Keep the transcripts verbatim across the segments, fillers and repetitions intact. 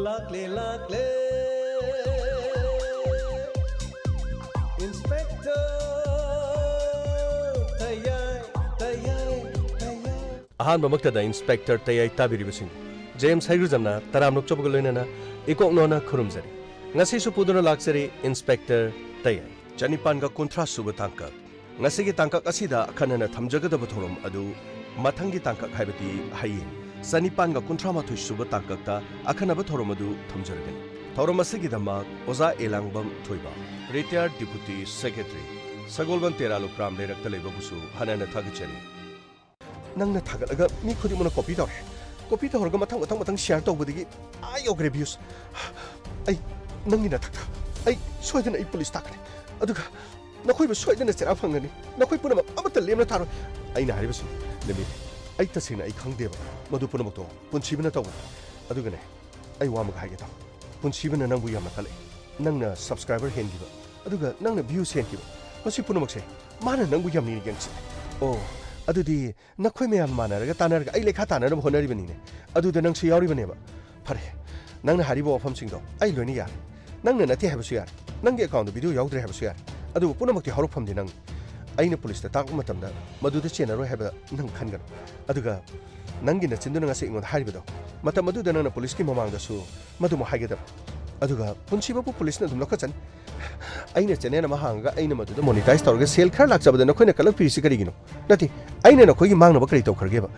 ꯂꯥꯛꯂꯦ, ꯂꯥꯛꯂꯦ, Inspector ꯇꯌꯥꯏ, ꯇꯌꯥꯏ, ꯇꯌꯥꯏ꯫ ꯑꯍꯥꯟꯕꯃꯛꯇꯗ Inspector ꯇꯌꯥꯏ ꯇꯥꯕꯤꯔꯤꯕꯁꯤꯡ, James ꯍꯩꯒ꯭ꯔꯨꯖꯝꯅ ꯇꯔꯥꯝꯅ ꯑꯣꯛꯆꯕꯒ ꯂꯣꯏꯅꯅ ꯏꯀꯣꯛꯅꯣꯅ ꯈꯨꯔꯨꯝꯖꯔꯤ꯫ ꯉꯁꯤꯁꯨ ꯄꯨꯗꯨꯅ ꯂꯥꯛꯆꯔꯤ Inspector ꯇꯌꯥꯏ꯫ ꯆꯅꯤꯄꯥꯟꯒ ꯀꯨꯟꯊ꯭ꯔꯥ ꯁꯨꯕ ꯇꯥꯡꯀꯛ꯫ ꯉꯁꯤꯒꯤ ꯇꯥꯡꯀꯛ ꯑꯁꯤꯗ ꯑꯈꯟꯅꯅ ꯊꯝꯖꯒꯗꯕ ꯊꯧꯔꯝ ꯑꯗꯨ ꯃꯊꯪꯒꯤ ꯇꯥꯡꯀꯛ, ꯍꯥꯏꯕꯗꯤ ꯍꯌꯦꯡ ꯆꯅꯤꯄꯥꯟꯒ ꯀꯨꯟꯊ꯭ꯔꯥ ꯃꯥꯊꯣꯏ ꯁꯨꯕ ꯇꯥꯡꯀꯛꯇ ꯑꯈꯟꯅꯕ ꯊꯧꯔꯝ ꯑꯗꯨ ꯊꯝꯖꯔꯒꯅꯤ꯫ ꯊꯧꯔꯝ ꯑꯁꯤꯒꯤꯗꯃꯛ ꯑꯣꯖꯥ ꯑꯦꯂꯥꯡꯕꯝ ꯊꯣꯏꯕ, Retired Deputy Secretary, ꯁꯒꯣꯜꯕꯟ ꯇꯦꯔꯥ ꯂꯨꯀ꯭ꯔꯥꯝ ꯂꯩꯔꯛꯇ ꯂꯩꯕꯕꯨꯁꯨ ꯍꯟꯅ ꯍꯟꯅ ꯊꯥꯒꯠꯆꯔꯤ꯫ ꯅꯪꯅ ꯊꯥꯒꯠꯂꯒ ꯃꯤ ꯈꯨꯗꯤꯡꯃꯛꯅ copy ꯇꯧꯔꯦ꯫ Copy ꯇꯧꯔꯒ ꯃꯊꯪ, ꯃꯊꯪ, ꯃꯊꯪ share ꯇꯧꯕꯗꯒꯤ ꯑꯥ ꯌꯧꯈ꯭ꯔꯦ views꯫ ꯑꯩ ꯅꯪꯒꯤ ꯅꯊꯛꯇ, ꯑꯩ ꯁꯣꯏꯗꯅ ꯑꯩ ꯄꯨꯂꯤꯁ ꯇꯥꯛꯀꯅꯤ꯫ ꯑꯗꯨꯒ ꯅꯈꯣꯏꯕꯨ ꯁꯣꯏꯗꯅ ꯆꯩꯔꯥꯛ ꯐꯪꯒꯅꯤ꯫ ꯅꯈꯣꯏ ꯄꯨꯝꯅꯃꯛ ꯑꯃꯠꯇ ꯂꯦꯝꯅ ꯊꯥꯔꯣꯏ꯫ ꯑꯩꯅ ꯍꯥꯏꯔꯤꯕꯁꯤ, ꯂꯦꯝꯕꯤ, ꯑꯩ ꯇꯁꯦꯡꯅ ꯑꯩ ꯈꯪꯗꯦꯕ꯫ ꯃꯗꯨ ꯄꯨꯝꯅꯃꯛꯇꯣ ꯄꯨꯟꯁꯤꯕꯅ ꯇꯧꯕꯅꯤ꯫ ꯑꯗꯨꯒꯅꯦ, ꯑꯩ ꯋꯥ ꯑꯃꯒ ꯍꯥꯏꯒꯦ ꯇꯥꯎ꯫ ꯄꯨꯟꯁꯤꯕꯅ ꯅꯪꯕꯨ ꯌꯥꯝꯅ ꯀꯜꯂꯛꯏ꯫ ꯅꯪꯅ subscriber ꯍꯦꯟꯈꯤꯕ, ꯑꯗꯨꯒ ꯅꯪꯅ views ꯍꯦꯟꯈꯤꯕ, ꯃꯁꯤ ꯄꯨꯝꯅꯃꯛꯁꯦ ꯃꯥꯅ ꯅꯪꯕꯨ ꯌꯥꯝꯅ ꯌꯦꯡꯁꯤꯜꯂꯦ꯫ ꯑꯣ, ꯑꯗꯨꯗꯤ ꯅꯈꯣꯏ ꯃꯌꯥꯝ ꯃꯥꯟꯅꯔꯒ ꯇꯥꯟꯅꯔꯒ ꯑꯩ ꯂꯩꯈꯥ ꯇꯥꯟꯅꯅꯕ ꯍꯣꯠꯅꯔꯤꯕꯅꯤꯅꯦ꯫ ꯑꯗꯨꯗ ꯅꯪꯁꯨ ꯌꯥꯎꯔꯤꯕꯅꯦꯕ꯫ ꯐꯔꯦ, ꯅꯪꯅ ꯍꯥꯏꯔꯤꯕ ꯋꯥꯐꯝꯁꯤꯡꯗꯣ ꯑꯩ ꯂꯣꯏꯅ ꯌꯥꯔꯦ꯫ ꯅꯪꯅ ꯅꯠꯇꯦ ꯍꯥꯏꯕꯁꯨ ꯌꯥꯔꯦ, ꯅꯪꯒꯤ accountꯗ video ꯌꯥꯎꯗ꯭ꯔꯦ ꯍꯥꯏꯕꯁꯨ ꯌꯥꯔꯦ, ꯑꯗꯨꯕꯨ ꯄꯨꯝꯅꯃꯛꯀꯤ ꯍꯧꯔꯛꯐꯝꯗꯤ ꯅꯪꯅꯤ꯫ ꯑꯩꯅ ꯄꯨꯂꯤꯁꯇ ꯇꯥꯛꯄ ꯃꯇꯝꯗ ꯃꯗꯨꯗ ꯆꯦꯟꯅꯔꯣꯏ ꯍꯥꯏꯕ ꯅꯪ ꯈꯟꯒꯅꯨ꯫ ꯑꯗꯨꯒ ꯅꯪꯒꯤ ꯅꯆꯤꯟꯗꯨꯅ ꯉꯁꯤ ꯑꯩꯉꯣꯟꯗ ꯍꯥꯏꯔꯤꯕꯗꯣ, ꯃꯇꯝ ꯑꯗꯨꯗ ꯅꯪꯅ ꯄꯨꯂꯤꯁꯀꯤ ꯃꯃꯥꯡꯗꯁꯨ ꯃꯗꯨꯃꯛ ꯍꯥꯏꯒꯗꯕ꯫ ꯑꯗꯨꯒ ꯄꯨꯟꯁꯤꯕꯕꯨ ꯄꯨꯂꯤꯁꯅ ꯑꯗꯨꯝ ꯂꯧꯈꯠꯆꯅꯤ꯫ ꯑꯩꯅ channel ꯑꯃ ꯍꯥꯡꯉꯒ ꯑꯩꯅ ꯃꯗꯨꯗ monetize ꯇꯧꯔꯒ ꯁꯦꯜ ꯈꯔ ꯂꯥꯛꯆꯕꯗ ꯅꯈꯣꯏꯅ ꯀꯜꯂꯛꯄꯤꯔꯤꯁꯤ ꯀꯔꯤꯒꯤꯅꯣ? ꯅꯠꯇꯦ, ꯑꯩꯅ ꯅꯈꯣꯏꯒꯤ ꯃꯥꯡꯅꯕ ꯀꯔꯤ ꯇꯧꯈ꯭ꯔꯒꯦꯕ?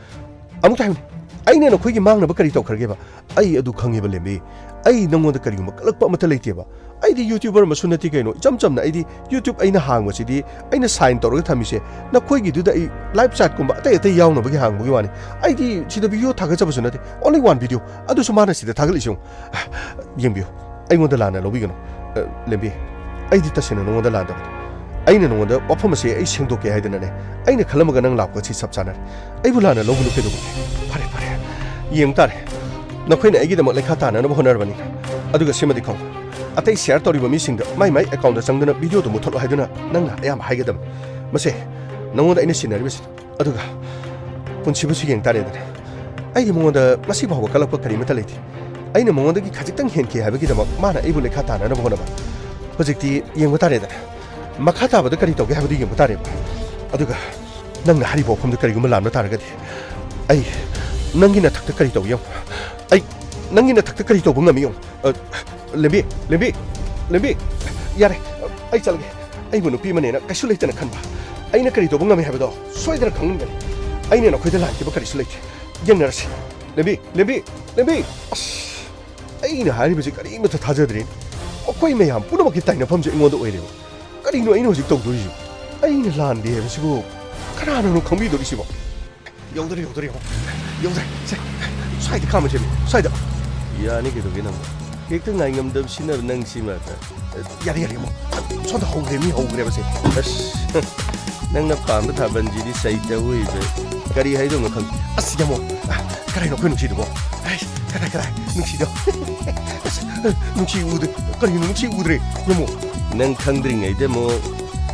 ꯑꯃꯨꯛꯇ ꯍꯥꯏꯌꯨꯅꯦ, ꯑꯩꯅ ꯅꯈꯣꯏꯒꯤ ꯃꯥꯡꯅꯕ ꯀꯔꯤ ꯇꯧꯈ꯭ꯔꯒꯦꯕ? ꯑꯩ ꯑꯗꯨ ꯈꯪꯉꯦꯕ, ꯂꯦꯝꯕꯤ꯫ ꯑꯩ ꯅꯉꯣꯟꯗ ꯀꯔꯤꯒꯨꯝꯕ ꯀꯜꯂꯛꯄ ꯑꯃꯠꯇ ꯂꯩꯇꯦꯕ꯫ ꯑꯩꯗꯤ YouTuber ꯑꯃꯁꯨ ꯅꯠꯇꯦ ꯀꯩꯅꯣ, ꯏꯆꯝ ꯆꯝꯅ ꯑꯩꯗꯤ YouTube ꯑꯩꯅ ꯍꯥꯡꯕꯁꯤꯗꯤ, ꯑꯩꯅ sign ꯇꯧꯔꯒ ꯊꯝꯃꯤꯁꯦ ꯅꯈꯣꯏꯒꯤꯗꯨꯗ ꯑꯩ live chatꯀꯨꯝꯕ ꯑꯇꯩ ꯑꯇꯩ ꯌꯥꯎꯅꯕꯒꯤ ꯍꯥꯡꯕꯒꯤ ꯋꯥꯅꯤ꯫ ꯑꯩꯗꯤ ꯁꯤꯗ video ꯊꯥꯒꯠꯆꯕꯁꯨ ꯅꯠꯇꯦ, only one video, ꯑꯗꯨꯁꯨ ꯃꯥꯅ ꯁꯤꯗ ꯊꯥꯒꯠꯂꯤꯁꯤ ꯌꯦꯡꯉꯨ꯫ ꯌꯦꯡꯕꯤꯌꯨ, ꯑꯩꯉꯣꯟꯗ ꯂꯥꯟꯅ ꯂꯧꯕꯤꯒꯅꯨ꯫ ꯑ, ꯂꯦꯝꯕꯤ, ꯑꯩꯗꯤ ꯇꯁꯦꯡꯅ ꯅꯉꯣꯟꯗ ꯂꯥꯟꯗꯕꯅꯤ꯫ ꯑꯩꯅ ꯅꯉꯣꯟꯗ ꯋꯥꯐꯝ ꯑꯁꯤ ꯑꯩ ꯁꯦꯡꯗꯣꯛꯀꯦ ꯍꯥꯏꯗꯅꯅꯦ, ꯑꯩꯅ ꯈꯜꯂꯝꯃꯒ ꯅꯪ ꯂꯥꯛꯄ ꯑꯁꯤ ꯆꯞ ꯆꯥꯅꯔꯦ꯫ ꯑꯩꯕꯨ ꯂꯥꯟꯅ ꯂꯧꯒꯅꯨ ꯀꯩꯗꯧꯕꯒꯤ? ꯐꯔꯦ, ꯐꯔꯦ, ꯌꯦꯡ ꯇꯥꯔꯦ꯫ ꯅꯈꯣꯏꯅ ꯑꯩꯒꯤꯗꯃꯛ ꯂꯩꯈꯥ ꯇꯥꯅꯅꯕ ꯍꯣꯠꯅꯔꯕꯅꯤꯅ꯫ ꯑꯗꯨꯒ ꯁꯤꯃꯗꯤ ꯈꯪꯉꯨ, ꯑꯇꯩ share ꯇꯧꯔꯤꯕ ꯃꯤꯁꯤꯡꯗ ꯃꯥꯏ ꯃꯥꯏ accountꯗ ꯆꯪꯗꯨꯅ videoꯗꯨ ꯃꯨꯠꯊꯠꯂꯣ ꯍꯥꯏꯗꯨꯅ ꯅꯪꯅ ꯑꯌꯥꯝꯕ ꯍꯥꯏꯒꯗꯕꯅꯤ꯫ ꯃꯁꯦ ꯅꯉꯣꯟꯗ ꯑꯩꯅ ꯁꯤꯟꯅꯔꯤꯕꯁꯤꯅꯤ꯫ ꯑꯗꯨꯒ ꯄꯨꯟꯁꯤꯕꯨꯁꯨ ꯌꯦꯡ ꯇꯥꯔꯦꯗꯅ꯫ ꯑꯩꯒꯤ ꯃꯉꯣꯟꯗ ꯉꯁꯤ ꯐꯥꯎꯕ ꯀꯜꯂꯛꯄ ꯀꯔꯤꯃꯠꯇ ꯂꯩꯇꯦ꯫ ꯑꯩꯅ ꯃꯉꯣꯟꯗꯒꯤ ꯈꯖꯤꯛꯇꯪ ꯍꯦꯟꯈꯤ ꯍꯥꯏꯕꯒꯤꯗꯃꯛ ꯃꯥꯅ ꯑꯩꯕꯨ ꯂꯩꯈꯥ ꯇꯥꯅꯅꯕ ꯍꯣꯠꯅꯕ꯫ ꯍꯧꯖꯤꯛꯇꯤ ꯌꯦꯡꯕ ꯇꯥꯔꯦꯗꯅ, ꯃꯈꯥ ꯇꯥꯕꯗ ꯀꯔꯤ ꯇꯧꯒꯦ ꯍꯥꯏꯕꯗꯨ ꯌꯦꯡꯕ ꯇꯥꯔꯦꯕ꯫ ꯑꯗꯨꯒ ꯅꯪꯅ ꯍꯥꯏꯔꯤꯕ ꯋꯥꯐꯝꯗꯨ ꯀꯔꯤꯒꯨꯝꯕ ꯂꯥꯟꯕ ꯇꯥꯔꯒꯗꯤ, ꯑꯩ ꯅꯪꯒꯤ ꯅꯊꯛꯇ ꯀꯔꯤ ꯇꯧꯕ ꯌꯦꯡꯉꯨ꯫ ꯑꯩ ꯅꯪꯒꯤ ꯅꯊꯛꯇ ꯀꯔꯤ ꯇꯧꯕ ꯉꯝꯃꯤ ꯌꯦꯡꯉꯨ꯫ ꯑ, ꯂꯦꯝꯕꯤ, ꯂꯦꯝꯕꯤ, ꯂꯦꯝꯕꯤ, ꯌꯥꯔꯦ, ꯑꯩ ꯆꯠꯂꯒꯦ꯫ ꯑꯩꯕꯨ ꯅꯨꯄꯤ ꯑꯃꯅꯦꯅ ꯀꯩꯁꯨ ꯂꯩꯇꯅ ꯈꯟꯕ꯫ ꯑꯩꯅ ꯀꯔꯤ ꯇꯧꯕ ꯉꯝꯃꯤ ꯍꯥꯏꯕꯗꯣ ꯁꯣꯏꯗꯅ ꯈꯪꯂꯝꯒꯅꯤ꯫ ꯑꯩꯅ ꯅꯈꯣꯏꯗ ꯂꯥꯟꯈꯤꯕ ꯀꯔꯤꯁꯨ ꯂꯩꯇꯦ꯫ ꯌꯦꯡꯅꯔꯁꯤ꯫ ꯂꯦꯝꯕꯤ, ꯂꯦꯝꯕꯤ, ꯂꯦꯝꯕꯤ! ꯑꯁ, ꯑꯩꯅ ꯍꯥꯏꯔꯤꯕꯁꯤ ꯀꯔꯤꯃꯠꯇ ꯊꯥꯖꯗ꯭ꯔꯦꯅꯦ꯫ ꯃꯈꯣꯏ ꯃꯌꯥꯝ ꯄꯨꯝꯅꯃꯛꯀꯤ ꯇꯥꯏꯅꯐꯝꯁꯦ ꯑꯩꯉꯣꯟꯗ ꯑꯣꯏꯔꯦꯕ꯫ ꯀꯔꯤꯅꯣ ꯑꯩꯅ ꯍꯧꯖꯤꯛ ꯇꯧꯗꯣꯔꯤꯁꯤꯕꯣ? ꯑꯩꯅ ꯂꯥꯟꯗꯦ ꯍꯥꯏꯕꯁꯤꯕꯨ ꯀꯅꯥꯅꯅꯣ ꯈꯪꯕꯤꯗꯣꯔꯤꯁꯤꯕꯣ? ꯌꯧꯗꯣꯔꯦ, ꯌꯧꯗꯣꯔꯦ, ꯌꯦꯡꯉꯣ꯫ ꯌꯧꯗꯣꯔꯦ꯫ ꯁꯦ, ꯁ꯭ꯋꯥꯏꯗ ꯈꯥꯝꯃꯁꯦ, ꯁ꯭ꯋꯥꯏꯗ꯫ ꯌꯥꯅꯤ, ꯀꯩꯗꯧꯒꯦ ꯅꯪꯕꯣ? ꯍꯦꯛꯇ ꯉꯥꯏꯉꯝꯗꯕꯁꯤꯅ ꯅꯪ ꯁꯤꯃ꯫ ꯌꯥꯔꯦ, ꯌꯥꯔꯦ, ꯌꯦꯡꯉꯣ꯫ ꯁꯣꯝꯗ ꯍꯧꯈ꯭ꯔꯦ, ꯃꯤ ꯍꯧꯈ꯭ꯔꯦꯕꯁꯦ꯫ ꯑꯁ, ꯅꯪꯅ ꯄꯥꯝꯕ ꯊꯥꯕꯜꯁꯤꯗꯤ ꯁꯩꯇ ꯑꯣꯏꯕ꯫ ꯀꯔꯤ ꯍꯥꯏꯗꯧꯅꯣ ꯈꯪꯗꯦ꯫ ꯑꯁ, ꯌꯦꯡꯉꯣ꯫ ꯀꯔꯤꯅꯣ ꯑꯩꯈꯣꯏ ꯅꯨꯡꯁꯤꯗꯨꯕꯣ? ꯑꯩ, ꯀꯗꯥꯏ, ꯀꯗꯥꯏ? ꯅꯨꯡꯁꯤꯗꯣ꯫ ꯑꯁ, ꯅꯨꯡꯁꯤ ꯎꯗ꯭ꯔꯦ꯫ ꯀꯔꯤꯅꯣ ꯅꯨꯡꯁꯤ ꯎꯗ꯭ꯔꯦ? ꯌꯦꯡꯉꯣ꯫ ꯅꯪ ꯈꯪꯗ꯭ꯔꯤꯉꯩꯗ ꯑꯃꯨꯛ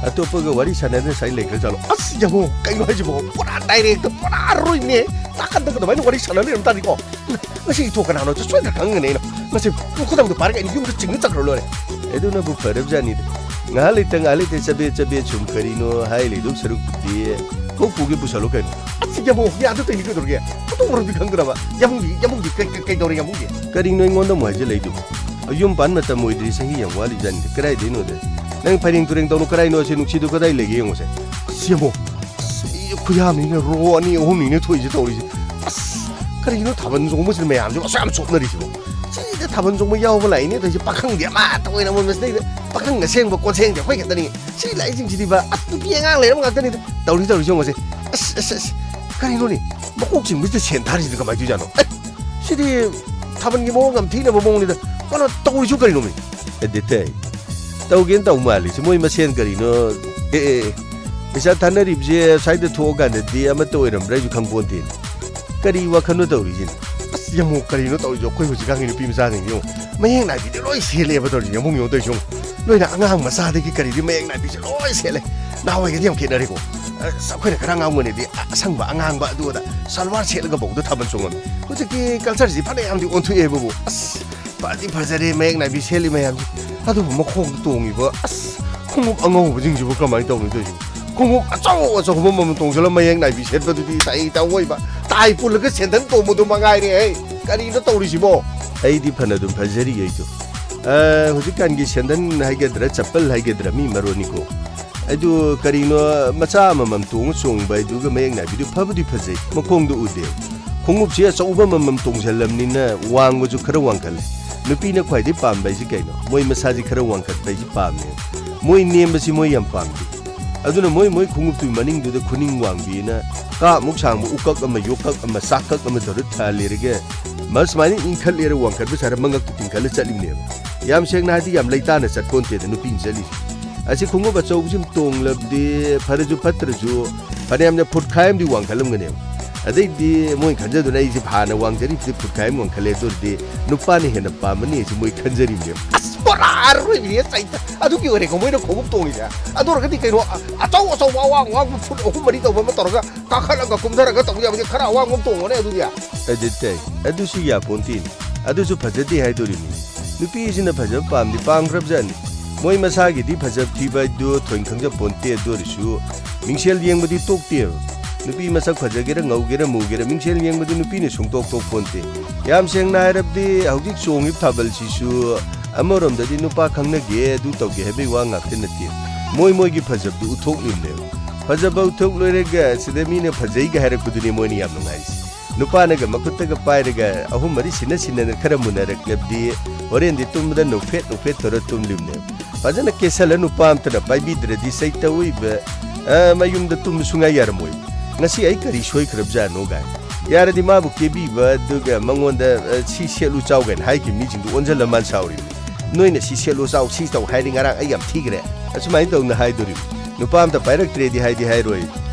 ꯑꯇꯣꯞꯄꯒ ꯋꯥꯔꯤ ꯁꯥꯟꯅꯗꯅ ꯁꯥꯏ ꯂꯩꯈ꯭ꯔꯖꯥꯠꯂꯣ? ꯑꯁ, ꯌꯦꯡꯉꯣ꯫ ꯀꯩꯅꯣ ꯍꯥꯏꯁꯤꯕꯣ? ꯄꯨꯔꯥ direct, ꯄꯨꯔꯥ ꯑꯔꯣꯏꯕꯅꯦ꯫ ꯅꯥꯀꯟꯗ ꯀꯃꯥꯏꯅ ꯋꯥꯔꯤ ꯁꯥꯟꯅ ꯂꯩꯔꯝ ꯇꯥꯔꯗꯤꯀꯣ? ꯉꯁꯤ ꯏꯊꯣꯛ ꯀꯅꯥꯅꯣ ꯁꯣꯏꯗꯅ ꯈꯪꯒꯅꯤ ꯑꯩꯅ꯫ ꯃꯁꯤ ꯈꯨꯗꯝꯗꯣ ꯄꯥꯔꯒ ꯑꯩꯅ ꯌꯨꯝꯗ ꯆꯤꯡꯅ ꯆꯠꯈ꯭ꯔ ꯂꯣꯏꯔꯦ꯫ ꯑꯗꯨꯅꯕꯨ ꯐꯔꯕꯖꯥꯠꯅꯤꯗ꯫ ꯉꯥꯏꯍꯥꯛ ꯂꯩꯇ ꯉꯥꯏꯍꯥꯛ ꯂꯩꯇ ꯆꯕꯦꯠ ꯆꯕꯦꯠ ꯁꯨꯝ ꯀꯔꯤꯅꯣ ꯍꯥꯏ ꯂꯩꯗꯧ ꯁꯔꯨꯛꯄꯨꯗꯤ ꯀꯣꯛ ꯄꯨꯒꯦ ꯄꯨꯁꯜꯂꯣ ꯀꯩꯅꯣ꯫ ꯑꯁ, ꯌꯥꯝꯕꯨꯡ, ꯌꯥꯗ ꯇꯧꯏꯅꯤ ꯀꯩꯗꯧꯔꯒꯦ? ꯑꯗꯨ ꯃꯔꯝꯗꯤ ꯈꯪꯗ꯭ꯔꯕ? ꯌꯥꯝꯕꯨꯡꯗꯤ, ꯌꯥꯝꯕꯨꯡꯗꯤ ꯀꯩ-, ꯀꯩ-, ꯀꯩꯗꯧꯔꯦ ꯌꯥꯝꯕꯨꯡꯗꯤ? ꯀꯔꯤꯅꯣ ꯑꯩꯉꯣꯟꯗ ꯑꯃꯨꯛ ꯍꯥꯏꯖꯤꯜꯂꯛꯏꯗꯨꯕꯨ? ꯌꯨꯝ ꯄꯥꯟ ꯃꯇꯝ ꯑꯣꯏꯗ꯭ꯔꯤ, ꯆꯍꯤ ꯌꯥꯝ ꯋꯥꯠꯂꯤꯖꯥꯠꯅꯤꯗ꯫ ꯀꯗꯥꯏꯗꯩꯅꯣꯗ? ꯅꯪ ꯐꯩꯔꯦꯡ ꯇꯨꯔꯦꯡ ꯇꯧꯅꯨ, ꯀꯗꯥꯏꯅꯣ ꯑꯁꯤ ꯅꯨꯡꯁꯤꯗꯨ ꯀꯗꯥꯏ ꯂꯩꯒꯦ ꯌꯦꯡꯉꯨꯁꯦ꯫ ꯑꯁ, ꯌꯥꯝꯕꯨꯡ, ꯑꯁ, ꯃꯤ ꯈꯨꯌꯥꯝꯅꯤꯅ ꯔꯣ ꯑꯅꯤ ꯑꯍꯨꯝꯅꯤꯅ ꯊꯣꯛꯏꯁꯦ ꯇꯧꯔꯤꯁꯦ꯫ ꯑꯁ, ꯀꯔꯤꯅꯣ ꯊꯥꯕꯜ ꯆꯣꯡꯕꯁꯤꯗ ꯃꯌꯥꯝꯁꯦ ꯑꯁꯨꯛ ꯌꯥꯝ ꯆꯣꯞꯅꯔꯤꯁꯤꯕꯣ? ꯁꯤꯗ ꯊꯥꯕꯜ ꯆꯣꯡꯕ ꯌꯥꯎꯕ ꯂꯥꯛꯏꯅꯦ ꯇꯧꯔꯤꯁꯦ, ꯄꯥꯈꯪꯗꯤ ꯑꯃꯠꯇ ꯑꯣꯏꯅ ꯑꯃꯨꯛ ꯃꯁꯤꯗꯩꯗ ꯄꯥꯈꯪ ꯑꯁꯦꯡꯕ ꯀꯣꯟꯁꯦꯡꯗꯤ ꯑꯩꯈꯣꯏ ꯈꯛꯇꯅꯤ꯫ ꯁꯤ ꯂꯥꯛꯏꯁꯤꯡꯁꯤꯗꯤꯕ, ꯑꯁ, ꯅꯨꯄꯤ ꯑꯉꯥꯡ ꯂꯩꯔꯕ ꯉꯥꯛꯇꯅꯤꯗ ꯇꯧꯔꯤ ꯇꯧꯔꯤꯁꯦ ꯌꯦꯡꯉꯨꯁꯦ꯫ ꯑꯁ, ꯑꯁ, ꯑꯁ, ꯀꯔꯤꯅꯣꯅꯦ? ꯃꯀꯣꯛ ꯆꯤꯡꯕꯁꯤꯗ ꯁꯦꯟ ꯊꯥꯔꯤꯁꯤꯅ ꯀꯃꯥꯏꯅ ꯇꯧꯔꯤꯖꯥꯠꯅꯣ? ꯑꯦ, ꯁꯤꯗꯤ ꯊꯥꯕꯜꯒꯤ ꯃꯑꯣꯡ ꯌꯥꯝ ꯊꯤꯅꯕ ꯃꯑꯣꯡꯅꯤꯗ꯫ ꯀꯩꯅꯣ ꯇꯧꯔꯤꯁꯨ ꯀꯔꯤꯅꯣꯃꯤ? ꯑꯦ, ꯗꯦꯇꯩ, ꯇꯧꯒꯦꯅ ꯇꯧ ꯃꯥꯜꯂꯤꯁꯦ ꯃꯣꯏ ꯃꯁꯦꯟ ꯀꯔꯤꯅꯣ? ꯑꯦ, ꯑꯦ, ꯑꯦ, ꯄꯩꯁꯥ ꯊꯥꯅꯔꯤꯕꯁꯦ ꯁ꯭ꯋꯥꯏꯗ ꯊꯣꯛꯑꯀꯥꯟꯗꯗꯤ ꯑꯃꯠꯇ ꯑꯣꯏꯔꯝꯕ꯭ꯔꯥ ꯑꯩꯁꯨ ꯈꯪꯄꯣꯟꯇꯦꯅꯦ꯫ ꯀꯔꯤ ꯋꯥꯈꯜꯅꯣ ꯇꯧꯔꯤꯁꯤꯅ? ꯑꯁ, ꯌꯦꯡꯉꯣ, ꯀꯔꯤꯅꯣ ꯇꯧꯔꯤꯁꯦ? ꯑꯩꯈꯣꯏ ꯍꯧꯖꯤꯛꯀꯥꯟꯒꯤ ꯅꯨꯄꯤ ꯃꯆꯥꯁꯤꯡꯁꯦ ꯌꯦꯡꯉꯣ, ꯃꯌꯦꯛ ꯅꯥꯏꯕꯤꯗ ꯂꯣꯏ ꯁꯦꯠꯂꯦꯕ ꯇꯧꯔꯤꯁꯦ꯫ ꯌꯦꯡꯉꯣ, ꯌꯦꯡꯉꯣ ꯇꯧꯔꯤꯁꯦ ꯌꯦꯡꯉꯣ꯫ ꯂꯣꯏꯅ ꯑꯉꯥꯡ ꯃꯆꯥꯗꯒꯤ ꯀꯔꯤꯗꯤ ꯃꯌꯦꯛ ꯅꯥꯏꯕꯤꯁꯦ ꯂꯣꯏ ꯁꯦꯠꯂꯦ꯫ ꯅꯍꯥꯟꯋꯥꯏꯒꯗꯤ ꯌꯥꯝ ꯈꯦꯠꯅꯔꯦꯀꯣ꯫ ꯑꯁ, ꯑꯩꯈꯣꯏꯅ ꯈꯔ ꯑꯉꯥꯡ ꯑꯣꯏꯔꯤꯉꯩꯗꯤ ꯑꯁꯪꯕ ꯑꯉꯥꯡꯕ ꯑꯗꯨ ꯑꯗ ꯁꯜꯋꯥꯔ ꯁꯦꯠꯂꯒꯐꯥꯎꯗ ꯊꯥꯕꯜ ꯆꯣꯡꯉꯝꯃꯤ꯫ ꯍꯧꯖꯤꯛꯇꯤ cultureꯁꯤ ꯐꯅꯌꯥꯝꯗꯤ ꯑꯣꯟꯊꯣꯛꯑꯦꯕꯕꯨ꯫ ꯑꯁ, ꯐꯗꯤ ꯐꯖꯔꯦ ꯃꯌꯦꯛ ꯅꯥꯏꯕꯤ ꯁꯦꯠꯂꯤ ꯃꯌꯥꯝꯁꯦ꯫ ꯑꯗꯨꯕꯨ ꯃꯈꯣꯡꯗ ꯇꯣꯡꯉꯤꯕ, ꯑꯁ, ꯈꯣꯡꯎꯞ ꯑꯉꯧꯕꯁꯤꯡꯁꯤꯕꯨ ꯀꯃꯥꯏꯅ ꯇꯧꯅꯤ ꯇꯧꯔꯤꯁꯤꯕꯨ? ꯈꯣꯡꯎꯞ ꯑꯆꯧ ꯑꯆꯧꯕ ꯑꯃꯃꯝ ꯇꯣꯡꯁꯤꯜꯂ ꯃꯌꯦꯛ ꯅꯥꯏꯕꯤ ꯁꯦꯠꯄꯗꯨꯗꯤ ꯇꯥꯏ ꯇꯥꯑꯣꯏꯕ꯫ ꯇꯥꯏ ꯄꯨꯜꯂꯒ ꯁꯦꯟꯗꯟ ꯇꯣꯡꯕꯗꯨ ꯃꯉꯥꯏꯔꯦ꯫ ꯍꯩ, ꯀꯔꯤꯅꯣ ꯇꯧꯔꯤꯁꯤꯕꯣ? ꯑꯩꯗꯤ ꯐꯅꯗꯨꯝ ꯐꯖꯔꯤ ꯑꯩꯗꯣ꯫ ꯑ, ꯍꯧꯖꯤꯛꯀꯥꯟꯒꯤ ꯁꯦꯟꯗꯟ ꯍꯥꯏꯒꯗ꯭ꯔꯥ, ꯆꯄꯜ ꯍꯥꯏꯒꯗ꯭ꯔꯥ, ꯃꯤ ꯃꯔꯣꯟꯅꯤꯀꯣ꯫ ꯑꯗꯨ ꯀꯔꯤꯅꯣ, ꯃꯆꯥ ꯑꯃꯃꯝ ꯇꯣꯡꯉ ꯆꯣꯡꯕ ꯍꯥꯏꯗꯨꯒ ꯃꯌꯦꯛ ꯅꯥꯏꯕꯤꯗꯨ ꯐꯕꯨꯗꯤ ꯐꯖꯩ, ꯃꯈꯣꯡꯗꯣ ꯎꯗꯦ꯫ ꯈꯣꯡꯎꯞꯁꯤ ꯑꯆꯧꯕ ꯑꯃꯃꯝ ꯇꯣꯡꯁꯤꯜꯂꯝꯅꯤꯅ ꯋꯥꯡꯕꯁꯨ ꯈꯔ ꯋꯥꯡꯈꯠꯂꯦ꯫ ꯅꯨꯄꯤꯅ ꯈ꯭ꯋꯥꯏꯗꯩ ꯄꯥꯝꯕ ꯍꯥꯏꯁꯤ ꯀꯩꯅꯣ? ꯃꯣꯏ ꯃꯁꯥꯁꯤ ꯈꯔ ꯋꯥꯡꯈꯠꯄ ꯍꯥꯏꯁꯤ ꯄꯥꯝꯃꯦ꯫ ꯃꯣꯏ ꯅꯦꯝꯕꯁꯤ ꯃꯣꯏ ꯌꯥꯝ ꯄꯥꯝꯗꯦ꯫ ꯑꯗꯨꯅ ꯃꯣꯏ, ꯃꯣꯏ ꯈꯣꯡꯎꯞꯇꯨꯒꯤ ꯃꯅꯤꯡꯗꯨꯗ ꯈꯨꯅꯤꯡ ꯋꯥꯡꯕꯤꯅ ꯀꯥꯃꯨꯛ ꯁꯥꯡꯕ ꯎꯀꯛ ꯑꯃ, ꯌꯣꯀꯛ ꯑꯃ, ꯆꯥꯀꯛ ꯑꯃ ꯇꯧꯔ ꯊꯥꯜꯂꯤꯔꯒ ꯃꯥ ꯁꯨꯃꯥꯏꯅ ꯏꯟꯈꯠꯂꯦꯔ ꯋꯥꯡꯈꯠꯄ ꯁꯥꯔ ꯃꯉꯛꯇ ꯇꯤꯡꯈꯠꯂ ꯆꯠꯂꯤꯕꯅꯦꯕ꯫ ꯌꯥꯝ ꯁꯦꯡꯅ ꯍꯥꯏꯗꯤ ꯌꯥꯝ ꯂꯩꯇꯥꯅ ꯆꯠꯄꯣꯟꯇꯦꯗ ꯅꯨꯄꯤꯅ ꯆꯠꯂꯤꯁꯦ꯫ ꯑꯁꯤ ꯈꯣꯡꯎꯞ ꯑꯆꯧꯕꯁꯤ ꯑꯃ ꯇꯣꯡꯂꯕꯗꯤ ꯐꯔꯁꯨ ꯐꯠꯇ꯭ꯔꯁꯨ ꯐꯅꯌꯥꯝꯅ ꯐꯨꯠ ꯈꯥꯏ ꯑꯃꯗꯤ ꯋꯥꯡꯈꯠꯂꯝꯒꯅꯦꯕ꯫ ꯑꯗꯩꯗꯤ ꯃꯣꯏ ꯈꯟꯖꯗꯨꯅ ꯑꯩꯁꯦ ꯍꯥꯟꯅ ꯋꯥꯡꯖꯔꯤꯕꯗꯤ ꯐꯨꯠ ꯈꯥꯏ ꯑꯃ ꯋꯥꯡꯈꯠꯂꯦ, ꯑꯗꯨ ꯑꯣꯏꯔꯗꯤ ꯅꯨꯄꯥꯅ ꯍꯦꯟꯅ ꯄꯥꯝꯃꯅꯤ ꯑꯩꯁꯦ ꯃꯣꯏ ꯈꯟꯖꯔꯤꯕꯅꯦꯕ꯫ ꯑꯁ, ꯄꯨꯔꯥ ꯑꯔꯣꯏꯕꯤꯅꯦ ꯆꯩꯇ꯫ ꯑꯗꯨꯒꯤ ꯑꯣꯏꯔꯦꯀꯣ ꯃꯣꯏꯅ ꯈꯣꯡꯎꯞ ꯇꯣꯡꯉꯤꯁꯦ꯫ ꯑꯗꯨ ꯑꯣꯏꯔꯒꯗꯤ ꯀꯩꯅꯣ, ꯑ-, ꯑꯆꯧ ꯑꯆꯧꯕ ꯑꯋꯥꯡ ꯑꯋꯥꯡꯕ ꯐꯨꯠ ꯑꯍꯨꯝ ꯃꯔꯤ ꯇꯧꯕ ꯑꯃ ꯇꯧꯔꯒ ꯀꯥꯈꯠꯂꯒ ꯀꯨꯝꯊꯔꯒ ꯇꯧꯕ ꯌꯥꯕꯗꯤ ꯈꯔ ꯑꯋꯥꯡꯕ ꯑꯃ ꯇꯣꯡꯉꯣꯅꯦ ꯑꯗꯨꯗꯤ꯫ ꯑꯗꯨ ꯇꯩ, ꯑꯗꯨꯁꯨ ꯌꯥꯄꯣꯟꯇꯦꯅꯦ꯫ ꯑꯗꯨꯁꯨ ꯐꯖꯗꯦ ꯍꯥꯏꯗꯣꯔꯤꯕꯅꯤ꯫ ꯅꯨꯄꯤꯁꯤꯅ ꯐꯖꯕ ꯄꯥꯝꯗꯤ ꯄꯥꯝꯈ꯭ꯔꯕꯖꯥꯠꯅꯤ꯫ ꯃꯣꯏ ꯃꯁꯥꯒꯤꯗꯤ ꯐꯖꯕ ꯊꯤꯕ ꯍꯥꯏꯗꯨ ꯊꯣꯏꯅ ꯈꯪꯖ ꯄꯣꯟꯇꯦ, ꯑꯗꯨ ꯑꯣꯏꯔꯁꯨ ꯃꯤꯡꯁꯦꯜ ꯌꯦꯡꯕꯗꯤ ꯇꯣꯛꯇꯦꯕ꯫ ꯅꯨꯄꯤ ꯃꯁꯛ ꯐꯖꯒꯦꯔꯥ ꯉꯧꯒꯦꯔꯥ ꯃꯨꯒꯦꯔꯥ ꯃꯤꯡꯁꯦꯜ ꯌꯦꯡꯕꯗꯤ ꯅꯨꯄꯤꯅ ꯁꯨꯡꯇꯣꯛ ꯇꯣꯛ ꯄꯣꯟꯇꯦ꯫ ꯌꯥꯝ ꯁꯦꯡꯅ ꯍꯥꯏꯔꯕꯗꯤ ꯍꯧꯖꯤꯛ ꯆꯣꯡꯉꯤꯕ ꯊꯥꯕꯜꯁꯤꯁꯨ ꯑꯃꯔꯣꯝꯗꯗꯤ ꯅꯨꯄꯥ ꯈꯪꯅꯒꯦ ꯑꯗꯨ ꯇꯧꯒꯦ ꯍꯥꯏꯕꯒꯤ ꯋꯥ ꯉꯥꯛꯇ ꯅꯠꯇꯦ꯫ ꯃꯣꯏ ꯃꯣꯏꯒꯤ ꯐꯖꯕꯗꯨ ꯎꯠꯊꯣꯛꯂꯤꯕꯅꯦꯕ꯫ ꯐꯖꯕ ꯎꯠꯊꯣꯛ ꯂꯣꯏꯔꯒ ꯁꯤꯗ ꯃꯤꯅ ꯐꯖꯩꯒ ꯍꯥꯏꯔꯛꯄꯗꯨꯅꯤ ꯃꯣꯏꯅ ꯌꯥꯝ ꯅꯨꯡꯉꯥꯏꯔꯤꯁꯦ꯫ ꯅꯨꯄꯥꯅꯒ ꯃꯈꯨꯠꯇꯒ ꯄꯥꯏꯔꯒ ꯑꯍꯨꯝ ꯃꯔꯤ ꯁꯤꯟꯅ ꯁꯤꯟꯅꯗꯅ ꯈꯔ ꯃꯨꯟꯅꯔꯛꯂꯕꯗꯤ ꯍꯣꯔꯦꯟꯗꯤ ꯇꯨꯝꯕꯗ ꯅꯣꯛꯐꯦꯠ ꯅꯣꯛꯐꯦꯠ ꯇꯧꯔ ꯇꯨꯝꯂꯤꯕꯅꯦꯕ꯫ ꯐꯖꯅ ꯀꯦꯁꯜꯂ ꯅꯨꯄꯥ ꯑꯝꯇꯅ ꯄꯥꯏꯕꯤꯗ꯭ꯔꯗꯤ ꯆꯩꯇꯧꯏꯕ, ꯑ, ꯃꯌꯨꯝꯗ ꯇꯨꯝꯕ ꯁꯨꯡꯌꯥ ꯌꯥꯔꯝꯃꯣꯏꯕ꯫ "ꯉꯁꯤ ꯑꯩ ꯀꯔꯤ ꯁꯣꯏꯈ꯭ꯔꯕꯖꯥꯠꯅꯣ?" ꯀꯥꯏꯅ꯫ ꯌꯥꯔꯗꯤ ꯃꯥꯕꯨ ꯀꯦꯕꯤꯕ, ꯑꯗꯨꯒ ꯃꯉꯣꯟꯗ, ꯑ, "ꯁꯤ ꯁꯦꯠꯂꯨ ꯆꯥꯎ" ꯀꯥꯏꯅ ꯍꯥꯏꯈꯤꯕ ꯃꯤꯁꯤꯡꯗꯨ ꯑꯣꯟꯁꯤꯜꯂ ꯃꯥꯅ ꯁꯥꯎꯔꯤꯕꯅꯤ꯫ "ꯅꯣꯏꯅ ꯁꯤ ꯁꯦꯠꯂꯨ ꯆꯥꯎ, ꯁꯤ ꯇꯧ ꯍꯥꯏꯔꯗꯤ ꯉꯔꯥꯡ ꯑꯩ ꯌꯥꯝ ꯊꯤꯈ꯭ꯔꯦ"꯫ ꯑꯁꯨꯃꯥꯏꯅ ꯇꯧꯅ ꯍꯥꯏꯗꯣꯔꯤꯕ꯫ ꯅꯨꯄꯥ ꯑꯝꯇ ꯄꯥꯏꯔꯛꯇ꯭ꯔꯦꯗꯤ ꯍꯥꯏꯗꯤ ꯍꯥꯏꯔꯣꯏ꯫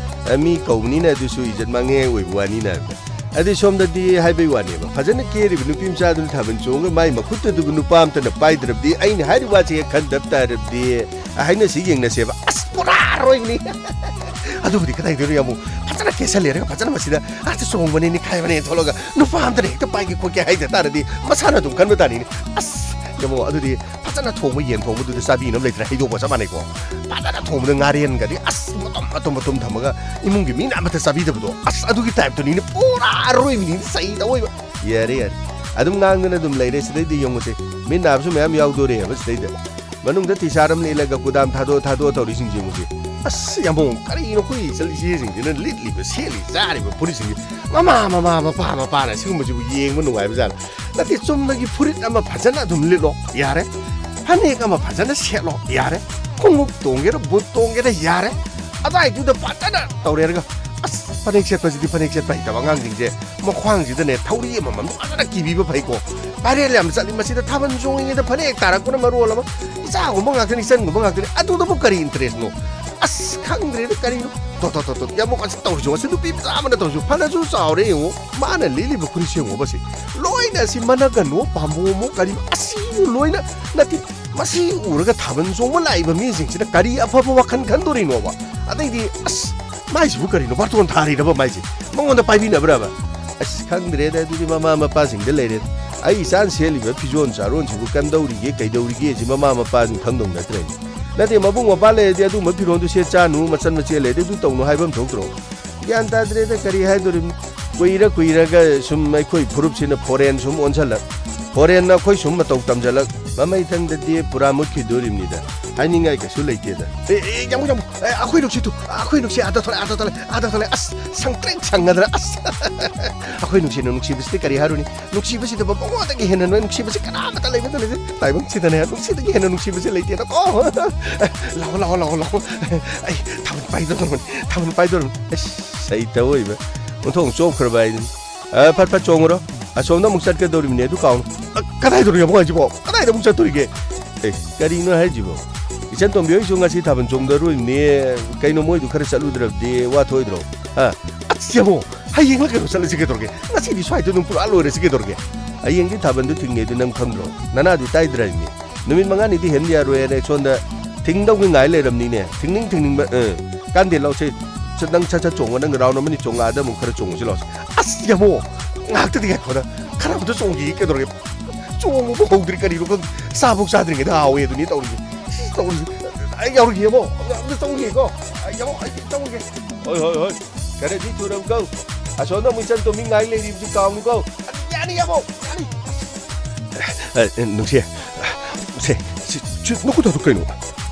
ꯑ, ꯃꯤ ꯀꯧꯕꯅꯤꯅ ꯑꯗꯨꯁꯨ ꯏꯖꯠ ꯃꯥꯡꯅꯤꯡꯉꯥꯏ ꯑꯣꯏꯕ ꯋꯥꯅꯤꯅ꯫ ꯑꯗꯨ ꯁꯣꯝꯗꯗꯤ ꯍꯥꯏꯕꯩ ꯋꯥꯅꯦꯕ, ꯐꯖꯅ ꯀꯦꯔꯤꯕ ꯅꯨꯄꯤ ꯃꯆꯥꯗꯨꯅ ꯊꯥꯕꯜ ꯆꯣꯡꯉꯒ ꯃꯥꯏ ꯃꯈꯨꯠꯇꯗꯨꯕꯨ ꯅꯨꯄꯥ ꯑꯝꯇꯅ ꯄꯥꯏꯗ꯭ꯔꯕꯗꯤ, ꯑꯩꯅ ꯍꯥꯏꯔꯤꯕ ꯋꯥꯁꯦ ꯍꯦꯛ ꯈꯟꯗꯕ ꯇꯥꯔꯕꯗꯤ, ꯑ, ꯍꯥꯏꯅꯁꯤ ꯌꯦꯡꯅꯁꯦꯕ꯫ ꯑꯁ, ꯄꯨꯔꯥ ꯑꯔꯣꯏꯕꯅꯤ꯫ ꯑꯗꯨꯕꯨꯗꯤ ꯀꯗꯥꯏꯗꯩꯅꯣ ꯌꯥꯝꯕꯨ, ꯐꯖꯅ ꯀꯦꯁꯜꯂꯦꯔꯒ ꯐꯖꯅ ꯃꯁꯤꯗ ꯑꯁ ꯆꯣꯡꯕꯅꯦ, ꯅꯤꯡꯈꯥꯏꯕꯅꯦ ꯊꯣꯛꯂꯒ ꯅꯨꯄꯥ ꯑꯝꯇꯅ ꯍꯦꯛꯇ ꯄꯥꯏꯒꯦ ꯈꯣꯠꯀꯦ ꯍꯥꯏꯗ ꯇꯥꯔꯗꯤ ꯃꯁꯥꯅ ꯑꯗꯨꯝ ꯈꯟꯕ ꯇꯥꯅꯤꯅꯦ꯫ ꯑꯁ ꯌꯥꯝꯕꯨ, ꯑꯗꯨꯗꯤ ꯐꯖꯅ ꯊꯣꯡꯕ ꯌꯦꯟ ꯊꯣꯡꯕꯗꯨꯗ ꯆꯥꯕꯤꯅꯕ ꯂꯩꯇ꯭ꯔꯦ, ꯍꯩꯗꯣꯛꯄ ꯆꯞ ꯃꯥꯟꯅꯩꯀꯣ꯫ ꯐꯖꯅ ꯊꯣꯡꯕꯗ ꯉꯥꯔꯦꯟꯒꯗꯤ ꯑꯁ ꯃꯇꯨꯝ ꯃꯇꯨꯝ ꯃꯇꯨꯝ ꯊꯝꯃꯒ ꯏꯃꯨꯡꯒꯤ ꯃꯤꯅ ꯑꯃꯠꯇ ꯆꯥꯕꯤꯗꯕꯗꯣ, ꯑꯁ ꯑꯗꯨꯒꯤ ꯇꯥꯏꯞꯇꯨꯅꯤꯅꯦ꯫ ꯄꯨꯔꯥ ꯑꯔꯣꯏꯕꯤꯅꯤꯅꯦ, ꯆꯩꯗ ꯑꯣꯏꯕ꯫ ꯌꯥꯔꯦ ꯌꯥꯔꯦ, ꯑꯗꯨꯝ ꯉꯥꯡꯗꯅ ꯑꯗꯨꯝ ꯂꯩꯔꯦ꯫ ꯁꯤꯗꯩꯗꯤ ꯌꯦꯡꯉꯨꯁꯦ, ꯃꯤꯠ ꯅꯥꯕꯁꯨ ꯃꯌꯥꯝ ꯌꯥꯎꯗꯣꯔꯦꯕ ꯁꯤꯗꯩꯗ꯫ ꯃꯅꯨꯡꯗ ꯇꯤꯁꯥꯔ ꯑꯃ ꯂꯤꯠꯂꯒ ꯀꯨꯗꯥꯝ ꯊꯥꯗꯣꯛꯑ ꯊꯥꯗꯣꯛꯑ ꯇꯧꯔꯤꯁꯤꯡꯁꯦ ꯌꯦꯡꯉꯨꯁꯦ꯫ ꯑꯁ ꯌꯥꯝꯕꯨ, ꯀꯔꯤꯅꯣ ꯑꯩꯈꯣꯏ ꯏꯆꯜ ꯏꯆꯦꯁꯤꯡꯁꯤꯅ ꯂꯤꯠꯂꯤꯕ, ꯁꯦꯠꯂꯤ, ꯆꯥꯔꯤꯕ ꯐꯨꯔꯤꯠꯁꯤꯡꯁꯦ? ꯃꯃꯥ, ꯃꯃꯥ, ꯃꯄꯥ, ꯃꯄꯥꯅ ꯁꯤꯒꯨꯝꯕꯁꯤꯕꯨ ꯌꯦꯡꯕ ꯅꯨꯡꯉꯥꯏꯕ ꯖꯥꯠꯂ? ꯅꯠꯇꯦ, ꯆꯨꯝꯅꯒꯤ ꯐꯨꯔꯤꯠ ꯑꯃ ꯐꯖꯅ ꯑꯗꯨꯝ ꯂꯤꯠꯂꯣ ꯌꯥꯔꯦ, ꯐꯅꯦꯛ ꯑꯃ ꯐꯖꯅ ꯁꯦꯠꯂꯣ ꯌꯥꯔꯦ, ꯈꯣꯡꯎꯞ ꯇꯣꯡꯒꯦꯔꯥ ꯕꯨꯠ ꯇꯣꯡꯒꯦꯔꯥ ꯌꯥꯔꯦ꯫ ꯑꯗꯥꯏꯗꯨꯗ ꯐꯖꯅ ꯇꯧꯔꯦꯔꯒ, ꯑꯁ ꯐꯅꯦꯛ ꯁꯦꯠꯄꯁꯤꯗꯤ, ꯐꯅꯦꯛ ꯁꯦꯠꯄ ꯍꯩꯇꯕ ꯑꯉꯥꯡꯁꯤꯡꯁꯦ ꯃꯈ꯭ꯋꯥꯡꯁꯤꯗꯅꯦ ꯊꯧꯔꯤ ꯑꯃꯃꯝ ꯐꯖꯅ ꯀꯤꯕꯤꯕ ꯐꯩꯀꯣ꯫ ꯚꯥꯏꯔꯦꯜ ꯌꯥꯝ ꯆꯠꯂꯤ ꯃꯁꯤꯗ, ꯊꯥꯕꯜ ꯆꯣꯡꯉꯤꯉꯩꯗ ꯐꯅꯦꯛ ꯇꯥꯔꯛꯄꯅ ꯃꯔꯣꯜ ꯑꯃ, ꯏꯆꯥꯒꯨꯝꯕ ꯉꯥꯛꯇꯅꯤ, ꯏꯆꯟꯒꯨꯝꯕ ꯉꯥꯛꯇꯅꯤ, ꯑꯗꯨꯗꯕꯨ ꯀꯔꯤ ꯏꯟꯇꯔꯦꯁꯅꯣ? ꯑꯁ ꯈꯪꯗ꯭ꯔꯦꯗ ꯀꯔꯤꯅꯣ꯫ ꯇꯣ ꯇꯣ ꯇꯣ ꯇꯣ, ꯌꯥꯝꯕꯨ ꯑꯁꯤ ꯇꯧꯔꯤꯁꯤ ꯌꯦꯡꯉꯣ, ꯑꯁꯤ ꯅꯨꯄꯤ ꯃꯆꯥ ꯑꯃꯅ ꯇꯧꯔꯤꯁꯤ ꯐꯅꯁꯨ ꯆꯥꯎꯔꯦ ꯌꯦꯡꯉꯣ꯫ ꯃꯥꯅ ꯂꯤꯠꯂꯤꯕ ꯐꯨꯔꯤꯠꯁꯦ ꯌꯦꯡꯉꯣꯕ, ꯑꯁꯤ ꯂꯣꯏꯅ ꯑꯁꯤ ꯃꯅꯒꯅꯣ, ꯄꯥꯝꯕꯣꯝꯃꯣ ꯀꯔꯤ, ꯑꯁꯤꯁꯨ ꯂꯣꯏꯅ ꯅꯠꯇꯦ꯫ ꯃꯁꯤ ꯎꯔꯒ ꯊꯥꯕꯜ ꯆꯣꯡꯕ ꯂꯥꯛꯏꯕ ꯃꯤꯁꯤꯡꯁꯤꯅ ꯀꯔꯤ ꯑꯐꯕ ꯋꯥꯈꯜ ꯈꯟꯗꯣꯔꯤꯅꯣꯕ? ꯑꯗꯩꯗꯤ ꯑꯁ ꯃꯥꯏꯁꯤꯕꯨ ꯀꯔꯤꯅꯣ, ꯕꯥꯔꯇꯣꯟ ꯊꯥꯔꯤꯔꯕ ꯃꯥꯏꯁꯦ? ꯃꯉꯣꯟꯗ ꯄꯥꯏꯕꯤꯅꯕ꯭ꯔꯕ? ꯑꯁ ꯈꯪꯗ꯭ꯔꯦꯗ, ꯑꯗꯨꯗꯤ ꯃꯃꯥ ꯃꯄꯥꯁꯤꯡꯗ ꯂꯩꯔꯦ꯫ ꯑꯩ ꯏꯆꯥꯅ ꯁꯦꯠꯂꯤꯕ ꯐꯤꯖꯣꯜ ꯆꯥꯔꯣꯟꯁꯤꯕꯨ ꯀꯝꯗꯧꯔꯤꯒꯦ ꯀꯩꯗꯧꯔꯤꯒꯦ ꯁꯤ ꯃꯃꯥ ꯃꯄꯥꯁꯤꯡ ꯈꯪꯗꯧ ꯅꯠꯇ꯭ꯔꯦꯅꯦ꯫ ꯅꯠꯇꯦ, ꯃꯕꯨꯡ ꯃꯧꯄ꯭ꯋꯥ ꯂꯩꯔꯗꯤ ꯑꯗꯨꯒꯨꯝꯕ ꯐꯤꯔꯣꯜꯗꯨ ꯁꯦꯠ ꯆꯥꯅꯨ, ꯃꯆꯟ ꯃꯆꯦ ꯂꯩꯔꯗꯤ ꯑꯗꯨ ꯇꯧꯅꯨ ꯍꯥꯏꯕ ꯑꯃ ꯊꯣꯛꯇ꯭ꯔꯣ? ꯒ꯭ꯌꯥꯟ ꯇꯥꯗ꯭ꯔꯦꯗ, ꯀꯔꯤ ꯍꯥꯏꯗꯣꯔꯤꯕꯅꯣ? ꯀꯨꯏꯔ ꯀꯨꯏꯔꯒ ꯁꯨꯝ ꯑꯩꯈꯣꯏ ꯐꯨꯔꯨꯞꯁꯤꯅ ꯐꯣꯔꯦꯟ ꯁꯨꯝ ꯑꯣꯟꯁꯜꯂꯛ, ꯐꯣꯔꯦꯟꯅ ꯑꯩꯈꯣꯏ ꯁꯨꯝ ꯃꯇꯧ ꯇꯝꯖꯜꯂꯛ, ꯃꯃꯩꯊꯪꯗꯗꯤ ꯄꯨꯔꯥ ꯃꯨꯠꯈꯤꯗꯣꯔꯤꯕꯅꯤꯗ꯫ ꯍꯥꯏꯅꯤꯡꯉꯥꯏ ꯀꯩꯁꯨ ꯂꯩꯇꯦꯗ꯫ ꯑꯦ, ꯑꯦ, ꯌꯥꯝꯕꯨ, ꯌꯥꯝꯕꯨ, ꯑꯦ, ꯑꯩꯈꯣꯏ ꯅꯨꯡꯁꯤꯠꯇꯨ, ꯑꯩꯈꯣꯏ ꯅꯨꯡꯁꯤꯠ ꯑꯥꯗ ꯊꯣꯛꯂꯛꯑꯦ, ꯑꯥꯗ ꯊꯣꯛꯂꯛꯑꯦ, ꯑꯥꯗ ꯊꯣꯛꯂꯛꯑꯦ꯫ ꯑꯁ, ꯁꯪꯇ꯭ꯔꯤꯛ ꯁꯪꯉꯗ꯭ꯔꯥ? ꯑꯁ, ꯑꯩꯈꯣꯏ ꯅꯨꯡꯁꯤꯠꯅ ꯅꯨꯡꯁꯤꯕꯁꯤꯗꯤ ꯀꯔꯤ ꯍꯥꯏꯔꯨꯅꯤ? ꯅꯨꯡꯁꯤꯕꯁꯤꯗ ꯃꯉꯣꯟꯗꯒꯤ ꯍꯦꯟꯅ ꯅꯣꯏ ꯅꯨꯡꯁꯤꯕꯁꯤ ꯀꯅꯥꯃꯠꯇ ꯂꯩꯕ ꯅꯠꯇꯦ꯫ ꯇꯥꯏꯕꯪꯁꯤꯗꯅꯦ ꯅꯨꯡꯁꯤꯕꯗꯒꯤ ꯍꯦꯟꯅ ꯅꯨꯡꯁꯤꯕꯁꯤ ꯂꯩꯇꯦꯗꯀꯣ꯫ ꯂꯥꯛꯑꯣ, ꯂꯥꯛꯑꯣ, ꯂꯥꯛꯑꯣ, ꯂꯥꯛꯑꯣ꯫ ꯑꯩ ꯊꯥꯕꯜ ꯄꯥꯏꯗꯧꯔꯕꯅꯤ, ꯊꯥꯕꯜ ꯄꯥꯏꯗꯧꯔꯕꯅꯤ꯫ ꯑꯁ, ꯁꯩꯇ ꯑꯣꯏꯕ꯫ ꯑꯣꯟꯊꯣꯛ ꯆꯣꯞꯈ꯭ꯔꯕ ꯍꯥꯏꯗꯨꯅꯤ꯫ ꯑ, ꯐꯠ ꯐꯠ ꯆꯣꯡꯉꯨꯔꯣ꯫ ꯑꯁꯣꯝꯗ ꯑꯃꯨꯛ ꯆꯠꯀꯗꯧꯔꯤꯕꯅꯤ ꯑꯗꯨ ꯀꯥꯎꯅ꯫ ꯑ, ꯀꯗꯥꯏꯗꯅꯣ ꯌꯥꯝꯕꯨꯡ ꯍꯥꯏꯁꯤꯕꯣ? ꯀꯗꯥꯏꯗ ꯑꯃꯨꯛ ꯆꯠꯇꯣꯔꯤꯒꯦ? ꯑꯦ, ꯀꯔꯤꯅꯣ ꯍꯥꯏꯁꯤꯕꯣ? ꯏꯆꯟ ꯇꯣꯝꯕꯤ ꯍꯣꯏꯁꯨ ꯉꯁꯤ ꯊꯥꯕꯜ ꯆꯣꯡꯗꯧꯔꯤꯕꯅꯤ꯫ ꯀꯩꯅꯣ ꯃꯣꯏꯗꯨ ꯈꯔ ꯆꯠꯂꯨꯗ꯭ꯔꯕꯗꯤ ꯋꯥ ꯊꯣꯛꯑꯣꯏꯗ꯭ꯔꯣ? ꯍꯥ? ꯑꯁ, ꯌꯥꯝꯕꯨꯡ! ꯍꯌꯦꯡꯂ ꯀꯩꯅꯣ ꯆꯠꯂꯁꯤ ꯀꯩꯗꯧꯔꯒꯦ? ꯉꯁꯤꯗꯤ ꯁ꯭ꯋꯥꯏꯗ ꯑꯗꯨꯝ ꯄꯨꯔꯥ ꯂꯣꯏꯔꯁꯤ ꯀꯩꯗꯧꯔꯒꯦ? ꯍꯌꯦꯡꯗꯤ ꯊꯥꯕꯜꯗꯨ ꯊꯤꯡꯉꯦꯗꯤ ꯅꯪ ꯈꯪꯗ꯭ꯔꯣ? ꯅꯅꯥꯗꯨ ꯇꯥꯏꯗ꯭ꯔꯥ ꯍꯥꯏꯕꯅꯤ꯫ ꯅꯨꯃꯤꯠ ꯃꯉꯥꯅꯤꯗꯤ ꯍꯦꯟ ꯌꯥꯔꯣꯏ ꯍꯥꯏꯅ ꯑꯩ ꯁꯣꯝꯗ ꯊꯤꯡꯗꯧꯒꯤ ꯉꯥꯏ ꯂꯩꯔꯕꯅꯤꯅꯦ꯫ ꯊꯤꯡꯅꯤꯡ ꯊꯤꯡꯅꯤꯡꯕ, ꯑ, ꯀꯥꯟꯗꯦ ꯂꯧꯁꯦ꯫ ꯅꯪ ꯁꯠ ꯁꯠ ꯆꯣꯡꯉꯣ, ꯅꯪ ꯔꯥꯎꯟ ꯑꯃꯅꯤ ꯆꯣꯡꯉꯛꯑꯗ ꯑꯃꯨꯛ ꯈꯔ ꯆꯣꯡꯉꯨꯁꯤ ꯂꯥꯛꯑꯣꯁꯤ꯫ ꯑꯁ, ꯌꯥꯃꯣ, ꯉꯥꯏꯍꯥꯛꯇꯗꯤ ꯉꯥꯏꯈꯣꯗ, ꯈꯔ ꯑꯝꯇ ꯆꯣꯡꯈꯤꯒꯦ꯫ ꯀꯩꯗꯧꯔꯒꯦ? ꯆꯣꯡꯕꯕꯨ ꯍꯧꯗ꯭ꯔꯤ, ꯀꯔꯤꯅꯣ ꯈꯪꯗꯦ꯫ ꯆꯥꯐꯧ ꯆꯥꯗ꯭ꯔꯤꯉꯩꯗ ꯍꯥꯎꯋꯦ ꯑꯗꯨꯅꯤ ꯇꯧꯔꯤꯁꯦ꯫ ꯁꯤ ꯇꯧꯔꯤꯁꯦ꯫ ꯑꯩ ꯌꯥꯎꯔꯒꯦ, ꯌꯥꯃꯣ꯫ ꯑꯝꯇ ꯆꯣꯡꯈꯤꯒꯦꯀꯣ꯫ ꯑꯩ, ꯌꯥꯃꯣ, ꯑꯩ ꯆꯣꯡꯈꯤꯒꯦ꯫ ꯍꯣꯏ, ꯍꯣꯏ, ꯍꯣꯏ꯫ ꯈꯔꯗꯤ ꯊꯨꯔꯝꯀꯣ꯫ ꯑꯁꯣꯝꯗ ꯑꯃꯨꯛ ꯏꯆꯟ ꯇꯣꯝꯕꯤ ꯉꯥꯏ ꯂꯩꯔꯤꯕꯁꯤ ꯀꯥꯎꯅꯨꯀꯣ꯫ ꯌꯥꯅꯤ, ꯌꯥꯃꯣ, ꯌꯥꯅꯤ꯫ ꯑꯦ, ꯑꯦ, ꯅꯨꯡꯁꯤ꯫ ꯁꯦ, ꯁꯤ, ꯁꯤ, ꯅꯈꯨꯠꯇꯗꯣ ꯀꯩꯅꯣ?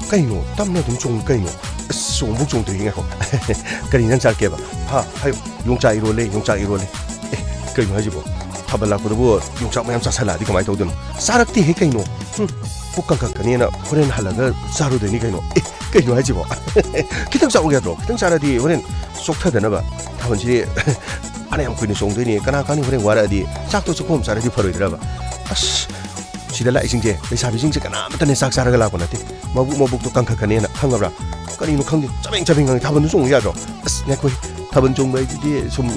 ꯀꯩꯅꯣ? ꯇꯞꯅ ꯑꯗꯨꯝ ꯆꯣꯡꯉꯤ ꯀꯩꯅꯣ? ꯑꯁ, ꯆꯣꯡꯕꯧ ꯆꯣꯡꯗ꯭ꯔꯤ, ꯉꯥꯏꯈꯣ꯫ ꯀꯔꯤ ꯏꯟꯖꯥꯡ ꯆꯥꯔꯛꯀꯦꯕ? ꯍꯥ? ꯍꯥꯏꯌꯨ꯫ ꯌꯣꯡꯆꯥꯛ ꯏꯔꯣꯜꯂꯦ, ꯌꯣꯡꯆꯥꯛ ꯏꯔꯣꯜꯂꯦ꯫ ꯑꯦ, ꯀꯩꯅꯣ ꯍꯥꯏꯁꯤꯕꯣ? ꯊꯥꯕꯜ ꯂꯥꯛꯄꯗꯕꯨ ꯌꯣꯡꯆꯥꯛ ꯃꯌꯥꯝ ꯆꯥꯁꯜꯂꯛꯑꯗꯤ ꯀꯃꯥꯏꯅ ꯇꯧꯗꯣꯏꯅꯣ? ꯆꯥꯔꯛꯇꯦꯍꯦ ꯀꯩꯅꯣ꯫ ꯍꯨꯝ, ꯄꯨꯛ ꯀꯪꯈꯠꯀꯅꯦꯅ ꯍꯣꯔꯦꯟ ꯍꯜꯂꯒ ꯆꯥꯔꯨꯗꯣꯏꯅꯤ ꯀꯩꯅꯣ꯫ ꯑꯦ, ꯀꯩꯅꯣ ꯍꯥꯏꯁꯤꯕꯣ? ꯈꯤꯇꯪ ꯆꯥꯎꯒꯦ ꯌꯥꯗ꯭ꯔꯣ? ꯈꯤꯇꯪ ꯆꯥꯔꯗꯤ ꯍꯣꯔꯦꯟ ꯆꯣꯛꯊꯗꯅꯕ꯫ ꯊꯥꯕꯜꯁꯤꯗꯤ ꯐꯅꯌꯥꯝ ꯀꯨꯏꯅ ꯆꯣꯡꯗꯣꯏꯅꯤ꯫ ꯀꯅꯥ ꯈꯪꯅꯤ ꯍꯣꯔꯦꯟ ꯋꯥꯔꯛꯑꯗꯤ ꯆꯥꯛꯇꯣ ꯆꯈꯣꯝ ꯆꯥꯔꯗꯤ ꯐꯔꯣꯏꯗ꯭ꯔꯕ? ꯑꯁ, ꯁꯤꯗ ꯂꯥꯛꯏꯁꯤꯡꯁꯦ, ꯂꯩꯁꯥꯕꯤꯁꯤꯡꯁꯦ ꯀꯅꯥꯃꯠꯇꯅꯦ ꯆꯥꯛ ꯆꯥꯔꯒ ꯂꯥꯛꯄ ꯅꯠꯇꯦ꯫ ꯃꯕꯨꯛ ꯃꯕꯨꯛꯇꯣ ꯀꯪꯈꯠꯀꯅꯦꯅ ꯈꯪꯉꯕ꯭ꯔꯥ? ꯀꯔꯤꯅꯣ ꯈꯪꯗꯦ, ꯆꯕꯦꯡ ꯆꯕꯦꯡ ꯉꯥꯡꯉꯤ꯫ ꯊꯥꯕꯜꯗꯨ ꯆꯣꯡꯉꯨ ꯌꯥꯗ꯭ꯔꯣ? ꯑꯁ, ꯉꯥꯏꯈꯣꯍꯦ, ꯊꯥꯕꯜ ꯆꯣꯡꯕ ꯍꯥꯏꯗꯨꯗꯤ ꯁꯨꯝ,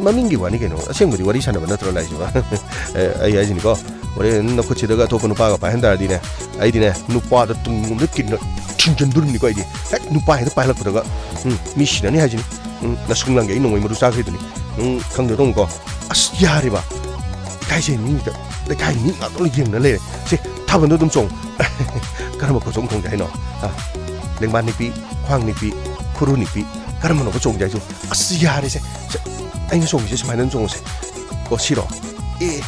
ꯃꯃꯤꯡꯒꯤ ꯋꯥꯅꯤ ꯀꯩꯅꯣ, ꯑꯁꯦꯡꯕꯗꯤ ꯋꯥꯔꯤ ꯁꯥꯟꯅꯕ ꯅꯠꯇ꯭ꯔꯣ ꯂꯥꯛꯏꯁꯤꯕꯣ? ꯑꯩ ꯍꯥꯏꯁꯤꯅꯤꯀꯣ, ꯍꯣꯔꯦꯟ ꯅꯈꯨꯠꯁꯤꯗꯒ ꯑꯇꯣꯞꯄ ꯅꯨꯄꯥꯒ ꯄꯥꯏꯍꯟ ꯇꯥꯔꯗꯤꯅꯦ, ꯑꯩꯗꯤꯅꯦ, ꯅꯨꯄꯥꯗ ꯇꯨꯡꯂꯣꯝꯗ ꯀꯤꯟꯅ ꯊꯤꯡꯖꯤꯟꯗꯣꯔꯤꯕꯅꯤꯀꯣ ꯑꯩꯗꯤ꯫ ꯍꯦꯛ ꯅꯨꯄꯥ ꯍꯦꯛꯇ ꯄꯥꯏꯍꯜꯂꯛꯄꯗꯒ, ꯎꯝ, ꯃꯤ ꯁꯤꯅꯅꯤ ꯍꯥꯏꯁꯤꯅꯤ꯫ ꯎꯝ, ꯅꯁꯨꯡꯂꯥꯡꯒꯤ ꯑꯩ ꯅꯣꯡꯃꯩ ꯃꯔꯨ ꯆꯥꯈ꯭ꯔꯤꯗꯨꯅꯤ꯫ ꯎꯝ, ꯈꯪꯗꯦ, ꯇꯧꯅꯨꯀꯣ꯫ ꯑꯁ, ꯌꯥꯔꯦꯕ꯫ ꯏꯀꯥꯏꯖꯩ, ꯃꯤꯗ ꯂꯩꯀꯥꯏ ꯃꯤ ꯉꯥꯛꯇ ꯂꯣꯏ ꯌꯦꯡꯅ ꯂꯩꯔꯦ꯫ ꯁꯦ, ꯊꯥꯕꯜꯗꯣ ꯑꯗꯨꯝ ꯆꯣꯡ꯫ ꯀꯔꯝꯕ ꯈꯨꯆꯣꯡ ꯆꯣꯡꯁꯦ ꯍꯥꯏꯅꯣ? ꯑ, ꯂꯦꯡꯕꯥꯟ ꯅꯤꯛꯄꯤ, ꯈ꯭ꯋꯥꯡ ꯅꯤꯛꯄꯤ, ꯈꯨꯔꯨ ꯅꯤꯛꯄꯤ, ꯀꯔꯝꯕꯅꯣꯕ ꯆꯣꯡꯁꯦ ꯍꯥꯏꯁꯨ? ꯑꯁ, ꯌꯥꯔꯦꯁꯦ꯫ ꯁꯦ, ꯑꯩꯅ ꯆꯣꯡꯉꯤꯁꯦ ꯁꯨꯃꯥꯏꯅ ꯑꯗꯨꯝ ꯆꯣꯡꯉꯁꯦ꯫ ꯑꯣ, ꯁꯤꯔꯣ? ꯑꯦ,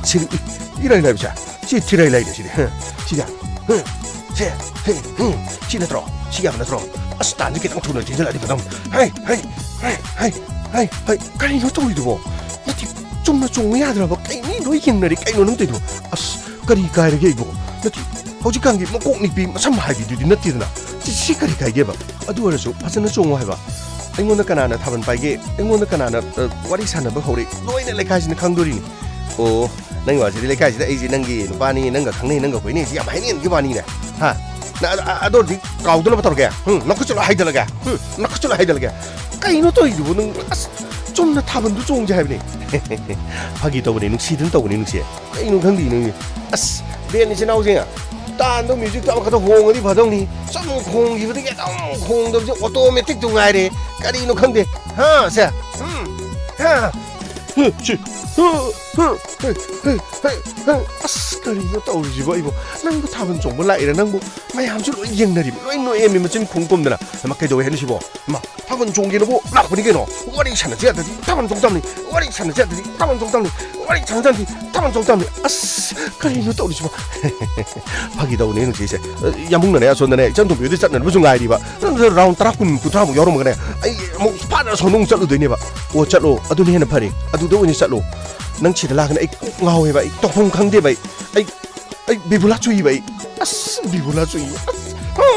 ꯁꯤꯗꯤ ꯏ-, ꯏꯔꯥꯏ ꯂꯥꯏꯕꯁꯦ꯫ ꯁꯤ ꯊꯤꯔꯥꯏ ꯂꯥꯏꯅꯦ ꯁꯤꯗꯤ꯫ ꯍ, ꯁꯤꯗ꯫ ꯍ, ꯁꯦ, ꯍꯦ, ꯍ, ꯁꯤ ꯅꯠꯇ꯭ꯔꯣ? ꯁꯤ ꯌꯥꯕ ꯅꯠꯇ꯭ꯔꯣ? ꯑꯁ, ꯇꯥꯟꯁꯤ ꯈꯤꯇꯪ ꯊꯨꯅ ꯆꯦꯟꯁꯤꯜꯂꯛꯑꯗꯤ ꯐꯗꯧꯅꯤ꯫ ꯍꯩ, ꯍꯩ, ꯍꯩ, ꯍꯩ, ꯍꯩ, ꯍꯩ, ꯀꯔꯤꯅꯣ ꯇꯧꯔꯤꯗꯨꯕꯣ? ꯅꯠꯇꯦ, ꯆꯨꯝꯅ ꯆꯣꯡꯕ ꯌꯥꯗ꯭ꯔꯕ? ꯀꯩ ꯃꯤ ꯂꯣꯏ ꯌꯦꯡꯅꯔꯤ, ꯀꯩꯅꯣ ꯅꯪ ꯇꯧꯔꯤꯗꯨꯕꯣ? ꯑꯁ, ꯀꯔꯤ ꯀꯥꯏꯔꯒꯦ ꯑꯩꯕꯣ? ꯅꯠꯇꯦ, ꯍꯧꯖꯤꯛꯀꯥꯟꯒꯤ ꯃꯀꯣꯛ ꯅꯤꯛꯄꯤ, ꯃꯁꯝ ꯍꯥꯏꯕꯤꯗꯨꯗꯤ ꯅꯠꯇꯦꯗꯅ꯫ ꯁꯤ, ꯁꯤ ꯀꯔꯤ ꯀꯥꯏꯒꯦꯕ? ꯑꯗꯨ ꯑꯣꯏꯔꯁꯨ ꯐꯖꯅ ꯆꯣꯡꯉꯣ ꯍꯥꯏꯕ꯫ ꯑꯩꯉꯣꯟꯗ ꯀꯅꯥꯅ ꯊꯥꯕꯜ ꯄꯥꯏꯒꯦ? ꯑꯩꯉꯣꯟꯗ ꯀꯅꯥꯅ, ꯑ, ꯋꯥꯔꯤ ꯁꯥꯟꯅꯕ ꯍꯧꯔꯦ? ꯂꯣꯏꯅ ꯂꯩꯀꯥꯏꯁꯤꯅ ꯈꯪꯗꯣꯔꯤꯅꯤ꯫ ꯑꯣ, ꯅꯪꯒꯤ ꯋꯥꯁꯤꯗꯤ ꯂꯩꯀꯥꯏꯁꯤꯗ ꯑꯩꯁꯦ ꯅꯪꯒꯤ ꯅꯨꯄꯥꯅꯤ, ꯅꯪꯒ ꯈꯪꯅꯩ, ꯅꯪꯒ ꯀꯣꯏꯅꯩꯁꯤ ꯌꯥꯝ ꯍꯥꯏꯅꯩꯒꯤ ꯋꯥꯅꯤꯅꯦ꯫ ꯍꯥ? ꯅ-, ꯑ-, ꯑ-, ꯑꯗꯨ ꯑꯣꯏꯔꯗꯤ ꯀꯥꯎꯗꯅꯕ ꯇꯧꯔꯒꯦ꯫ ꯍꯨꯝ, ꯅꯈꯨꯠꯁꯨ ꯂꯣꯏ ꯍꯥꯏꯗꯠꯂꯒꯦ꯫ ꯍꯨꯝ, ꯅꯈꯨꯠꯁꯨ ꯂꯣꯏ ꯍꯥꯏꯗꯠꯂꯒꯦ꯫ ꯀꯩꯅꯣ ꯇꯧꯔꯤꯗꯨꯕꯨ ꯅꯪ? ꯑꯁ, ꯆꯨꯝꯅ ꯊꯥꯕꯜꯗꯨ ꯆꯣꯡꯁꯦ ꯍꯥꯏꯕꯅꯤ꯫ ꯐꯥꯒꯤ ꯇꯧꯕꯅꯤ, ꯅꯨꯡꯁꯤꯗꯅ ꯇꯧꯕꯅꯤ, ꯅꯨꯡꯁꯤ꯫ ꯀꯩꯅꯣ ꯈꯪꯗꯦ ꯅꯪꯗꯤ꯫ ꯑꯁ, ꯕꯦꯟ ꯏꯆꯤꯟ ꯏꯅꯥꯎꯁꯤꯡ, ꯇꯥꯟꯗꯧ ꯃ꯭ꯌꯨꯖꯤꯛꯇꯣ ꯑꯃꯈꯛꯇ ꯍꯣꯡꯉꯗꯤ ꯐꯗꯧꯅꯤ꯫ ꯁꯨꯝ ꯈꯣꯡꯈꯤꯕꯗꯒꯤ ꯑꯗꯨꯝ ꯈꯣꯡꯗꯕꯁꯦ ꯑꯣꯇꯣꯃꯦꯇꯤꯛꯇꯨ ꯉꯥꯏꯔꯦ꯫ ꯀꯔꯤꯅꯣ ꯈꯪꯗꯦ꯫ ꯍꯥ, ꯁꯦ? ꯎꯝ, ꯍꯥ꯫ ꯍꯨ, ꯁꯤ, ꯍꯨ, ꯍꯨ, ꯍꯦ, ꯍꯦ, ꯍꯦ, ꯍꯦ꯫ ꯑꯁ, ꯀꯔꯤꯅꯣ ꯇꯧꯔꯤꯁꯤꯕꯣ ꯑꯩꯕꯨ? ꯅꯪꯕꯨ ꯊꯥꯕꯜ ꯆꯣꯡꯕ ꯂꯥꯛꯏꯔꯥ? ꯅꯪꯕꯨ ꯃꯌꯥꯝꯁꯨ ꯂꯣꯏ ꯌꯦꯡꯅꯔꯤꯕ, ꯂꯣꯏ ꯅꯣꯛꯑꯦꯃꯤ ꯃꯆꯤꯟ ꯈꯨꯝ ꯈꯨꯝꯗꯅ꯫ ꯍꯩꯃꯥ, ꯀꯩꯗꯧꯋꯦ ꯍꯥꯏꯅꯣ ꯁꯤꯕꯣ? ꯍꯩꯃꯥ, ꯊꯥꯕꯜ ꯆꯣꯡꯒꯦꯅꯕꯨ ꯂꯥꯛꯄꯅꯤ ꯀꯩꯅꯣ꯫ ꯋꯥꯔꯤ ꯁꯥꯟꯅꯁꯤ ꯌꯥꯗ꯭ꯔꯗꯤ ꯊꯥꯕꯜ ꯆꯣꯡ ꯇꯥꯕꯅꯤ꯫ ꯋꯥꯔꯤ ꯁꯥꯟꯅꯁꯤ ꯌꯥꯗ꯭ꯔꯗꯤ ꯊꯥꯕꯜ ꯆꯣꯡ ꯇꯥꯕꯅꯤ꯫ ꯋꯥꯔꯤ ꯁꯥꯟꯅꯁꯤ ꯌꯥꯗ꯭ꯔꯗꯤ ꯊꯥꯕꯜ ꯆꯣꯡ ꯇꯥꯕꯅꯤ꯫ ꯑꯁ, ꯀꯔꯤꯅꯣ ꯇꯧꯔꯤꯁꯤꯕꯣ? ꯐꯥꯒꯤ ꯇꯧꯕꯅꯦ ꯅꯨꯡꯁꯤꯁꯦ꯫ ꯌꯥꯝꯕꯨꯡꯅꯅꯦ ꯑꯁꯣꯝꯗꯅꯦ ꯏꯆꯟ ꯇꯣꯝꯕꯤꯗꯤ ꯆꯠꯅꯅꯕꯁꯨ ꯉꯥꯏꯔꯤꯕ꯫ ꯅꯪ ꯔꯥꯎꯟ ꯇꯔꯥ, ꯀꯨꯟ, ꯀꯨꯟꯊ꯭ꯔꯥꯃꯨꯛ ꯌꯥꯎꯔꯝꯃꯒꯅꯦ ꯑꯩ ꯑꯃꯨꯛ ꯐꯥꯅ ꯑꯁꯣꯝꯗ ꯑꯃꯨꯛ ꯆꯠꯂꯨꯗꯣꯏꯅꯦꯕ꯫ ꯑꯣ, ꯆꯠꯂꯣ꯫ ꯑꯗꯨꯅ ꯍꯦꯟꯅ ꯐꯔꯦ꯫ ꯑꯗꯨꯗ ꯑꯣꯏꯅ ꯆꯠꯂꯣ꯫ ꯅꯪ ꯁꯤꯗ ꯂꯥꯛꯀꯅꯤ ꯑꯩ ꯀꯣꯛ ꯉꯥꯎꯋꯦꯕ꯫ ꯑꯩ ꯇꯧꯐꯝ ꯈꯪꯗꯦꯕ꯫ ꯑꯩ, ꯑꯩ, ꯑꯩ ꯕꯤꯕꯨꯂꯥ ꯆꯨꯏꯕ ꯑꯩ꯫ ꯑꯁ, ꯕꯤꯕꯨꯂꯥ ꯆꯨꯏ꯫ ꯑꯁ, ꯑ!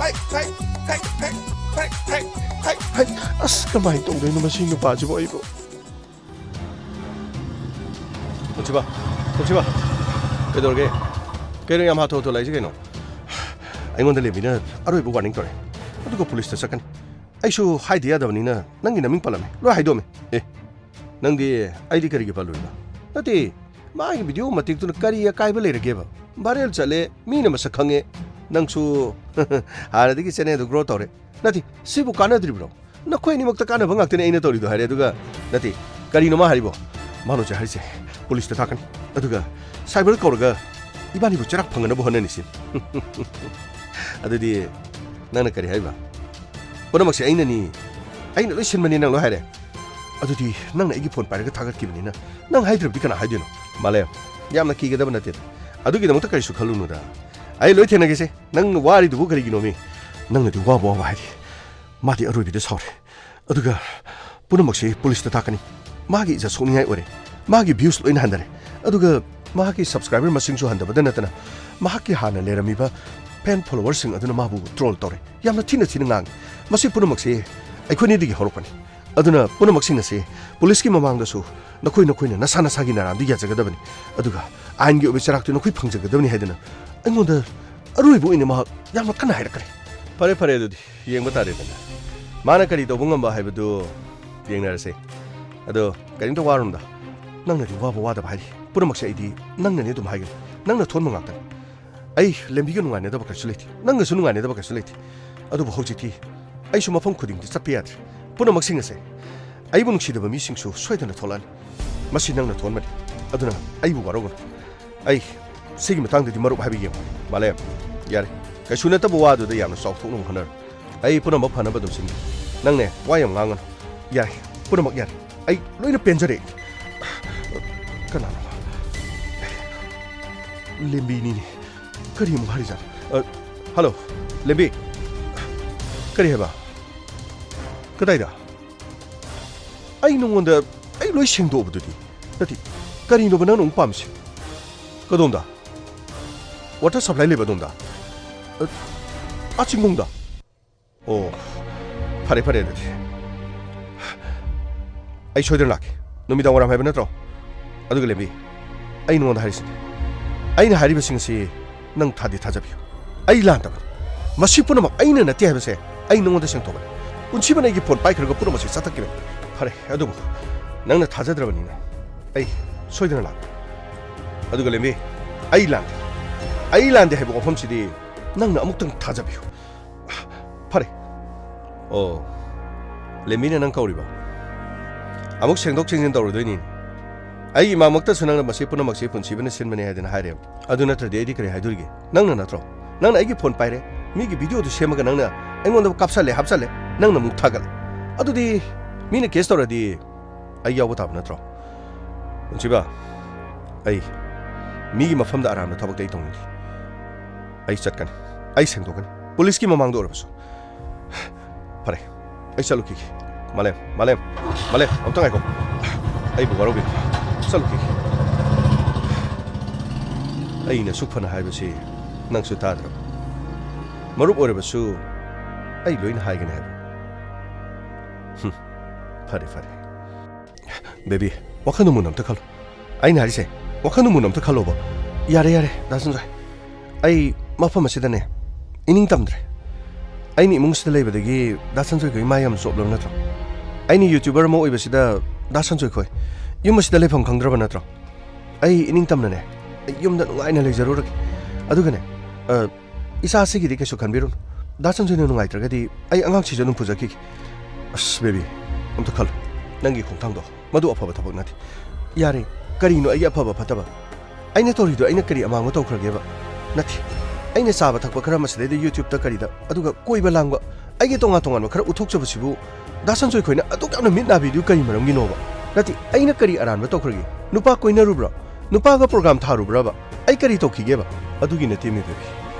ꯍꯥꯏ, ꯍꯥꯏ, ꯍꯥꯏ, ꯍꯥꯏ, ꯍꯥꯏ, ꯍꯥꯏ, ꯍꯥꯏ, ꯍꯥꯏ꯫ ꯑꯁ, ꯀꯃꯥꯏꯅ ꯇꯧꯗꯣꯏꯅꯣ ꯃꯁꯤ ꯅꯨꯄꯥꯁꯤꯕꯨ ꯑꯩꯕꯨ? ꯄꯨꯟꯁꯤꯕ, ꯄꯨꯟꯁꯤꯕ, ꯀꯩꯗꯧꯔꯒꯦ? ꯀꯩꯅꯣ ꯌꯥꯝ ꯍꯥꯊꯨ ꯍꯥꯊꯨ ꯂꯥꯛꯏꯁꯦ ꯀꯩꯅꯣ? ꯑꯩꯉꯣꯟꯗ ꯂꯦꯝꯕꯤꯅ ꯑꯔꯣꯏꯕ ꯋꯥꯔꯅꯤꯡ ꯇꯧꯔꯦ꯫ ꯑꯗꯨꯒ ꯄꯨꯂꯤꯁꯇ ꯆꯠꯀꯅꯤ꯫ ꯑꯩꯁꯨ ꯍꯥꯏꯗ ꯌꯥꯗꯕꯅꯤꯅ ꯅꯪꯒꯤ ꯅꯃꯤꯡ ꯄꯜꯂꯝꯃꯦ꯫ ꯂꯣꯏ ꯍꯥꯏꯗꯣꯛꯑꯝꯃꯦ꯫ ꯑꯦ, ꯅꯪꯗꯤ ꯑꯩꯗꯤ ꯀꯔꯤꯒꯤ ꯄꯜꯂꯨꯏꯕ? ꯅꯠꯇꯦ, ꯃꯥꯒꯤ ꯚꯤꯗꯤꯑꯣ ꯃꯇꯦꯛꯇꯨꯅ ꯀꯔꯤ ꯑꯀꯥꯏꯕ ꯂꯩꯔꯒꯦꯕ? ꯚꯥꯏꯔꯦꯜ ꯆꯠꯂꯦ, ꯃꯤꯅ ꯃꯁꯛ ꯈꯪꯉꯦ, ꯅꯪꯁꯨ ꯍꯥꯟꯅꯗꯒꯤ ꯆꯦꯅꯦꯜꯗꯨ ꯒ꯭ꯔꯣ ꯇꯧꯔꯦ꯫ ꯅꯠꯇꯦ, ꯁꯤꯕꯨ ꯀꯥꯟꯅꯗ꯭ꯔꯤꯕ꯭ꯔꯣ? ꯅꯈꯣꯏ ꯑꯅꯤꯃꯛꯇ ꯀꯥꯟꯅꯕ ꯉꯥꯛꯇꯅꯦ ꯑꯩꯅ ꯇꯧꯔꯤꯗꯣ ꯍꯥꯏꯔꯦ, ꯑꯗꯨꯒ ꯅꯠꯇꯦ, ꯀꯔꯤꯅꯣ ꯃꯥ ꯍꯥꯏꯔꯤꯕꯣ? ꯃꯥꯅ ꯍꯧꯖꯤꯛ ꯍꯥꯏꯔꯤꯁꯦ ꯄꯨꯂꯤꯁꯇ ꯊꯥꯛꯀꯅꯤ, ꯑꯗꯨꯒ ꯁꯥꯏꯕꯔ ꯀꯧꯔꯒ ꯏꯕꯥꯅꯤꯕꯨ ꯆꯩꯔꯥꯛ ꯐꯪꯅꯅꯕ ꯍꯣꯠꯅꯅꯤ ꯁꯤꯅꯤ꯫ ꯑꯗꯨꯗꯤ ꯅꯪꯅ ꯀꯔꯤ ꯍꯥꯏꯕ? ꯄꯨꯝꯅꯃꯛꯁꯦ ꯑꯩꯅꯅꯤ, ꯑꯩꯅ ꯂꯣꯏ ꯁꯤꯟꯕꯅꯤ ꯅꯪ ꯂꯣꯏ ꯍꯥꯏꯔꯦ꯫ ꯑꯗꯨꯗꯤ ꯅꯪꯅ ꯑꯩꯒꯤ ꯐꯣꯟ ꯄꯥꯏꯔꯒ ꯊꯥꯒꯠꯈꯤꯕꯅꯤꯅ ꯅꯪ ꯍꯥꯏꯗ꯭ꯔꯕꯗꯤ ꯀꯅꯥ ꯍꯥꯏꯗꯣꯏꯅꯣ? ꯃꯥꯂꯦꯝ, ꯌꯥꯝꯅ ꯀꯤꯒꯗꯕ ꯅꯠꯇꯦꯗ꯫ ꯑꯗꯨꯒꯤꯗꯃꯛꯇ ꯀꯔꯤꯁꯨ ꯈꯜꯂꯨꯅꯨꯗ꯫ ꯑꯩ ꯂꯣꯏ ꯊꯦꯡꯅꯒꯦꯁꯦ꯫ ꯅꯪ ꯋꯥꯔꯤꯗꯨꯕꯨ ꯀꯔꯤꯒꯤꯅꯣꯃꯤ? ꯅꯪꯅꯗꯤ ꯋꯥꯕ ꯋꯥꯕ ꯍꯥꯏꯔꯤ꯫ ꯃꯥꯗꯤ ꯑꯔꯣꯏꯕꯤꯗ ꯁꯥꯎꯔꯦ꯫ ꯑꯗꯨꯒ ꯄꯨꯝꯅꯃꯛꯁꯤ ꯄꯨꯂꯤꯁꯇ ꯇꯥꯛꯀꯅꯤ꯫ ꯃꯥꯒꯤ ꯏꯖꯠ ꯁꯣꯛꯅꯤꯡꯉꯥꯏ ꯑꯣꯏꯔꯦ꯫ ꯃꯥꯒꯤ ꯚ꯭ꯌꯨꯁ ꯂꯣꯏꯅ ꯍꯟꯊꯔꯦ꯫ ꯑꯗꯨꯒ ꯃꯍꯥꯛꯀꯤ ꯁꯕꯁꯀ꯭ꯔꯥꯏꯕꯔ ꯃꯁꯤꯡꯁꯨ ꯍꯟꯊꯕꯗ ꯅꯠꯇꯅ ꯃꯍꯥꯛꯀꯤ ꯍꯥꯟꯅ ꯂꯩꯔꯝꯃꯤꯕ ꯐꯦꯟ ꯐꯣꯂꯣꯋꯔꯁꯤꯡ ꯑꯗꯨꯅ ꯃꯥꯕꯨ ꯇ꯭ꯔꯣꯜ ꯇꯧꯔꯦ꯫ ꯌꯥꯝꯅ ꯊꯤꯅ ꯊꯤꯅ ꯉꯥꯡꯉꯤ꯫ ꯃꯁꯤ ꯄꯨꯝꯅꯃꯛꯁꯤ ꯑꯩꯈꯣꯏꯅꯤꯗꯒꯤ ꯍꯧꯔꯛꯄꯅꯤ꯫ ꯑꯗꯨꯅ ꯄꯨꯝꯅꯃꯛꯁꯤꯡ ꯑꯁꯤ ꯄꯨꯂꯤꯁꯀꯤ ꯃꯃꯥꯡꯗꯁꯨ ꯅꯈꯣꯏ ꯅꯈꯣꯏꯅ ꯅꯁꯥ ꯅꯁꯥꯒꯤ ꯅꯔꯥꯟꯗꯨ ꯌꯥꯖꯒꯗꯕꯅꯤ꯫ ꯑꯗꯨꯒ ꯑꯥꯏꯟꯒꯤ ꯑꯣꯏꯕ ꯆꯩꯔꯥꯛꯇꯨ ꯅꯈꯣꯏ ꯐꯪꯖꯒꯗꯕꯅꯤ ꯍꯥꯏꯗꯨꯅ ꯑꯩꯉꯣꯟꯗ ꯑꯔꯣꯏꯕ ꯑꯣꯏꯅ ꯃꯍꯥꯛ ꯌꯥꯝꯅ ꯀꯟꯅ ꯍꯥꯏꯔꯛꯈ꯭ꯔꯦ꯫ ꯐꯔꯦ, ꯐꯔꯦ, ꯑꯗꯨꯗꯤ ꯌꯦꯡꯕ ꯇꯥꯔꯦꯗꯅ꯫ ꯃꯥꯅ ꯀꯔꯤ ꯇꯧꯕ ꯉꯝꯕ ꯍꯥꯏꯕꯗꯨ ꯌꯦꯡꯅꯔꯁꯦ꯫ ꯑꯗꯣ ꯀꯔꯤꯝꯇ ꯋꯥꯔꯨꯅꯨꯗ꯫ ꯅꯪꯅꯗꯤ ꯋꯥꯕ ꯋꯥꯗꯕ ꯍꯥꯏꯔꯤ꯫ ꯄꯨꯝꯅꯃꯛꯁꯦ ꯑꯩꯗꯤ ꯅꯪꯅꯅꯤ ꯑꯗꯨꯝ ꯍꯥꯏꯒꯅꯤ꯫ ꯅꯪꯅ ꯊꯣꯟꯕ ꯉꯥꯛꯇꯅꯤ꯫ ꯑꯩ ꯂꯦꯝꯕꯤꯒ ꯅꯨꯡꯉꯥꯏꯅꯗꯕ ꯀꯩꯁꯨ ꯂꯩꯇꯦ, ꯅꯪꯒꯁꯨ ꯅꯨꯡꯉꯥꯏꯅꯗꯕ ꯀꯩꯁꯨ ꯂꯩꯇꯦ꯫ ꯑꯗꯨꯕꯨ ꯍꯧꯖꯤꯛꯇꯤ ꯑꯩꯁꯨ ꯃꯐꯝ ꯈꯨꯗꯤꯡꯗ ꯆꯠꯄ ꯌꯥꯗ꯭ꯔꯦ꯫ ꯄꯨꯝꯅꯃꯛꯁꯤꯡ ꯑꯁꯦ ꯑꯩꯕꯨ ꯅꯨꯡꯁꯤꯗꯕ ꯃꯤꯁꯤꯡꯁꯨ ꯁꯣꯏꯗꯅ ꯊꯣꯛꯂꯛꯑꯅꯤ꯫ ꯃꯁꯤ ꯅꯪꯅ ꯊꯣꯛꯍꯟꯕꯅꯤ꯫ ꯑꯗꯨꯅ ꯑꯩꯕꯨ ꯋꯥꯔꯧꯒꯅꯨ꯫ ꯑꯩ ꯁꯤꯒꯤ ꯃꯇꯥꯡꯗꯗꯤ ꯃꯔꯨꯞ ꯍꯥꯏꯕ ꯌꯦꯡꯉꯨ꯫ ꯃꯥꯂꯦꯝ, ꯌꯥꯔꯦ꯫ ꯀꯩꯁꯨ ꯅꯠꯇꯕ ꯋꯥꯗꯨꯗ ꯌꯥꯝꯅ ꯆꯥꯎꯊꯣꯛꯅꯕ ꯍꯣꯠꯅꯔꯨ꯫ ꯑꯩ ꯄꯨꯝꯅꯃꯛ ꯐꯅꯕ ꯑꯗꯨꯝ ꯁꯤꯟꯒꯦ꯫ ꯅꯪꯅꯦ, ꯋꯥ ꯌꯥꯝ ꯉꯥꯡꯒꯅꯨ꯫ ꯌꯥꯔꯦ, ꯄꯨꯝꯅꯃꯛ ꯌꯥꯔꯦ꯫ ꯑꯩ ꯂꯣꯏꯅ ꯄꯦꯟꯖꯔꯦ꯫ ꯀꯅꯥꯅꯣ? ꯂꯦꯝꯕꯤꯅꯤꯅꯦ꯫ ꯀꯔꯤ ꯑꯃꯨꯛ ꯍꯥꯏꯔꯤꯖꯥꯠꯅꯣ? ꯑ, ꯍꯜꯂꯣ, ꯂꯦꯝꯕꯤ꯫ ꯀꯔꯤ ꯍꯥꯏꯕ? ꯀꯗꯥꯏꯗ? ꯑꯩ ꯅꯉꯣꯟꯗ, ꯑꯩ ꯂꯣꯏ ꯁꯦꯡꯗꯣꯛꯑꯕꯗꯨꯗꯤ꯫ ꯅꯠꯇꯦ, ꯀꯔꯤꯅꯣꯕ ꯅꯪꯅ ꯑꯃꯨꯛ ꯄꯥꯝꯃꯤꯁꯦ? ꯀꯗꯣꯝꯗ? ꯋꯥꯇꯔ ꯁꯄ꯭ꯂꯥꯏ ꯂꯩꯕ ꯑꯗꯣꯝꯗ? ꯑ, ꯑꯥ ꯆꯤꯡꯈꯣꯡꯗ? ꯑꯣ, ꯐꯔꯦ, ꯐꯔꯦ ꯑꯗꯨꯗꯤ꯫ ꯑꯩ ꯁꯣꯏꯗꯅ ꯂꯥꯛꯀꯦ꯫ ꯅꯨꯃꯤꯗꯥꯡ ꯋꯥꯏꯔꯝ ꯍꯥꯏꯕ ꯅꯠꯇ꯭ꯔꯣ? ꯑꯗꯨꯒ ꯂꯦꯝꯕꯤ, ꯑꯩ ꯅꯉꯣꯟꯗ ꯍꯥꯏꯔꯤꯁꯤꯅꯤ, ꯑꯩꯅ ꯍꯥꯏꯔꯤꯕꯁꯤꯡ ꯑꯁꯤ ꯅꯪ ꯊꯥꯗꯤ ꯊꯥꯖꯕꯤꯌꯨ꯫ ꯑꯩ ꯂꯥꯟꯗꯕꯅꯤ꯫ ꯃꯁꯤ ꯄꯨꯝꯅꯃꯛ ꯑꯩꯅ ꯅꯠꯇꯦ ꯍꯥꯏꯕꯁꯦ ꯑꯩ ꯅꯉꯣꯟꯗ ꯁꯦꯡꯗꯣꯛꯀꯅꯤ꯫ ꯄꯨꯟꯁꯤꯕꯅ ꯑꯩꯒꯤ ꯐꯣꯟ ꯄꯥꯏꯈ꯭ꯔꯒ ꯄꯨꯝꯅꯃꯛꯁꯦ ꯆꯠꯊꯈꯤꯕꯅꯤ꯫ ꯐꯔꯦ, ꯑꯗꯨꯕꯨ ꯅꯪꯅ ꯊꯥꯖꯗ꯭ꯔꯕꯅꯤꯅ ꯑꯩ ꯁꯣꯏꯗꯅ ꯂꯥꯛꯀꯅꯤ꯫ ꯑꯗꯨꯒ ꯂꯦꯝꯕꯤ, ꯑꯩ ꯂꯥꯟꯗꯦ꯫ ꯑꯩ ꯂꯥꯟꯗꯦ ꯍꯥꯏꯕ ꯋꯥꯐꯝꯁꯤꯗꯤ ꯅꯪꯅ ꯑꯃꯨꯛꯇꯪ ꯊꯥꯖꯕꯤꯌꯨ꯫ ꯐꯔꯦ꯫ ꯑꯣ, ꯂꯦꯝꯕꯤꯅ ꯅꯪ ꯀꯧꯔꯤꯕ? ꯑꯃꯨꯛ ꯁꯦꯡꯗꯣꯛ ꯁꯦꯡꯖꯤꯟ ꯇꯧꯔꯨꯗꯣꯏꯅꯤ꯫ ꯑꯩ ꯏꯃꯥꯃꯛꯇꯁꯨ ꯅꯪꯅ ꯃꯁꯤ ꯄꯨꯝꯅꯃꯛꯁꯤ ꯄꯨꯟꯁꯤꯕꯅ ꯁꯤꯟꯕꯅꯦ ꯍꯥꯏꯗꯅ ꯍꯥꯏꯔꯦ꯫ ꯑꯗꯨ ꯅꯠꯇ꯭ꯔꯗꯤ ꯑꯩꯗꯤ ꯀꯔꯤ ꯍꯥꯏꯗꯣꯔꯤꯒꯦ? ꯅꯪꯅ ꯅꯠꯇ꯭ꯔꯣ? ꯅꯪꯅ ꯑꯩꯒꯤ ꯐꯣꯟ ꯄꯥꯏꯔꯦ, ꯃꯤꯒꯤ ꯚꯤꯗꯤꯑꯣꯗꯨ ꯁꯦꯝꯃꯒ ꯅꯪꯅ ꯑꯩꯉꯣꯟꯗ ꯀꯥꯞꯁꯜꯂꯦ, ꯍꯥꯞꯆꯜꯂꯦ, ꯅꯪꯅ ꯑꯃꯨꯛ ꯊꯥꯒꯠꯂꯦ꯫ ꯑꯗꯨꯗꯤ ꯃꯤꯅ ꯀꯦꯁ ꯇꯧꯔꯗꯤ ꯑꯩ ꯌꯥꯎꯕ ꯇꯥꯕ ꯅꯠꯇ꯭ꯔꯣ? ꯄꯨꯟꯁꯤꯕ, ꯑꯩ ꯃꯤꯒꯤ ꯃꯐꯝꯗ ꯑꯔꯥꯟꯕ ꯊꯕꯛꯇꯤ ꯑꯩ ꯇꯧꯅꯤꯡꯗꯦ꯫ ꯑꯩ ꯆꯠꯀꯅꯤ꯫ ꯑꯩ ꯁꯦꯡꯗꯣꯛꯀꯅꯤ꯫ ꯄꯨꯂꯤꯁꯀꯤ ꯃꯃꯥꯡꯗ ꯑꯣꯏꯔꯕꯁꯨ꯫ ꯐꯔꯦ, ꯑꯩ ꯆꯠꯂꯨꯈꯤꯒꯦ꯫ ꯃꯥꯂꯦꯝ, ꯃꯥꯂꯦꯝ, ꯃꯥꯂꯦꯝ, ꯑꯝꯇ ꯉꯥꯏꯈꯣ꯫ ꯑꯩꯕꯨ ꯋꯥꯔꯧꯕꯤꯅꯨ꯫ ꯆꯠꯂꯨꯈꯤꯒꯦ꯫ ꯑꯩꯅ ꯑꯁꯨꯛ ꯐꯅ ꯍꯥꯏꯕꯁꯤ ꯅꯪꯁꯨ ꯇꯥꯗ꯭ꯔꯕ꯫ ꯃꯔꯨꯞ ꯑꯣꯏꯔꯕꯁꯨ ꯑꯩ ꯂꯣꯏꯅ ꯍꯥꯏꯒꯅꯤ ꯍꯥꯏꯕ꯫ ꯍꯨꯝ, ꯐꯔꯦ, ꯐꯔꯦ꯫ ꯕꯦꯕꯤ, ꯋꯥꯈꯜꯗꯣ ꯃꯨꯟꯅ ꯑꯝꯇ ꯈꯜꯂꯣ꯫ ꯑꯩꯅ ꯍꯥꯏꯔꯤꯁꯦ, ꯋꯥꯈꯜꯗꯣ ꯃꯨꯟꯅ ꯑꯝꯇ ꯈꯜꯂꯣꯕ꯫ ꯌꯥꯔꯦ, ꯌꯥꯔꯦ, ꯗꯥ ꯁꯟꯖꯣꯏ꯫ ꯑꯩ ꯃꯐꯝ ꯑꯁꯤꯗꯅꯦ, ꯏꯅꯤꯡ ꯇꯝꯗ꯭ꯔꯦ꯫ ꯑꯩꯅ ꯏꯃꯨꯡꯁꯤꯗ ꯂꯩꯕꯗꯒꯤ ꯗꯥ ꯁꯟꯖꯣꯏ ꯈꯣꯏ ꯃꯥ ꯌꯥꯝ ꯆꯣꯞꯂꯕ ꯅꯠꯇ꯭ꯔꯣ? ꯑꯩꯅ YouTuber ꯑꯃ ꯑꯣꯏꯕꯁꯤꯗ ꯗꯥ ꯁꯟꯖꯣꯏ ꯈꯣꯏ ꯌꯨꯝ ꯑꯁꯤꯗ ꯂꯩꯐꯝ ꯈꯪꯗ꯭ꯔꯕ ꯅꯠꯇ꯭ꯔꯣ? ꯑꯩ ꯏꯅꯤꯡ ꯇꯝꯅꯅꯦ, ꯑꯩ ꯌꯨꯝꯗ ꯅꯨꯡꯉꯥꯏꯅ ꯂꯩꯖꯔꯨꯔꯒꯦ꯫ ꯑꯗꯨꯒꯅꯦ, ꯑ, ꯏꯆꯥꯁꯤꯒꯤꯗꯤ ꯀꯩꯁꯨ ꯈꯟꯕꯤꯔꯨꯅꯨ꯫ ꯗꯥ ꯁꯟꯖꯣꯏꯅ ꯅꯨꯡꯉꯥꯏꯇ꯭ꯔꯒꯗꯤ ꯑꯩ ꯑꯉꯥꯡꯁꯤꯁꯨ ꯑꯗꯨꯝ ꯄꯨꯖꯈꯤꯒꯦ꯫ ꯑꯁ, ꯕꯦꯕꯤ, ꯑꯝꯇ ꯈꯜꯂꯨ꯫ ꯅꯪꯒꯤ ꯈꯣꯡꯊꯥꯡꯗꯣ ꯃꯗꯨ ꯑꯐꯕ ꯊꯕꯛ ꯅꯠꯇꯦ꯫ ꯌꯥꯔꯦ, ꯀꯔꯤꯅꯣ ꯑꯩꯒꯤ ꯑꯐꯕ ꯐꯠꯇꯕ? ꯑꯩꯅ ꯇꯧꯔꯤꯗꯣ ꯑꯩꯅ ꯀꯔꯤ ꯑꯃꯥꯡꯕ ꯇꯧꯈ꯭ꯔꯒꯦꯕ? ꯅꯠꯇꯦ, ꯑꯩꯅ ꯆꯥꯕ ꯊꯛꯄ ꯈꯔ ꯃꯁꯤꯗꯩꯗ YouTube-ꯇ ꯀꯔꯤꯗ, ꯑꯗꯨꯒ ꯀꯣꯏꯕ ꯂꯥꯡꯕ, ꯑꯩꯒꯤ ꯇꯣꯉꯥꯟ ꯇꯣꯉꯥꯟꯕ ꯈꯔ ꯎꯠꯊꯣꯛꯆꯕꯁꯤꯕꯨ ꯗꯥ ꯁꯟꯖꯣꯏ ꯈꯣꯏꯅ ꯑꯗꯨꯛ ꯌꯥꯝꯅ ꯃꯤꯠ ꯅꯥꯕꯤꯗꯨ ꯀꯔꯤ ꯃꯔꯝꯒꯤꯅꯣꯕ? ꯅꯠꯇꯦ, ꯑꯩꯅ ꯀꯔꯤ ꯑꯔꯥꯟꯕ ꯇꯧꯈ꯭ꯔꯒꯦ? ꯅꯨꯄꯥ ꯀꯣꯏꯅꯔꯨꯕ꯭ꯔꯥ? ꯅꯨꯄꯥꯒ program ꯊꯥꯔꯨꯕ꯭ꯔꯕ? ꯑꯩ ꯀꯔꯤ ꯇꯧꯈꯤꯒꯦꯕ? ꯑꯗꯨꯒꯤ ꯅꯠꯇꯦ, ꯃꯤ ꯕꯦꯕꯤ꯫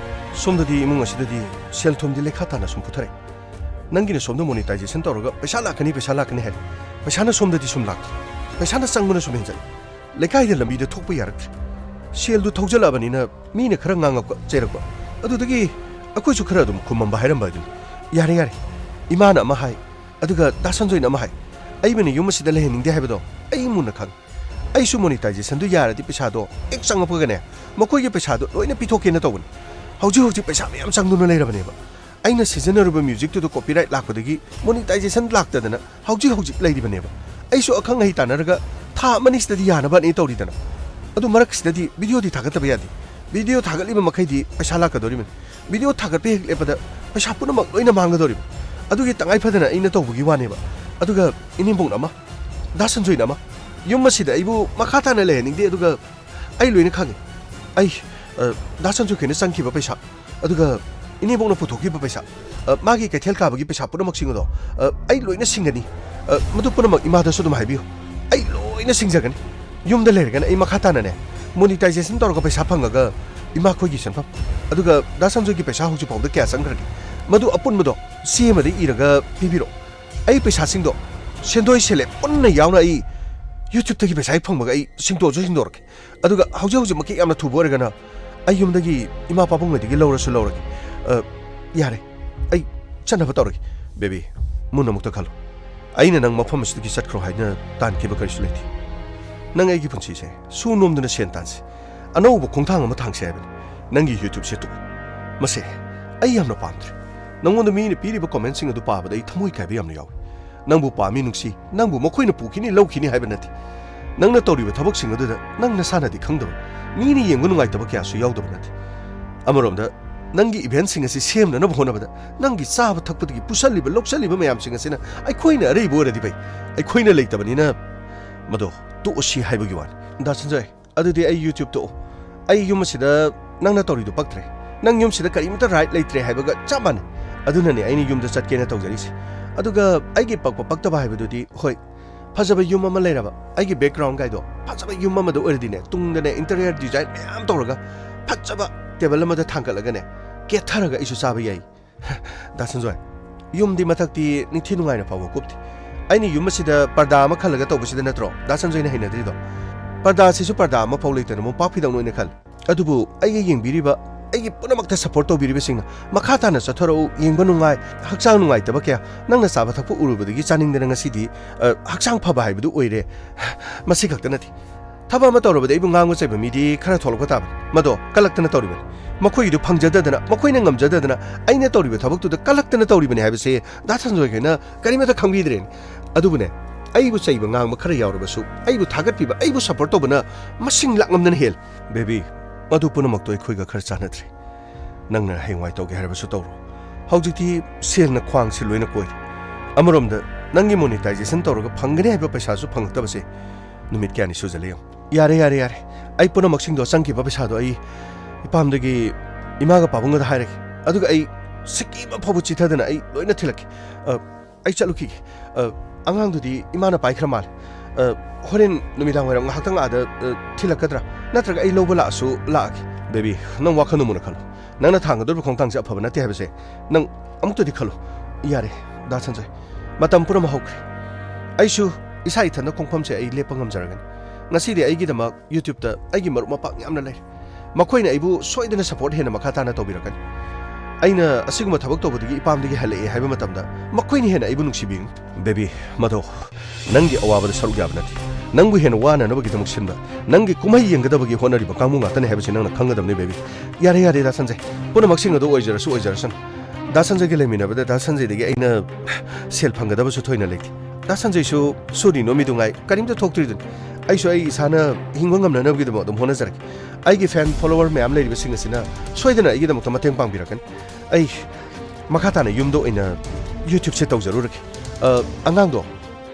ꯁꯣꯝꯗꯗꯤ ꯏꯃꯨꯡ ꯑꯁꯤꯗꯗꯤ ꯁꯦꯜ ꯊꯨꯝꯗꯤ ꯂꯩꯈꯥ ꯇꯥꯅ ꯁꯨꯝ ꯄꯨꯊꯔꯛꯏ꯫ ꯅꯪꯒꯤꯅ ꯁꯣꯝꯗ monetization ꯇꯧꯔꯒ ꯄꯩꯁꯥ ꯂꯥꯛꯀꯅꯤ, ꯄꯩꯁꯥ ꯂꯥꯛꯀꯅꯤ ꯍꯥꯏ꯫ ꯄꯩꯁꯥꯅ ꯁꯣꯝꯗꯗꯤ ꯁꯨꯝ ꯂꯥꯛꯇꯦ꯫ ꯄꯩꯁꯥꯅ ꯆꯪꯕꯅ ꯁꯨꯝ ꯍꯦꯟꯖꯜꯂꯤ꯫ ꯂꯩꯀꯥꯏꯗ ꯂꯝꯕꯤꯗ ꯊꯣꯛꯄ ꯌꯥꯔꯛꯇ꯭ꯔꯦ꯫ ꯁꯦꯜꯗꯨ ꯊꯧꯖꯜꯂꯛꯑꯕꯅꯤꯅ ꯃꯤꯅ ꯈꯔ ꯉꯥꯡꯉꯛꯄ ꯆꯩꯔꯛꯄ꯫ ꯑꯗꯨꯗꯒꯤ ꯑꯩꯈꯣꯏꯁꯨ ꯈꯔ ꯑꯗꯨꯝ ꯈꯨꯝꯃꯝꯕ ꯍꯥꯏꯔꯝꯕ ꯑꯗꯨꯅꯤ꯫ ꯌꯥꯔꯦ, ꯌꯥꯔꯦ꯫ ꯏꯃꯥꯅ ꯑꯃ ꯍꯥꯏ, ꯑꯗꯨꯒ ꯗꯥ ꯁꯟꯖꯣꯏꯅ ꯑꯃ ꯍꯥꯏ꯫ ꯑꯩꯕꯨꯅ ꯌꯨꯝ ꯑꯁꯤꯗ ꯂꯩꯍꯟꯅꯤꯡꯗꯦ ꯍꯥꯏꯕꯗꯣ ꯑꯩ ꯃꯨꯟꯅ ꯈꯪꯉꯤ꯫ ꯑꯩꯁꯨ monetization-ꯗꯨ ꯌꯥꯔꯗꯤ ꯄꯩꯁꯥꯗꯣ ꯍꯦꯛ ꯆꯪꯉꯛꯄꯒꯅꯦ, ꯃꯈꯣꯏꯒꯤ ꯄꯩꯁꯥꯗꯣ ꯂꯣꯏꯅ ꯄꯤꯊꯣꯛꯀꯦꯅ ꯇꯧꯕꯅꯤ꯫ ꯍꯧꯖꯤꯛ ꯍꯧꯖꯤꯛ ꯄꯩꯁꯥ ꯃꯌꯥꯝ ꯆꯪꯗꯨꯅ ꯂꯩꯔꯕꯅꯦꯕ꯫ ꯑꯩꯅ ꯁꯤꯖꯤꯟꯅꯔꯨꯕ music-ꯇꯨꯗ copyright ꯂꯥꯛꯄꯗꯒꯤ monetization ꯂꯥꯛꯇꯗꯅ ꯍꯧꯖꯤꯛ ꯍꯧꯖꯤꯛ ꯂꯩꯔꯤꯕꯅꯦꯕ꯫ ꯑꯩꯁꯨ ꯑꯈꯪ ꯑꯍꯩ ꯇꯥꯟꯅꯔꯒ ꯊꯥ ꯑꯃꯅꯤ ꯁꯤꯗꯗꯤ ꯌꯥꯅꯕꯅꯤ ꯇꯧꯔꯤꯗꯅ꯫ ꯑꯗꯨ ꯃꯔꯛꯁꯤꯗꯗꯤ video-ꯗꯤ ꯊꯥꯒꯠꯇꯕ ꯌꯥꯗꯦ꯫ Video ꯊꯥꯒꯠꯂꯤꯕ ꯃꯈꯩꯗꯤ ꯄꯩꯁꯥ ꯂꯥꯛꯀꯗꯧꯔꯤꯕꯅꯤ꯫ Video ꯊꯥꯒꯠꯄ ꯍꯦꯛ ꯂꯦꯞꯄꯗ ꯄꯩꯁꯥ ꯄꯨꯝꯅꯃꯛ ꯂꯣꯏꯅ ꯃꯥꯡꯒꯗꯧꯔꯤꯕ꯫ ꯑꯗꯨꯒꯤ ꯇꯉꯥꯏ ꯐꯗꯅ ꯑꯩꯅ ꯇꯧꯕꯒꯤ ꯋꯥꯅꯦꯕ꯫ ꯑꯗꯨꯒ ꯏꯅꯦꯝꯕꯣꯛꯅ ꯑꯃ, ꯗꯥ ꯁꯟꯖꯣꯏꯅ ꯑꯃ, ꯌꯨꯝ ꯑꯁꯤꯗ ꯑꯩꯕꯨ ꯃꯈꯥ ꯇꯥꯅ ꯂꯩꯍꯟꯅꯤꯡꯗꯦ꯫ ꯑꯗꯨꯒ ꯑꯩ ꯂꯣꯏꯅ ꯈꯪꯉꯤ꯫ ꯑꯩ, ꯑ, ꯗꯥ ꯁꯟꯖꯣꯏ ꯈꯣꯏꯅ ꯆꯪꯈꯤꯕ ꯄꯩꯁꯥ, ꯑꯗꯨꯒ ꯏꯅꯦꯝꯕꯣꯛꯅ ꯄꯨꯊꯣꯛꯈꯤꯕ ꯄꯩꯁꯥ, ꯑ, ꯃꯥꯒꯤ ꯀꯩꯊꯦꯜ ꯀꯥꯕꯒꯤ ꯄꯩꯁꯥ ꯄꯨꯝꯅꯃꯛꯁꯤꯡ ꯑꯗꯣ, ꯑ, ꯑꯩ ꯂꯣꯏꯅ ꯁꯤꯡꯒꯅꯤ꯫ ꯑ, ꯃꯗꯨ ꯄꯨꯝꯅꯃꯛ ꯏꯃꯥꯗꯁꯨ ꯑꯗꯨꯝ ꯍꯥꯏꯕꯤꯌꯨ꯫ ꯑꯩ ꯂꯣꯏꯅ ꯁꯤꯡꯖꯒꯅꯤ꯫ ꯌꯨꯝꯗ ꯂꯩꯔꯒꯅ ꯑꯩ ꯃꯈꯥ ꯇꯥꯅꯅꯦ, monetization ꯇꯧꯔꯒ ꯄꯩꯁꯥ ꯐꯪꯉꯒ ꯏꯃꯥꯈꯣꯏꯒꯤ ꯁꯦꯟꯐꯝ, ꯑꯗꯨꯒ ꯗꯥ ꯁꯟꯖꯣꯏꯒꯤ ꯄꯩꯁꯥ ꯍꯧꯖꯤꯛ ꯐꯥꯎꯕꯗ ꯀꯌꯥ ꯆꯪꯈ꯭ꯔꯒꯦ, ꯃꯗꯨ ꯑꯄꯨꯟꯕꯗꯣ ꯆꯦ ꯑꯃꯗ ꯏꯔꯒ ꯄꯤꯕꯤꯔꯛꯑꯣ꯫ ꯑꯩ ꯄꯩꯁꯥꯁꯤꯡꯗꯣ, ꯁꯦꯟꯗꯣꯏ ꯁꯦꯂꯦꯞ ꯄꯨꯟꯅ ꯌꯥꯎꯅ ꯑꯩ YouTube-ꯇꯒꯤ ꯄꯩꯁꯥ ꯍꯦꯛ ꯐꯪꯕꯒ ꯑꯩ ꯁꯤꯡꯗꯣꯛꯑꯁꯨ ꯁꯤꯡꯗꯣꯔꯛꯀꯦ꯫ ꯑꯗꯨꯒ ꯍꯧꯖꯤꯛ ꯍꯧꯖꯤꯛꯃꯛꯀꯤ ꯌꯥꯝꯅ ꯊꯨꯕ ꯑꯣꯏꯔꯒꯅ ꯑꯩ ꯌꯨꯝꯗꯒꯤ ꯏꯃꯥ ꯄꯥꯕꯨꯡꯉꯩꯗꯒꯤ ꯂꯧꯔꯁꯨ ꯂꯧꯔꯒꯦ꯫ ꯑ, ꯌꯥꯔꯦ, ꯑꯩ ꯆꯠꯅꯕ ꯇꯧꯔꯒꯦ꯫ ꯕꯦꯕꯤ, ꯃꯨꯟꯅ ꯑꯃꯨꯛꯇ ꯈꯜꯂꯨ꯫ ꯑꯩꯅ ꯅꯪ ꯃꯐꯝ ꯑꯁꯤꯗꯒꯤ ꯆꯠꯈ꯭ꯔꯣ ꯍꯥꯏꯅ ꯇꯥꯟꯈꯤꯕ ꯀꯔꯤꯁꯨ ꯂꯩꯇꯦ꯫ ꯅꯪ ꯑꯩꯒꯤ ꯄꯨꯟꯁꯤꯁꯦ ꯁꯨ ꯅꯣꯝꯗꯨꯅ ꯁꯦꯟ ꯇꯥꯟꯁꯤ꯫ ꯑꯅꯧꯕ ꯈꯣꯡꯊꯥꯡ ꯑꯃ ꯊꯥꯡꯁꯤ ꯍꯥꯏꯕꯅꯤ꯫ ꯅꯪꯒꯤ YouTube-ꯁꯦ ꯇꯣꯛꯎ꯫ ꯃꯁꯦ ꯑꯩ ꯌꯥꯝꯅ ꯄꯥꯝꯗ꯭ꯔꯦ꯫ ꯅꯪꯉꯣꯟꯗ ꯃꯤꯅ ꯄꯤꯔꯤꯕ comment-ꯁꯤꯡ ꯑꯗꯨ ꯄꯥꯕꯗ ꯑꯩ ꯊꯃꯣꯏ ꯀꯥꯏꯕ ꯌꯥꯝꯅ ꯌꯥꯎꯏ꯫ ꯅꯪꯕꯨ ꯄꯥꯝꯃꯤ, ꯅꯨꯡꯁꯤ, ꯅꯪꯕꯨ ꯃꯈꯣꯏꯅ ꯄꯨꯈꯤꯅꯤ, ꯂꯧꯈꯤꯅꯤ ꯍꯥꯏꯕ ꯅꯠꯇꯦ꯫ ꯅꯪꯅ ꯇꯧꯔꯤꯕ ꯊꯕꯛꯁꯤꯡ ꯑꯗꯨꯗ ꯅꯪ ꯅꯁꯥꯅꯗꯤ ꯈꯪꯗꯕ, ꯃꯤꯅ ꯌꯦꯡꯕ ꯅꯨꯡꯉꯥꯏꯇꯕ ꯀꯌꯥꯁꯨ ꯌꯥꯎꯗꯕ ꯅꯠꯇꯦ꯫ ꯑꯃꯔꯣꯝꯗ, ꯅꯪꯒꯤ ꯏꯚꯦꯟꯠꯁꯤꯡ ꯑꯁꯤ ꯁꯦꯝꯅꯅꯕ ꯍꯣꯠꯅꯕꯗ ꯅꯪꯒꯤ ꯆꯥꯕ ꯊꯛꯄꯗꯒꯤ ꯄꯨꯁꯜꯂꯤꯕ ꯂꯧꯁꯜꯂꯤꯕ ꯃꯌꯥꯝꯁꯤꯡ ꯑꯁꯤꯅ ꯑꯩꯈꯣꯏꯅ ꯑꯔꯩꯕ ꯑꯣꯏꯔꯗꯤ ꯐꯩ꯫ ꯑꯩꯈꯣꯏꯅ ꯂꯩꯇꯕꯅꯤꯅ ꯃꯗꯣ ꯇꯣꯛꯑꯁꯤ ꯍꯥꯏꯕꯒꯤ ꯋꯥꯅꯤ꯫ ꯗꯥ ꯁꯟꯖꯣꯏ, ꯑꯗꯨꯗꯤ ꯑꯩ YouTube ꯇꯣꯛꯑꯣ꯫ ꯑꯩ ꯌꯨꯝ ꯑꯁꯤꯗ ꯅꯪꯅ ꯇꯧꯔꯤꯗꯣ ꯄꯛꯇ꯭ꯔꯦ꯫ ꯅꯪ ꯌꯨꯝꯁꯤꯗ ꯀꯔꯤꯃꯇ ꯔꯥꯏꯠ ꯂꯩꯇ꯭ꯔꯦ ꯍꯥꯏꯕꯒ ꯆꯞ ꯃꯥꯟꯅꯩ꯫ ꯑꯗꯨꯅꯅꯦ ꯑꯩꯅ ꯌꯨꯝꯗ ꯆꯠꯀꯦꯅ ꯇꯧꯖꯔꯤꯁꯦ꯫ ꯑꯗꯨꯒ ꯑꯩꯒꯤ ꯄꯛꯄ ꯄꯛꯇꯕ ꯍꯥꯏꯕꯗꯨꯗꯤ, ꯍꯣꯏ, ꯐꯖꯕ ꯌꯨꯝ ꯑꯃ ꯂꯩꯔꯕ, ꯑꯩꯒꯤ ꯕꯦꯛꯒ꯭ꯔꯥꯎꯟꯒꯥꯏꯗꯣ ꯐꯖꯕ ꯌꯨꯝ ꯑꯃꯗ ꯑꯣꯏꯔꯗꯤꯅꯦ, ꯇꯨꯡꯗꯅꯦ ꯏꯟꯇꯔꯤꯌꯔ ꯗꯤꯖꯥꯏꯟ ꯃꯌꯥꯝ ꯇꯧꯔꯒ ꯐꯖꯕ ꯇꯦꯕꯜ ꯑꯃꯗ ꯊꯥꯡꯒꯠꯂꯒꯅꯦ, ꯀꯦꯠꯊꯔꯒ ꯑꯩꯁꯨ ꯆꯥꯕ ꯌꯥꯏ꯫ ꯗꯥ ꯁꯟꯖꯣꯏ, ꯌꯨꯝꯗꯤ ꯃꯊꯛꯇꯤ ꯅꯤꯡꯊꯤ ꯅꯨꯡꯉꯥꯏꯅ ꯐꯥꯎꯕ ꯀꯨꯞꯇꯦ꯫ ꯑꯩꯅ ꯌꯨꯝ ꯑꯁꯤꯗ ꯄꯔꯗꯥ ꯑꯃ ꯈꯜꯂꯒ ꯇꯧꯕꯁꯤꯗ ꯅꯠꯇ꯭ꯔꯣ ꯗꯥ ꯁꯟꯖꯣꯏꯅ ꯍꯩꯅꯗ꯭ꯔꯤꯗꯣ? ꯄꯔꯗꯥꯁꯤꯁꯨ ꯄꯔꯗꯥ ꯑꯃꯐꯥꯎ ꯂꯩꯇꯅ ꯃꯣꯝꯄꯥꯛ ꯐꯤꯗꯛꯅ ꯑꯣꯏꯅ ꯈꯜꯂꯤ꯫ ꯑꯗꯨꯕꯨ ꯑꯩꯒ ꯌꯦꯡꯕꯤꯔꯤꯕ, ꯑꯩꯒꯤ ꯄꯨꯝꯅꯃꯛꯇ ꯁꯄꯣꯔꯠ ꯇꯧꯕꯤꯔꯤꯕꯁꯤꯡꯅ, "ꯃꯈꯥ ꯇꯥꯅ ꯆꯠꯊꯔꯛꯎ, ꯌꯦꯡꯕ ꯅꯨꯡꯉꯥꯏ, ꯍꯛꯆꯥꯡ ꯅꯨꯡꯉꯥꯏꯇꯕ ꯀꯌꯥ, ꯅꯪꯅ ꯆꯥꯕ ꯊꯛꯄ ꯎꯔꯨꯕꯗꯒꯤ ꯆꯥꯅꯤꯡꯗꯅ ꯉꯁꯤꯗꯤ, ꯑ, ꯍꯛꯆꯥꯡ ꯐꯕ ꯍꯥꯏꯕꯗꯨ ꯑꯣꯏꯔꯦ"꯫ ꯃꯁꯤ ꯈꯛꯇ ꯅꯠꯇꯦ, ꯊꯕꯛ ꯑꯃ ꯇꯧꯔꯕꯗ ꯑꯩꯕꯨ ꯉꯥꯡꯕ ꯆꯩꯕ ꯃꯤꯗꯤ ꯈꯔ ꯊꯣꯛꯂꯛꯄ ꯇꯥꯕꯅꯤ꯫ ꯃꯗꯣ ꯀꯜꯂꯛꯇꯅ ꯇꯧꯔꯤꯕꯅꯤ꯫ ꯃꯈꯣꯏꯒꯤꯗꯨ ꯐꯪꯖꯗꯗꯅ, ꯃꯈꯣꯏꯅ ꯉꯝꯖꯗꯗꯅ ꯑꯩꯅ ꯇꯧꯔꯤꯕ ꯊꯕꯛꯇꯨꯗ ꯀꯜꯂꯛꯇꯅ ꯇꯧꯔꯤꯕꯅꯤ ꯍꯥꯏꯕꯁꯦ ꯗꯥ ꯁꯟꯖꯣꯏꯈꯩꯅ ꯀꯔꯤꯃꯠꯇ ꯈꯪꯕꯤꯗ꯭ꯔꯦꯅꯦ꯫ ꯑꯗꯨꯕꯨꯅꯦ, ꯑꯩꯕꯨ ꯆꯩꯕ ꯉꯥꯡꯕ ꯈꯔ ꯌꯥꯎꯔꯕꯁꯨ, ꯑꯩꯕꯨ ꯊꯥꯒꯠꯄꯤꯕ, ꯑꯩꯕꯨ ꯁꯄꯣꯔꯠ ꯇꯧꯕꯅ ꯃꯁꯤꯡ ꯂꯥꯛꯉꯝꯗꯅ ꯍꯦꯜꯂꯤ꯫ ꯕꯦꯕꯤ, ꯃꯗꯨ ꯄꯨꯝꯅꯃꯛꯇꯣ ꯑꯩꯈꯣꯏꯒ ꯈꯔ ꯆꯥꯟꯅꯗ꯭ꯔꯦ꯫ ꯅꯪꯅ ꯍꯌꯦꯡꯋꯥꯏ ꯇꯧꯒꯦ ꯍꯥꯏꯔꯕꯁꯨ ꯇꯧꯔꯣ꯫ ꯍꯧꯖꯤꯛꯇꯤ ꯁꯦꯜꯅ ꯈ꯭ꯋꯥꯡꯁꯤ ꯂꯣꯏꯅ ꯀꯣꯏꯔꯦ꯫ ꯑꯃꯔꯣꯝꯗ, ꯅꯪꯒꯤ ꯃꯣꯅꯤꯇꯥꯏꯖꯦꯁꯟ ꯇꯧꯔꯒ ꯐꯪꯒꯅꯤ ꯍꯥꯏꯕ ꯄꯩꯁꯥꯁꯨ ꯐꯪꯉꯛꯇꯕꯁꯦ ꯅꯨꯃꯤꯠ ꯀꯌꯥꯅꯤ ꯁꯨꯖꯜꯂꯦ ꯌꯦꯡꯉꯨ꯫ ꯌꯥꯔꯦ, ꯌꯥꯔꯦ, ꯌꯥꯔꯦ꯫ ꯑꯩ ꯄꯨꯝꯅꯃꯛꯁꯤꯡꯗꯣ, ꯆꯪꯈꯤꯕ ꯄꯩꯁꯥꯗꯣ ꯑꯩ ꯏꯄꯥꯝꯗꯒꯤ, ꯏꯃꯥꯒ ꯄꯥꯕꯨꯡꯒꯗ ꯍꯥꯏꯔꯒꯦ꯫ ꯑꯗꯨꯒ ꯑꯩ ꯁꯤꯀꯤ ꯑꯃ ꯐꯥꯎꯕ ꯆꯤꯊꯗꯅ ꯑꯩ ꯂꯣꯏꯅ ꯊꯤꯜꯂꯛꯀꯦ꯫ ꯑ, ꯑꯩ ꯆꯠꯂꯨꯈꯤꯒꯦ꯫ ꯑ, ꯑꯉꯥꯡꯗꯨꯗꯤ ꯏꯃꯥꯅ ꯄꯥꯏꯈ꯭ꯔ ꯃꯥꯜꯂꯦ꯫ ꯑ, ꯍꯣꯔꯦꯟ ꯅꯨꯃꯤꯗꯥꯡ ꯋꯥꯏꯔꯝ ꯉꯥꯏꯍꯥꯛꯇꯪ ꯑꯥꯗ, ꯑ, ꯊꯤꯜꯂꯛꯀꯗ꯭ꯔꯥ? ꯅꯠꯇ꯭ꯔꯒ ꯑꯩ ꯂꯧꯕ ꯂꯥꯛꯑꯁꯨ ꯂꯥꯛꯑꯒꯦ? ꯕꯦꯕꯤ, ꯅꯪ ꯋꯥꯈꯜꯗꯣ ꯃꯨꯟꯅ ꯈꯜꯂꯣ꯫ ꯅꯪꯅ ꯊꯥꯡꯒꯗꯧꯔꯤꯕ ꯈꯣꯡꯊꯥꯡꯁꯦ ꯑꯐꯕ ꯅꯠꯇꯦ ꯍꯥꯏꯕꯁꯦ ꯅꯪ ꯑꯃꯨꯛꯇꯗꯤ ꯈꯜꯂꯨ꯫ ꯌꯥꯔꯦ, ꯗꯥ ꯁꯟꯖꯣꯏ, ꯃꯇꯝ ꯄꯨꯝꯅꯃꯛ ꯍꯧꯈ꯭ꯔꯦ꯫ ꯑꯩꯁꯨ ꯏꯁꯥ ꯏꯊꯟꯗ ꯈꯣꯡꯐꯝꯁꯦ ꯑꯩ ꯂꯦꯞꯄ ꯉꯝꯖꯔꯒꯅꯤ꯫ ꯉꯁꯤꯗꯤ ꯑꯩꯒꯤꯗꯃꯛ YouTube-ꯇ ꯑꯩꯒꯤ ꯃꯔꯨꯞ ꯃꯄꯥꯡ ꯌꯥꯝꯅ ꯂꯩꯔꯦ꯫ ꯃꯈꯣꯏꯅ ꯑꯩꯕꯨ ꯁꯣꯏꯗꯅ ꯁꯄꯣꯔꯠ ꯍꯦꯟꯅ ꯃꯈꯥ ꯇꯥꯅ ꯇꯧꯕꯤꯔꯛꯀꯅꯤ꯫ ꯑꯩꯅ ꯑꯁꯤꯒꯨꯝꯕ ꯊꯕꯛ ꯇꯧꯕꯗꯒꯤ ꯏꯄꯥꯝꯗꯒꯤ ꯍꯜꯂꯛꯑꯦ ꯍꯥꯏꯕ ꯃꯇꯝꯗ ꯃꯈꯣꯏꯅ ꯍꯦꯟꯅ ꯑꯩꯕꯨ ꯅꯨꯡꯁꯤꯕꯤꯒꯅꯤ꯫ ꯕꯦꯕꯤ, ꯃꯗꯣ ꯅꯪꯒꯤ ꯑꯋꯥꯕꯗ ꯁꯔꯨꯛ ꯌꯥꯕ ꯅꯠꯇꯦ꯫ ꯅꯪꯕꯨ ꯍꯦꯟꯅ ꯋꯥꯅꯅꯕꯒꯤꯗꯃꯛ ꯁꯤꯟꯕ, ꯅꯪꯒꯤ ꯀꯨꯝꯍꯩ ꯌꯦꯡꯒꯗꯕꯒꯤ ꯍꯣꯠꯅꯔꯤꯕ ꯀꯥꯡꯕꯨ ꯉꯥꯛꯇꯅꯤ ꯍꯥꯏꯕꯁꯤ ꯅꯪꯅ ꯈꯪꯒꯗꯕꯅꯤ, ꯕꯦꯕꯤ꯫ ꯌꯥꯔꯦ, ꯌꯥꯔꯦ, ꯗꯥ ꯁꯟꯖꯌ꯫ ꯄꯨꯝꯅꯃꯛꯁꯤꯡ ꯑꯗꯨ ꯑꯣꯏꯖꯔꯁꯨ ꯑꯣꯏꯖꯔꯁꯅꯨ꯫ ꯗꯥ ꯁꯟꯖꯌꯒ ꯂꯩꯃꯤꯟꯅꯕꯗ ꯗꯥ ꯁꯟꯖꯌꯗꯒꯤ ꯑꯩꯅ ꯁꯦꯜ ꯐꯪꯒꯗꯕꯁꯨ ꯊꯣꯏꯅ ꯂꯩꯇꯦ꯫ ꯁꯟꯖꯣꯏꯁꯨ ꯁꯨꯔꯤ ꯅꯣꯃꯤꯗꯨ ꯉꯥꯏ, ꯀꯔꯤꯝꯇ ꯊꯣꯛꯇ꯭ꯔꯤꯗꯨꯅꯤ꯫ ꯑꯩꯁꯨ ꯑꯩ ꯏꯁꯥꯅ ꯍꯤꯡꯕ ꯉꯝꯅꯅꯕꯒꯤꯗꯃꯛ ꯑꯗꯨꯝ ꯍꯣꯠꯅꯖꯔꯒꯦ꯫ ꯑꯩꯒꯤ ꯐꯦꯟ ꯐꯣꯂꯣꯋꯔ ꯃꯌꯥꯝ ꯂꯩꯔꯤꯕꯁꯤꯡ ꯑꯁꯤꯅ ꯁꯣꯏꯗꯅ ꯑꯩꯒꯤꯗꯃꯛꯇ ꯃꯇꯦꯡ ꯄꯥꯡꯕꯤꯔꯛꯀꯅꯤ꯫ ꯑꯩ ꯃꯈꯥ ꯇꯥꯅ ꯌꯨꯝꯗ ꯑꯣꯏꯅ YouTubeꯁꯦ ꯇꯧꯖꯔꯨꯔꯒꯦ꯫ ꯑ, ꯑꯉꯥꯡꯗꯣ,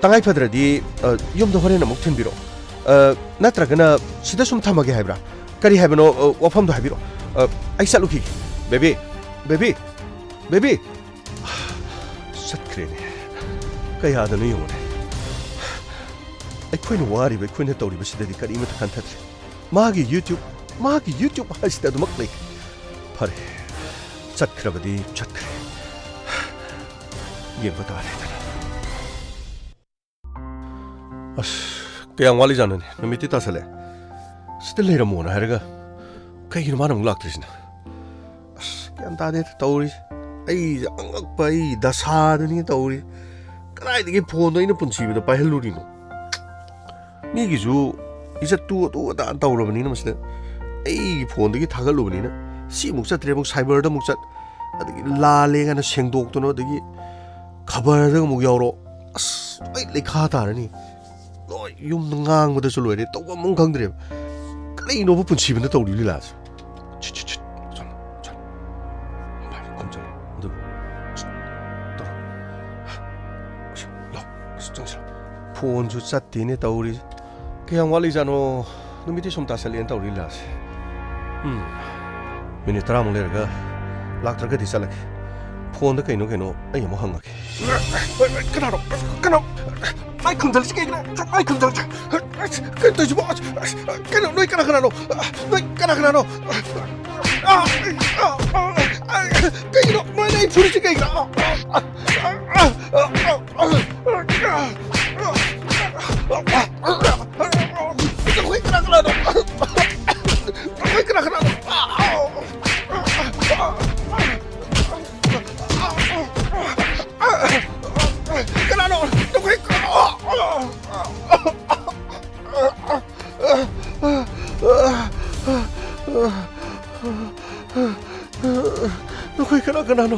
ꯇꯉꯥꯏ ꯐꯗ꯭ꯔꯗꯤ, ꯑ, ꯌꯨꯝꯗ ꯍꯣꯔꯦꯟ ꯑꯃꯨꯛ ꯊꯤꯟꯕꯤꯔꯛꯑꯣ꯫ ꯑ, ꯅꯠꯇ꯭ꯔꯒꯅ ꯁꯤꯗ ꯁꯨꯝ ꯊꯝꯃꯒꯦ ꯍꯥꯏꯕ꯭ꯔꯥ? ꯀꯔꯤ ꯍꯥꯏꯕꯅꯣ? ꯑ, ꯋꯥꯐꯝꯗꯣ ꯍꯥꯏꯕꯤꯔꯛꯑꯣ꯫ ꯑ, ꯑꯩ ꯆꯠꯂꯨꯈꯤꯒꯦ꯫ ꯕꯦꯕꯤ! ꯕꯦꯕꯤ! ꯕꯦꯕꯤ! ꯆꯠꯈ꯭ꯔꯦꯅꯦ꯫ ꯀꯌꯥꯗꯅꯣ ꯌꯦꯡꯉꯨꯅꯦ꯫ ꯑꯩꯈꯣꯏꯅ ꯋꯥꯔꯤꯕ, ꯑꯩꯈꯣꯏꯅ ꯇꯧꯔꯤꯕꯁꯤꯗꯗꯤ ꯀꯔꯤꯃꯠꯇ ꯈꯟꯊꯗ꯭ꯔꯦ꯫ ꯃꯥꯒꯤ YouTube, ꯃꯥꯒꯤ YouTube ꯍꯥꯏꯁꯤꯗ ꯑꯗꯨꯃꯛ ꯂꯩ꯫ ꯐꯔꯦ, ꯆꯠꯈ꯭ꯔꯕꯗꯤ ꯆꯠꯈ꯭ꯔꯦ꯫ ꯌꯦꯡꯕ ꯇꯥꯔꯦꯗꯅ꯫ ꯑꯁ, ꯀꯌꯥꯝ ꯋꯥꯠꯂꯤꯖꯥꯠꯅꯣꯅꯦ? ꯅꯨꯃꯤꯠꯇꯤ ꯇꯥꯁꯜꯂꯛꯑꯦ꯫ ꯁꯤꯗ ꯂꯩꯔꯝꯃꯣꯅ ꯍꯥꯏꯔꯒ ꯀꯩꯒꯤꯅꯣ ꯃꯥꯅ ꯑꯃꯨꯛ ꯂꯥꯛꯇ꯭ꯔꯤꯁꯤꯅ? ꯑꯁ, ꯒ꯭ꯌꯥꯟ ꯇꯥꯗꯦꯗ ꯇꯧꯔꯤꯁꯦ꯫ ꯑꯩꯁꯦ ꯑꯉꯛꯄ ꯑꯩ ꯗꯁꯥꯗꯨꯅꯤ ꯇꯧꯔꯤ꯫ ꯀꯗꯥꯏꯗꯒꯤ ꯐꯣꯟꯗꯣ ꯑꯩꯅ ꯄꯨꯟꯁꯤꯕꯗ ꯄꯥꯏꯍꯜꯂꯨꯔꯤꯅꯣ? ꯃꯤꯒꯤꯁꯨ ꯏꯖꯠꯇꯨ ꯑꯗꯨ ꯑꯗꯥ ꯇꯧꯔꯕꯅꯤꯅ ꯃꯁꯤꯗ ꯑꯩꯒꯤ ꯐꯣꯟꯗꯒꯤ ꯊꯥꯒꯠꯂꯨꯕꯅꯤꯅ ꯁꯤ ꯑꯃꯨꯛ ꯆꯠꯇ꯭ꯔꯦ, ꯑꯃꯨꯛ cyberꯗ ꯑꯃꯨꯛ ꯆꯠ, ꯑꯗꯒꯤ ꯂꯥꯜꯂꯦ ꯀꯥꯏꯅ ꯁꯦꯡꯗꯣꯛꯇꯅ, ꯑꯗꯒꯤ ꯈꯕꯔꯗ ꯑꯃꯨꯛ ꯌꯥꯎꯔꯣ꯫ ꯑꯁ, ꯑꯩ ꯂꯩꯈꯥ ꯇꯥꯔꯅꯤ꯫ ꯂꯣꯏ ꯌꯨꯝꯗ ꯉꯥꯡꯕꯗꯁꯨ ꯂꯣꯏꯔꯦ, ꯇꯧꯐꯝ ꯑꯃ ꯈꯪꯗ꯭ꯔꯦꯕ꯫ ꯀꯔꯤꯅꯣꯕ ꯄꯨꯟꯁꯤꯕꯅ ꯇꯧꯔꯤ ꯂꯤꯂꯥꯁꯦ? ꯁꯤꯠ, ꯁꯤꯠ, ꯁꯤꯠ, ꯆꯠꯂꯣ, ꯆꯠꯂꯣ꯫ ꯃꯄꯥꯟꯗ ꯈꯨꯝ ꯆꯠꯂꯣ꯫ ꯑꯗꯨ, ꯁꯤꯠ, ꯇꯧꯔꯣ꯫ ꯑꯁ, ꯂꯥꯎ, ꯑꯁ, ꯆꯪꯁꯤꯜꯂꯣ꯫ ꯐꯣꯟꯁꯨ ꯆꯠꯇꯦꯅꯦ ꯇꯧꯔꯤꯁꯦ꯫ ꯀꯌꯥꯝ ꯋꯥꯠꯂꯤꯖꯥꯠꯅꯣ? ꯅꯨꯃꯤꯠꯇꯤ ꯁꯨꯝ ꯇꯥꯁꯜꯂꯛꯑꯦꯅ ꯇꯧꯔꯤ ꯂꯤꯂꯥꯁꯦ꯫ ꯎꯝ, ꯃꯤꯅꯤꯠ ꯇꯔꯥꯃꯨꯛ ꯂꯩꯔꯒ ꯂꯥꯛꯇ꯭ꯔꯒꯗꯤ ꯆꯠꯂꯒꯦ꯫ ꯐꯣꯟꯗ ꯀꯩꯅꯣ ꯀꯩꯅꯣ ꯑꯩ ꯑꯃꯨꯛ ꯍꯪꯉꯒꯦ꯫ ꯀꯅꯥꯅꯣ? ꯀꯅꯥ? ꯃꯥꯏ ꯈꯨꯝꯖꯤꯜꯂꯤꯁꯤ ꯀꯩꯒꯤꯅꯣ? ꯃꯥꯏ ꯈꯨꯝꯖꯤꯜꯂꯤꯁꯤ꯫ ꯀꯩꯅꯣ ꯇꯧꯔꯤꯁꯤꯕꯣ? ꯀꯩꯅꯣ, ꯅꯣꯏ ꯀꯅꯥ ꯀꯅꯥꯅꯣ? ꯅꯣꯏ ꯀꯅꯥ ꯀꯅꯥꯅꯣ? ꯀꯩꯒꯤꯅꯣ? ꯅꯣꯏꯅ ꯑꯩ ꯐꯨꯔꯤꯁꯤ ꯀꯩꯒꯤꯅꯣ? ꯅꯈꯣꯏ ꯀꯅꯥ ꯀꯅꯥꯅꯣ? ꯅꯈꯣꯏ ꯀꯅꯥ ꯀꯅꯥꯅꯣ? ꯀꯅꯥꯅꯣ? ꯅꯈꯣꯏ ꯀꯅꯥ-, ꯅꯈꯣꯏ ꯀꯅꯥ ꯀꯅꯥꯅꯣ?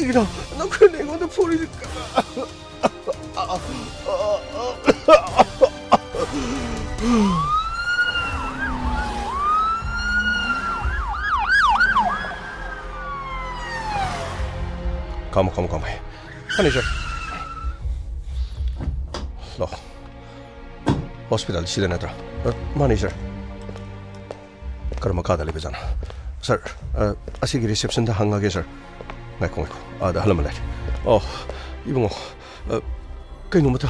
ꯀꯩꯒꯤꯅꯣ ꯅꯈꯣꯏꯅ ꯑꯩꯉꯣꯟꯗ ꯐꯨꯔꯤꯁꯦ? ꯈꯥꯝꯃꯣ, ꯈꯥꯝꯃꯣ, ꯈꯥꯝꯃꯣ꯫ ꯃꯥꯅꯤ, ꯁꯥꯔ꯫ ꯂꯥꯛꯑꯣ꯫ ꯍꯣꯁꯄꯤꯇꯥꯜ ꯁꯤꯗ ꯅꯠꯇ꯭ꯔꯥ? ꯑ, ꯃꯥꯅꯤ, ꯁꯥꯔ꯫ ꯀꯔꯝꯕ ꯀꯥꯗ ꯂꯩꯕꯖꯥꯠꯅꯣ? ꯁꯥꯔ, ꯑ, ꯑꯁꯤꯒꯤ ꯔꯤꯁꯦꯞꯁꯟꯗ ꯍꯪꯉꯒꯦ, ꯁꯥꯔ꯫ ꯉꯥꯏꯈꯣ, ꯉꯥꯏꯈꯣ꯫ ꯑꯥꯗ ꯑꯍꯜ ꯑꯃ ꯂꯩꯔꯦ꯫ ꯑꯣ, ꯏꯕꯨꯡꯉꯣ, ꯑ, ꯀꯩꯅꯣꯝꯇ,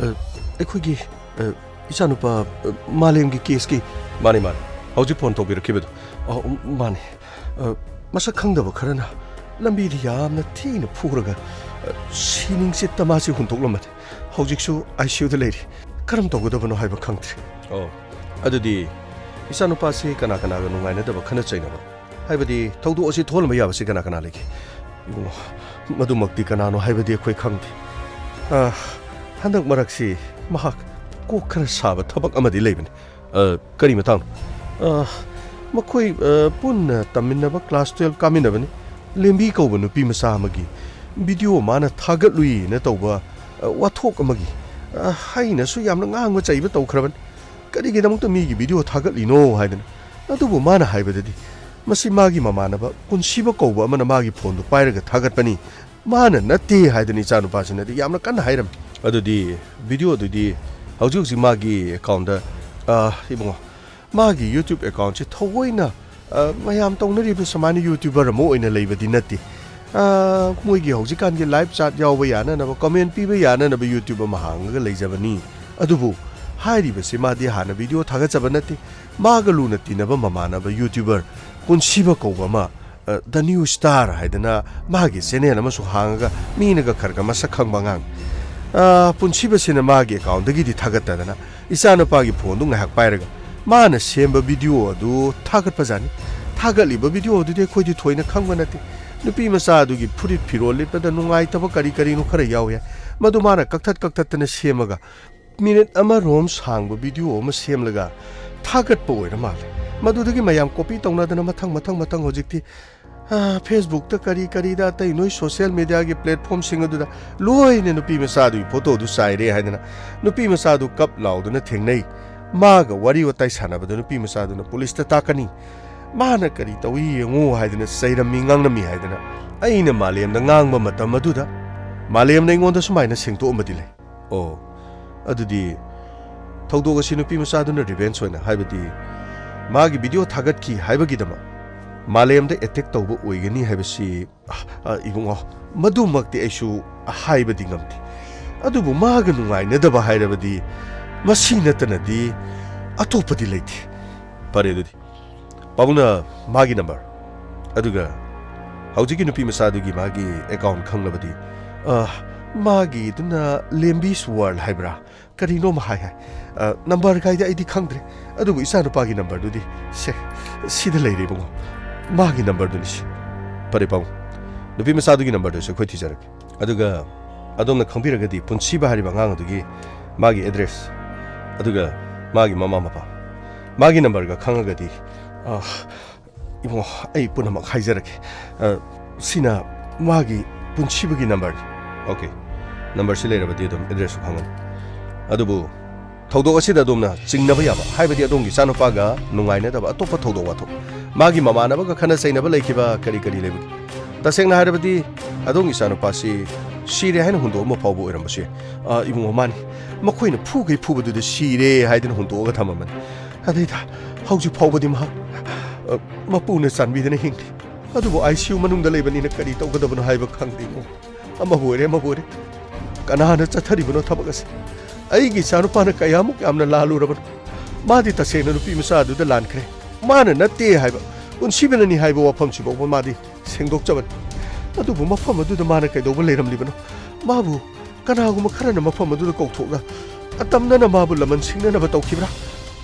ꯑ, ꯑꯩꯈꯣꯏꯒꯤ, ꯑ, ꯏꯆꯥꯅꯨꯄꯥ, ꯑ, ꯃꯥꯂꯦꯝꯒꯤ ꯀꯦꯁꯀꯤ꯫ ꯃꯥꯅꯤ, ꯃꯥꯅꯤ꯫ ꯍꯧꯖꯤꯛ ꯐꯣꯟ ꯇꯧꯕꯤꯔꯛꯈꯤꯕꯗꯣ꯫ ꯑ, ꯃꯥꯅꯤ꯫ ꯑ, ꯃꯁꯛ ꯈꯪꯗꯕ ꯈꯔꯅ ꯂꯝꯕꯤꯗ ꯌꯥꯝꯅ ꯊꯤꯅ ꯐꯨꯔꯒ, ꯑ, ꯁꯤꯅꯤꯡꯆꯤꯠꯇ ꯃꯥꯁꯤ ꯍꯨꯟꯗꯣꯛꯂꯝꯕꯅꯤ꯫ ꯍꯧꯖꯤꯛꯁꯨ ꯑꯥꯏ ꯁꯤ ꯌꯨꯗ ꯂꯩꯔꯤ꯫ ꯀꯔꯝ ꯇꯧꯒꯗꯕꯅꯣ ꯍꯥꯏꯕ ꯈꯪꯗ꯭ꯔꯤ꯫ ꯑꯣ, ꯑꯗꯨꯗꯤ ꯏꯆꯥꯅꯨꯄꯥꯁꯤ ꯀꯅꯥ ꯀꯅꯥꯒ ꯅꯨꯡꯉꯥꯏꯅꯗꯕ, ꯈꯠꯅ ꯆꯩꯅꯕ, ꯍꯥꯏꯕꯗꯤ ꯊꯧꯗꯣꯛ ꯑꯁꯤ ꯊꯣꯛꯍꯟꯕ ꯌꯥꯕꯁꯤ ꯀꯅꯥ ꯀꯅꯥ ꯂꯩꯒꯦ? ꯏꯕꯨꯡꯉꯣ, ꯃꯗꯨꯃꯛꯇꯤ ꯀꯅꯥꯅꯣ ꯍꯥꯏꯕꯗꯤ ꯑꯩꯈꯣꯏ ꯈꯪꯗꯦ꯫ ꯑ, ꯍꯟꯗꯛ ꯃꯔꯛꯁꯤ ꯃꯍꯥꯛ ꯀꯣꯛ ꯈꯔ ꯁꯥꯕ ꯊꯕꯛ ꯑꯃꯗꯤ ꯂꯩꯕꯅꯤ꯫ ꯑ, ꯀꯔꯤ ꯃꯇꯥꯡꯅꯣ? ꯑ, ꯃꯈꯣꯏ, ꯑ, ꯄꯨꯟꯅ ꯇꯝꯃꯤꯟꯅꯕ, ꯀ꯭ꯂꯥꯁ ꯇꯨꯌꯦꯜꯐ ꯀꯥꯃꯤꯟꯅꯕꯅꯤ꯫ ꯂꯦꯝꯕꯤ ꯀꯧꯕ ꯅꯨꯄꯤ ꯃꯆꯥ ꯑꯃꯒꯤ ꯚꯤꯗꯤꯑꯣ ꯃꯥꯅ ꯊꯥꯒꯠꯂꯨꯏꯅ ꯇꯧꯕ, ꯑ, ꯋꯥꯊꯣꯛ ꯑꯃꯒꯤ, ꯑ, ꯑꯩꯅꯁꯨ ꯌꯥꯝꯅ ꯉꯥꯡꯕ ꯆꯩꯕ ꯇꯧꯈ꯭ꯔꯕꯅꯤ꯫ "ꯀꯔꯤꯒꯤꯗꯃꯛꯇ ꯃꯤꯒꯤ ꯚꯤꯗꯤꯑꯣ ꯊꯥꯒꯠꯂꯤꯅꯣ?" ꯍꯥꯏꯗꯅ꯫ ꯑꯗꯨꯕꯨ ꯃꯥꯅ ꯍꯥꯏꯕꯗꯗꯤ, ꯃꯁꯤ ꯃꯥꯒꯤ ꯃꯃꯥꯟꯅꯕ ꯄꯨꯟꯁꯤꯕ ꯀꯧꯕ ꯑꯃꯅ ꯃꯥꯒꯤ ꯐꯣꯟꯗꯨ ꯄꯥꯏꯔꯒ ꯊꯥꯒꯠꯄꯅꯤ, ꯃꯥꯅ ꯅꯠꯇꯦ ꯍꯥꯏꯗꯅ ꯏꯆꯥꯅꯨꯄꯥꯁꯤꯅꯗꯤ ꯌꯥꯝꯅ ꯀꯟꯅ ꯍꯥꯏꯔꯝꯃꯤ꯫ ꯑꯗꯨꯗꯤ ꯚꯤꯗꯤꯑꯣꯗꯨꯗꯤ ꯍꯧꯖꯤꯛ ꯍꯧꯖꯤꯛ ꯃꯥꯒꯤ ꯑꯦꯀꯥꯎꯟꯗ, ꯑ, ꯏꯕꯨꯡꯉꯣ, ꯃꯥꯒꯤ YouTube ꯑꯦꯀꯥꯎꯟꯁꯦ ꯊꯑꯣꯏꯅ, ꯑ, ꯃꯌꯥꯝ ꯇꯧꯅꯔꯤꯕ ꯁꯨꯃꯥꯏꯅ YouTuber ꯑꯃ ꯑꯣꯏꯅ ꯂꯩꯕꯗꯤ ꯅꯠꯇꯦ꯫ ꯑ, ꯃꯣꯏꯒꯤ ꯍꯧꯖꯤꯛꯀꯥꯟꯒꯤ live chat ꯌꯥꯎꯕ ꯌꯥꯅꯅꯕ, comment ꯄꯤꯕ ꯌꯥꯅꯅꯕ YouTube ꯑꯃ ꯍꯥꯡꯉꯒ ꯂꯩꯖꯕꯅꯤ꯫ ꯑꯗꯨꯕꯨ ꯍꯥꯏꯔꯤꯕꯁꯤ ꯃꯥꯗꯤ ꯍꯥꯟꯅ ꯚꯤꯗꯤꯑꯣ ꯊꯥꯒꯠꯆꯕ ꯅꯠꯇꯦ꯫ ꯃꯥꯒ ꯂꯨꯅ ꯇꯤꯟꯅꯕ ꯃꯃꯥꯟꯅꯕ YouTuber ꯄꯨꯟꯁꯤꯕ ꯀꯧꯕ ꯑꯃ, ꯑ, The New Star ꯍꯥꯏꯗꯅ ꯃꯥꯒꯤ ꯆꯦꯅꯦꯜ ꯑꯃꯁꯨ ꯍꯥꯡꯉꯒ ꯃꯤꯅꯒ ꯈꯔ ꯈꯔ ꯃꯁꯛ ꯈꯪꯕ ꯑꯉꯥꯡ, ꯑ, ꯄꯨꯟꯁꯤꯕꯁꯤꯅ ꯃꯥꯒꯤ ꯑꯦꯀꯥꯎꯟꯗꯒꯤꯗꯤ ꯊꯥꯒꯠꯇꯗꯅ ꯏꯆꯥꯅꯨꯄꯥꯒꯤ ꯐꯣꯟꯗꯨ ꯉꯥꯏꯍꯥꯛ ꯄꯥꯏꯔꯒ ꯃꯥꯅ ꯁꯦꯝꯕ ꯚꯤꯗꯤꯑꯣ ꯑꯗꯨ ꯊꯥꯒꯠꯄꯖꯥꯠꯅꯤ꯫ ꯊꯥꯒꯠꯂꯤꯕ ꯚꯤꯗꯤꯑꯣ ꯑꯗꯨꯗꯤ ꯑꯩꯈꯣꯏꯗꯤ ꯊꯣꯏꯅ ꯈꯪꯕ ꯅꯠꯇꯦ꯫ ꯅꯨꯄꯤ ꯃꯆꯥ ꯑꯗꯨꯒꯤ ꯐꯨꯔꯤꯠ ꯐꯤꯔꯣꯜ ꯂꯤꯠꯄꯗ ꯅꯨꯡꯉꯥꯏꯇꯕ ꯀꯔꯤ ꯀꯔꯤꯅꯣ ꯈꯔ ꯌꯥꯎꯏ ꯍꯥꯏ꯫ ꯃꯗꯨ ꯃꯥꯅ ꯀꯛꯊꯠ ꯀꯛꯊꯠꯇꯅ ꯁꯦꯝꯃꯒ ꯃꯤꯅꯤꯠ ꯑꯃꯔꯣꯝ ꯁꯥꯡꯕ ꯚꯤꯗꯤꯑꯣ ꯑꯃ ꯁꯦꯝꯂꯒ ꯊꯥꯒꯠꯄ ꯑꯣꯏꯔ ꯃꯥꯜꯂꯦ꯫ ꯃꯗꯨꯗꯒꯤ ꯃꯌꯥꯝ ꯀꯣꯄꯤ ꯇꯧꯅꯗꯅ ꯃꯊꯪ, ꯃꯊꯪ, ꯃꯊꯪ ꯍꯧꯖꯤꯛꯇꯤ ꯑꯥ, Facebook ꯇ ꯀꯔꯤ ꯀꯔꯤꯗ ꯑꯇꯩ ꯅꯣꯏ social media ꯒꯤ platform ꯁꯤꯡ ꯑꯗꯨꯗ ꯂꯣꯏꯅ ꯅꯨꯄꯤ ꯃꯆꯥꯗꯨꯒꯤ photo ꯗꯨ ꯆꯥꯏꯔꯦ ꯍꯥꯏꯗꯅ ꯅꯨꯄꯤ ꯃꯆꯥꯗꯨ ꯀꯞ ꯂꯥꯎꯗꯨꯅ ꯊꯦꯡꯅꯩ꯫ ꯃꯥꯒ ꯋꯥꯔꯤ ꯋꯥꯇꯥꯏ ꯁꯥꯟꯅꯕꯗ ꯅꯨꯄꯤ ꯃꯆꯥꯗꯨꯅ ꯄꯨꯂꯤꯁꯇ ꯇꯥꯛꯀꯅꯤ꯫ ꯃꯥꯅ ꯀꯔꯤ ꯇꯧꯏ ꯌꯦꯡꯉꯨ ꯍꯥꯏꯗꯅ ꯆꯩꯔꯝꯃꯤ ꯉꯥꯡꯂꯝꯃꯤ ꯍꯥꯏꯗꯅ ꯑꯩꯅ ꯃꯥꯂꯦꯝꯗ ꯉꯥꯡꯕ ꯃꯇꯝ ꯑꯗꯨꯗ ꯃꯥꯂꯦꯝꯅ ꯑꯩꯉꯣꯟꯗ ꯁꯨꯃꯥꯏꯅ ꯁꯦꯡꯗꯣꯛꯑꯝꯕꯗꯤ ꯂꯩ꯫ ꯑꯣ, ꯑꯗꯨꯗꯤ ꯊꯧꯗꯣꯛ ꯑꯁꯤ ꯅꯨꯄꯤ ꯃꯆꯥꯗꯨꯅ revenge ꯑꯣꯏꯅ, ꯍꯥꯏꯕꯗꯤ ꯃꯥꯒꯤ video ꯊꯥꯒꯠꯈꯤ ꯍꯥꯏꯕꯒꯤꯗꯃꯛ ꯃꯥꯂꯦꯝꯗ attack ꯇꯧꯕ ꯑꯣꯏꯒꯅꯤ ꯍꯥꯏꯕꯁꯤ, ꯑ, ꯏꯕꯨꯡꯉꯣ, ꯃꯗꯨꯃꯛꯇꯤ ꯑꯩꯁꯨ ꯍꯥꯏꯕꯗꯤ ꯉꯝꯗꯦ꯫ ꯑꯗꯨꯕꯨ ꯃꯥꯒ ꯅꯨꯡꯉꯥꯏꯅꯗꯕ ꯍꯥꯏꯔꯕꯗꯤ ꯃꯁꯤ ꯅꯠꯇꯅꯗꯤ ꯑꯇꯣꯞꯄꯗꯤ ꯂꯩꯇꯦ꯫ ꯐꯔꯦ ꯑꯗꯨꯗꯤ꯫ ꯄꯥꯕꯨꯡꯅ ꯃꯥꯒꯤ number, ꯑꯗꯨꯒ ꯍꯧꯖꯤꯛꯀꯤ ꯅꯨꯄꯤ ꯃꯆꯥꯗꯨꯒꯤ ꯃꯥꯒꯤ account ꯈꯪꯂꯕꯗꯤ, ꯑ, ꯃꯥꯒꯤꯗꯨꯅ ꯂꯦꯝꯕꯤꯁ ꯋꯥꯔꯜ ꯍꯥꯏꯕ꯭ꯔꯥ? ꯀꯔꯤꯅꯣꯃ ꯍꯥꯏ ꯍꯥꯏ꯫ ꯑ, number ꯀꯥꯏꯗꯤ ꯑꯩꯗꯤ ꯈꯪꯗ꯭ꯔꯦ꯫ ꯑꯗꯨꯕꯨ ꯏꯆꯥꯅꯨꯄꯥꯒꯤ number ꯗꯨꯗꯤ, ꯁꯦ, ꯁꯤꯗ ꯂꯩꯔꯦ ꯏꯕꯨꯡꯉꯣ꯫ ꯃꯥꯒꯤ number ꯗꯨꯅꯤ ꯁꯤ꯫ ꯐꯔꯦ ꯄꯥꯕꯨꯡ, ꯅꯨꯄꯤ ꯃꯆꯥꯗꯨꯒꯤ number ꯗꯨꯁꯨ ꯑꯩꯈꯣꯏ ꯊꯤꯖꯔꯛꯀꯦ꯫ ꯑꯗꯨꯒ ꯑꯗꯣꯝꯅ ꯈꯪꯕꯤꯔꯒꯗꯤ ꯄꯨꯟꯁꯤꯕ ꯍꯥꯏꯔꯤꯕ ꯑꯉꯥꯡ ꯑꯗꯨꯒꯤ ꯃꯥꯒꯤ address, ꯑꯗꯨꯒ ꯃꯥꯒꯤ ꯃꯃꯥ ꯃꯄꯥ, ꯃꯥꯒꯤ number ꯒ ꯈꯪꯉꯒꯗꯤ, ꯑ, ꯏꯕꯨꯡꯉꯣ, ꯑꯩ ꯄꯨꯝꯅꯃꯛ ꯍꯥꯏꯖꯔꯛꯀꯦ꯫ ꯑ, ꯁꯤꯅ ꯃꯥꯒꯤ ꯄꯨꯟꯁꯤꯕꯒꯤ number ꯅꯤ꯫ Okay, number ꯁꯤ ꯂꯩꯔꯕꯗꯤ ꯑꯗꯨꯝ address ꯁꯨ ꯈꯪꯉꯅꯤ꯫ ꯑꯗꯨꯕꯨ ꯊꯧꯗꯣꯛ ꯑꯁꯤꯗ ꯑꯗꯣꯝꯅ ꯆꯤꯡꯅꯕ ꯌꯥꯕ, ꯍꯥꯏꯕꯗꯤ ꯑꯗꯣꯝꯒꯤ ꯏꯆꯥꯅꯨꯄꯥꯒ ꯅꯨꯡꯉꯥꯏꯅꯗꯕ ꯑꯇꯣꯞꯄ ꯊꯧꯗꯣꯛ ꯋꯥꯊꯣꯛ, ꯃꯥꯒꯤ ꯃꯃꯥꯟꯅꯕꯒ ꯈꯠꯅ ꯆꯩꯅꯕ ꯂꯩꯈꯤꯕ, ꯀꯔꯤ ꯀꯔꯤ ꯂꯩꯕꯒꯦ? ꯇꯁꯦꯡꯅ ꯍꯥꯏꯔꯕꯗꯤ ꯑꯗꯣꯝꯒꯤ ꯏꯆꯥꯅꯨꯄꯥꯁꯤ ꯁꯤꯔꯦ ꯍꯥꯏꯅ ꯍꯨꯟꯗꯣꯛꯑꯝꯕ ꯐꯥꯎꯕ ꯑꯣꯏꯔꯝꯕꯁꯨ ꯌꯥꯏ꯫ ꯑ, ꯏꯕꯨꯡꯉꯣ, ꯃꯥꯅꯤ꯫ ꯃꯈꯣꯏꯅ ꯐꯨꯈꯩ ꯐꯨꯕꯗꯨꯗ ꯁꯤꯔꯦ ꯍꯥꯏꯗꯨꯅ ꯍꯨꯟꯗꯣꯛꯑꯒ ꯊꯝꯃꯝꯕꯅꯤ꯫ ꯑꯗꯩꯗ ꯍꯧꯖꯤꯛ ꯐꯥꯎꯕꯗꯤ ꯃꯍꯥꯛ, ꯑ, ꯃꯄꯨꯅ ꯆꯥꯟꯕꯤꯗꯅ ꯍꯤꯡꯂꯤ꯫ ꯑꯗꯨꯕꯨ I C U ꯃꯅꯨꯡꯗ ꯂꯩꯕꯅꯤꯅ ꯀꯔꯤ ꯇꯧꯒꯗꯕꯅꯣ ꯍꯥꯏꯕ ꯈꯪꯗꯦ, ꯏꯕꯨꯡꯉꯣ꯫ ꯑꯃꯕꯨ ꯑꯣꯏꯔꯦ, ꯑꯃꯕꯨ ꯑꯣꯏꯔꯦ, ꯀꯅꯥꯅ ꯆꯠꯊꯔꯤꯕꯅꯣ ꯊꯕꯛ ꯑꯁꯤ? ꯑꯩꯒꯤ ꯏꯆꯥꯅꯨꯄꯥꯅ ꯀꯌꯥꯃꯨꯛ ꯌꯥꯝꯅ ꯂꯥꯜꯂꯨꯔꯕꯅꯣ? ꯃꯥꯗꯤ ꯇꯁꯦꯡꯅ ꯅꯨꯄꯤ ꯃꯆꯥ ꯑꯗꯨꯗ ꯂꯥꯟꯈ꯭ꯔꯦ꯫ ꯃꯥꯅ ꯅꯠꯇꯦ ꯍꯥꯏꯕ, ꯄꯨꯟꯁꯤꯕꯅꯅꯤ ꯍꯥꯏꯕ ꯋꯥꯐꯝꯁꯤ ꯐꯥꯎꯕ ꯃꯥꯗꯤ ꯁꯦꯡꯗꯣꯛꯆꯕꯅꯤ꯫ ꯑꯗꯨꯕꯨ ꯃꯐꯝ ꯑꯗꯨꯗ ꯃꯥꯅ ꯀꯩꯗꯧꯕ ꯂꯩꯔꯝꯂꯤꯕꯅꯣ? ꯃꯥꯕꯨ ꯀꯅꯥꯒꯨꯝꯕ ꯈꯔꯅ ꯃꯐꯝ ꯑꯗꯨꯗ ꯀꯧꯊꯣꯛꯂꯒ ꯑꯇꯝꯅꯅ ꯃꯥꯕꯨ ꯂꯃꯟ ꯁꯤꯡꯅꯅꯕ ꯇꯧꯈꯤꯕ꯭ꯔꯥ?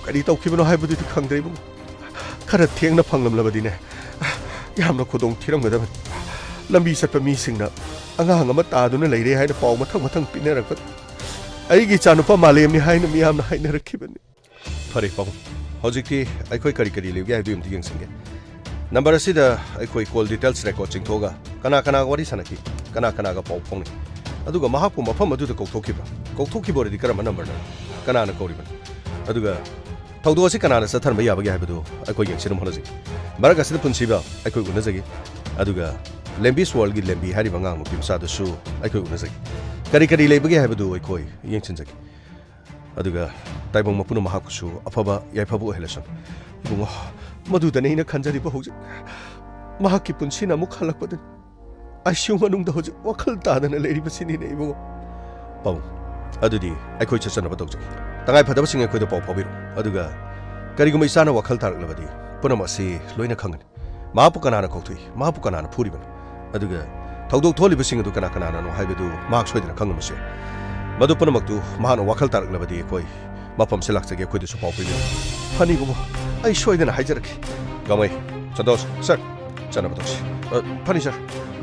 ꯀꯔꯤ ꯇꯧꯈꯤꯕꯅꯣ ꯍꯥꯏꯕꯗꯨꯗꯤ ꯈꯪꯗ꯭ꯔꯦ, ꯏꯕꯨꯡꯉꯣ꯫ ꯈꯔ ꯊꯦꯡꯅ ꯐꯪꯂꯝꯂꯕꯗꯤꯅꯦ, ꯌꯥꯝꯅ ꯈꯨꯗꯣꯡ ꯊꯤꯔꯝꯒꯗꯕꯅꯤ꯫ ꯂꯝꯕꯤ ꯆꯠꯄ ꯃꯤꯁꯤꯡꯅ ꯑꯉꯥꯡ ꯑꯃ ꯇꯥꯗꯨꯅ ꯂꯩꯔꯦ ꯍꯥꯏꯅ ꯄꯥꯎ ꯃꯊꯪ ꯃꯊꯪ ꯄꯤꯅꯔꯛꯄꯗ ꯑꯩꯒꯤ ꯏꯆꯥꯅꯨꯄꯥ ꯃꯥꯂꯦꯝꯅꯤ ꯍꯥꯏꯅ ꯃꯤꯌꯥꯝꯅ ꯍꯥꯏꯅꯔꯛꯈꯤꯕꯅꯤ꯫ ꯐꯔꯦ ꯄꯥꯕꯨꯡ, ꯍꯧꯖꯤꯛꯇꯤ ꯑꯩꯈꯣꯏ ꯀꯔꯤ ꯀꯔꯤ ꯂꯩꯕꯒꯦ ꯍꯥꯏꯕꯗꯨ ꯑꯝꯇ ꯌꯦꯡꯁꯤꯟꯒꯦ꯫ ꯅꯝꯕꯔ ꯑꯁꯤꯗ ꯑꯩꯈꯣꯏ ꯀꯣꯜ ꯗꯤꯇꯦꯜꯁ ꯔꯦꯀꯣꯔꯗ ꯆꯤꯡꯊꯣꯛꯑꯒ ꯀꯅꯥ ꯀꯅꯥꯒ ꯋꯥꯔꯤ ꯁꯥꯟꯅꯈꯤ, ꯀꯅꯥ ꯀꯅꯥꯒ ꯄꯥꯎ ꯐꯥꯎꯅꯩ, ꯑꯗꯨꯒ ꯃꯍꯥꯛꯄꯨ ꯃꯐꯝ ꯑꯗꯨꯗ ꯀꯧꯊꯣꯛꯈꯤꯕ꯭ꯔꯥ? ꯀꯧꯊꯣꯛꯈꯤꯕ ꯑꯣꯏꯔꯗꯤ ꯀꯔꯝꯕ ꯅꯝꯕꯔꯅꯣ? ꯀꯅꯥꯅ ꯀꯧꯔꯤꯕꯅꯣ? ꯑꯗꯨꯒ ꯊꯧꯗꯣꯛ ꯑꯁꯤ ꯀꯅꯥꯅ ꯆꯠꯊꯍꯟꯕ ꯌꯥꯕꯒꯦ ꯍꯥꯏꯕꯗꯨ ꯑꯩꯈꯣꯏ ꯌꯦꯡꯁꯤꯟꯅꯕ ꯍꯣꯠꯅꯖꯒꯦ꯫ ꯃꯔꯛ ꯑꯁꯤꯗ ꯄꯨꯟꯁꯤꯕ ꯑꯩꯈꯣꯏ ꯎꯅꯖꯒꯦ꯫ ꯑꯗꯨꯒ ꯂꯦꯝꯕꯤꯁ ꯋꯥꯔꯜꯒꯤ ꯂꯦꯝꯕꯤ ꯍꯥꯏꯔꯤꯕ ꯑꯉꯥꯡ ꯅꯨꯄꯤ ꯃꯆꯥꯗꯨꯁꯨ ꯑꯩꯈꯣꯏ ꯎꯅꯖꯒꯦ꯫ ꯀꯔꯤ ꯀꯔꯤ ꯂꯩꯕꯒꯦ ꯍꯥꯏꯕꯗꯨ ꯑꯩꯈꯣꯏ ꯌꯦꯡꯁꯤꯟꯖꯒꯦ꯫ ꯑꯗꯨꯒ ꯇꯥꯏꯕꯪ ꯃꯄꯨꯅ ꯃꯍꯥꯛꯄꯨꯁꯨ ꯑꯐꯕ ꯌꯥꯏꯐꯕ ꯑꯣꯏꯍꯜꯂꯁꯅꯨ꯫ ꯏꯕꯨꯡꯉꯣ, ꯃꯗꯨꯗꯅꯤ ꯑꯩꯅ ꯈꯟꯖꯔꯤꯕ ꯍꯧꯖꯤꯛ꯫ ꯃꯍꯥꯛꯀꯤ ꯄꯨꯟꯁꯤꯅ ꯑꯃꯨꯛ ꯍꯜꯂꯛꯄꯗꯅꯤ꯫ ꯑꯥꯏ ꯁꯤ ꯌꯨ ꯃꯅꯨꯡꯗ ꯍꯧꯖꯤꯛ ꯋꯥꯈꯜ ꯇꯥꯗꯅ ꯂꯩꯔꯤꯕꯁꯤꯅꯤꯅꯦ ꯏꯕꯨꯡꯉꯣ꯫ ꯄꯥꯕꯨꯡ, ꯑꯗꯨꯗꯤ ꯑꯩꯈꯣꯏ ꯆꯠꯆꯅꯕ ꯇꯧꯖꯒꯦ꯫ ꯇꯉꯥꯏ ꯐꯗꯕꯁꯤꯡ ꯑꯩꯈꯣꯏꯗ ꯄꯥꯎ ꯐꯥꯎꯕꯤꯔꯣ꯫ ꯑꯗꯨꯒ ꯀꯔꯤꯒꯨꯝꯕ ꯏꯆꯥꯅ ꯋꯥꯈꯜ ꯇꯥꯔꯛꯂꯕꯗꯤ ꯄꯨꯝꯅꯃꯛ ꯑꯁꯤ ꯂꯣꯏꯅ ꯈꯪꯒꯅꯤ꯫ ꯃꯍꯥꯛꯄꯨ ꯀꯅꯥꯅ ꯀꯧꯊꯣꯛꯏ? ꯃꯍꯥꯛꯄꯨ ꯀꯅꯥꯅ ꯐꯨꯔꯤꯕꯅꯣ? ꯑꯗꯨꯒ ꯊꯧꯗꯣꯛ ꯊꯣꯛꯍꯜꯂꯤꯕꯁꯤꯡ ꯑꯗꯨ ꯀꯅꯥ ꯀꯅꯥꯅꯅꯣ ꯍꯥꯏꯕꯗꯨ ꯃꯍꯥꯛ ꯁꯣꯏꯗꯅ ꯈꯪꯂꯝꯕꯁꯨ ꯌꯥꯏ꯫ ꯃꯗꯨ ꯄꯨꯝꯅꯃꯛꯇꯨ ꯃꯍꯥꯛꯅ ꯋꯥꯈꯜ ꯇꯥꯔꯛꯂꯕꯗꯤ ꯑꯩꯈꯣꯏ ꯃꯐꯝꯁꯤꯗ ꯂꯥꯛꯆꯒꯦ, ꯑꯩꯈꯣꯏꯗꯁꯨ ꯄꯥꯎ ꯄꯤꯕꯤꯔꯛꯎ꯫ ꯐꯅꯤ ꯏꯕꯨꯡꯉꯣ, ꯑꯩ ꯁꯣꯏꯗꯅ ꯍꯥꯏꯖꯔꯛꯀꯦ꯫ ꯒꯥꯡꯃꯩ, ꯁꯟꯇꯣꯁ, ꯁꯔ, ꯆꯠꯅꯕ ꯇꯧꯁꯤ꯫ ꯑ, ꯐꯅꯤ ꯁꯔ꯫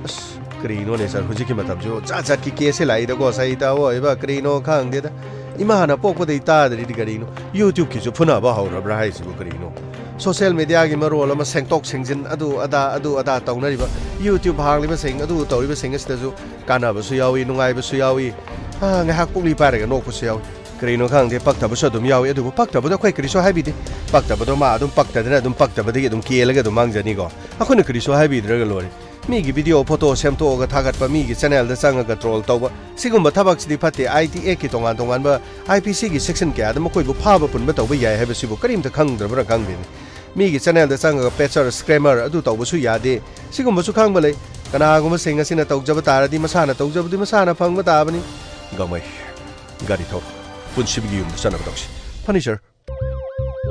ꯑꯁ, ꯀꯔꯤꯅꯣꯅꯦ ꯁꯔ, ꯍꯧꯖꯤꯛꯀꯤ ꯃꯇꯝꯁꯤꯕꯨ ꯖꯥꯠ ꯖꯥꯠꯀꯤ ꯀꯦꯁꯁꯦ ꯂꯥꯛꯏꯗꯀꯣ, ꯁꯍꯤꯇꯥ ꯑꯣꯏꯕ ꯀꯔꯤꯅꯣ ꯈꯪꯗꯦꯗ꯫ ꯏꯃꯥꯅ ꯄꯣꯛꯄꯗꯩ ꯇꯥꯗ꯭ꯔꯤꯗꯤ ꯀꯔꯤꯅꯣ? YouTubeꯀꯤꯁꯨ ꯐꯨꯅꯕ ꯍꯧꯔꯕ꯭ꯔꯥ ꯍꯥꯏꯁꯤꯕꯨ ꯀꯔꯤꯅꯣ? Social mediaꯒꯤ ꯃꯔꯣꯜ ꯑꯃ ꯁꯦꯡꯇꯣꯛ ꯁꯦꯡꯖꯤꯟ, ꯑꯗꯨ ꯑꯗꯥ, ꯑꯗꯨ ꯑꯗꯥ ꯇꯧꯅꯔꯤꯕ, YouTube ꯍꯥꯡꯂꯤꯕꯁꯤꯡ, ꯑꯗꯨ ꯇꯧꯔꯤꯕꯁꯤꯡ ꯑꯁꯤꯗꯁꯨ ꯀꯥꯟꯅꯕꯁꯨ ꯌꯥꯎꯏ, ꯅꯨꯡꯉꯥꯏꯕꯁꯨ ꯌꯥꯎꯏ꯫ ꯑꯥ, ꯉꯥꯏꯍꯥꯛ ꯄꯨꯛꯂꯤ ꯄꯥꯏꯔꯒ ꯅꯣꯛꯄꯁꯨ ꯌꯥꯎꯏ꯫ ꯀꯔꯤꯅꯣ ꯈꯪꯗꯦ, ꯄꯛꯇꯕꯁꯨ ꯑꯗꯨꯝ ꯌꯥꯎꯏ, ꯑꯗꯨꯕꯨ ꯄꯛꯇꯕꯗꯣ ꯑꯩꯈꯣꯏ ꯀꯔꯤꯁꯨ ꯍꯥꯏꯕꯤꯗꯦ꯫ ꯄꯛꯇꯕꯗꯣ ꯃꯥ ꯑꯗꯨꯝ ꯄꯛꯇꯗꯅ ꯑꯗꯨꯝ ꯄꯛꯇꯕꯗꯒꯤ ꯑꯗꯨꯝ ꯀꯦꯜꯂꯒ ꯑꯗꯨꯝ ꯃꯥꯡꯖꯅꯤꯀꯣ꯫ ꯑꯩꯈꯣꯏꯅ ꯀꯔꯤꯁꯨ ꯍꯥꯏꯕꯤꯗ꯭ꯔꯒ ꯂꯣꯏꯔꯦ꯫ ꯃꯤꯒꯤ video photo ꯁꯦꯝꯗꯣꯛꯑꯒ ꯊꯥꯒꯠꯄ, ꯃꯤꯒꯤ channelꯗ ꯆꯪꯉꯒ troll ꯇꯧꯕ, ꯁꯤꯒꯨꯝꯕ ꯊꯕꯛꯁꯤꯗꯤ ꯐꯠꯇꯦ꯫ ITActꯀꯤ ꯇꯣꯉꯥꯟ ꯇꯣꯉꯥꯟꯕ, IPCꯒꯤ section ꯀꯌꯥꯗ ꯃꯈꯣꯏꯕꯨ ꯐꯥꯕ ꯄꯨꯟꯕ ꯇꯧꯕ ꯌꯥꯏ ꯍꯥꯏꯕꯁꯤꯕꯨ ꯀꯔꯤꯝꯇ ꯈꯪꯗ꯭ꯔꯕ꯭ꯔꯥ ꯈꯪꯗꯦꯅꯦ꯫ ꯃꯤꯒꯤ channelꯗ ꯆꯪꯉꯒ patcher, scammer ꯑꯗꯨ ꯇꯧꯕꯁꯨ ꯌꯥꯗꯦ꯫ ꯁꯤꯒꯨꯝꯕꯁꯨ ꯈꯪꯕ ꯂꯩ꯫ ꯀꯅꯥꯒꯨꯝꯕꯁꯤꯡ ꯑꯁꯤꯅ ꯇꯧꯖꯕ ꯇꯥꯔꯗꯤ ꯃꯁꯥꯅ ꯇꯧꯖꯕꯗꯤ ꯃꯁꯥꯅ ꯐꯪꯕ ꯇꯥꯕꯅꯤ꯫ ꯒꯥꯡꯃꯩ, ꯒꯥꯔꯤ ꯊꯧꯔꯣ꯫ ꯄꯨꯟꯁꯤꯕꯒꯤ ꯌꯨꯝꯗ ꯆꯠꯅꯕ ꯇꯧꯁꯤ꯫ ꯐꯅꯤ ꯁꯔ꯫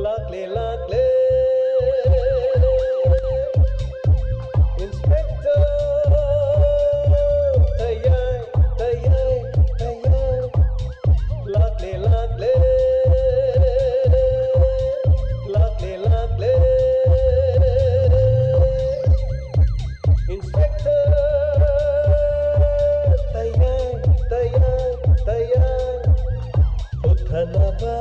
ꯂꯥꯛꯂꯦ, ꯂꯥꯛꯂꯦ꯫ Inspector, ꯇꯌꯥꯏ, ꯇꯌꯥꯏ, ꯇꯌꯥꯏ꯫ ꯂꯥꯛꯂꯦ, ꯂꯥꯛꯂꯦ꯫ ꯂꯥꯛꯂꯦ, ꯂꯥꯛꯂꯦ꯫ Inspector, ꯇꯌꯥꯏ, ꯇꯌꯥꯏ, ꯇꯌꯥꯏ꯫ ꯎꯠꯊꯅꯕ꯫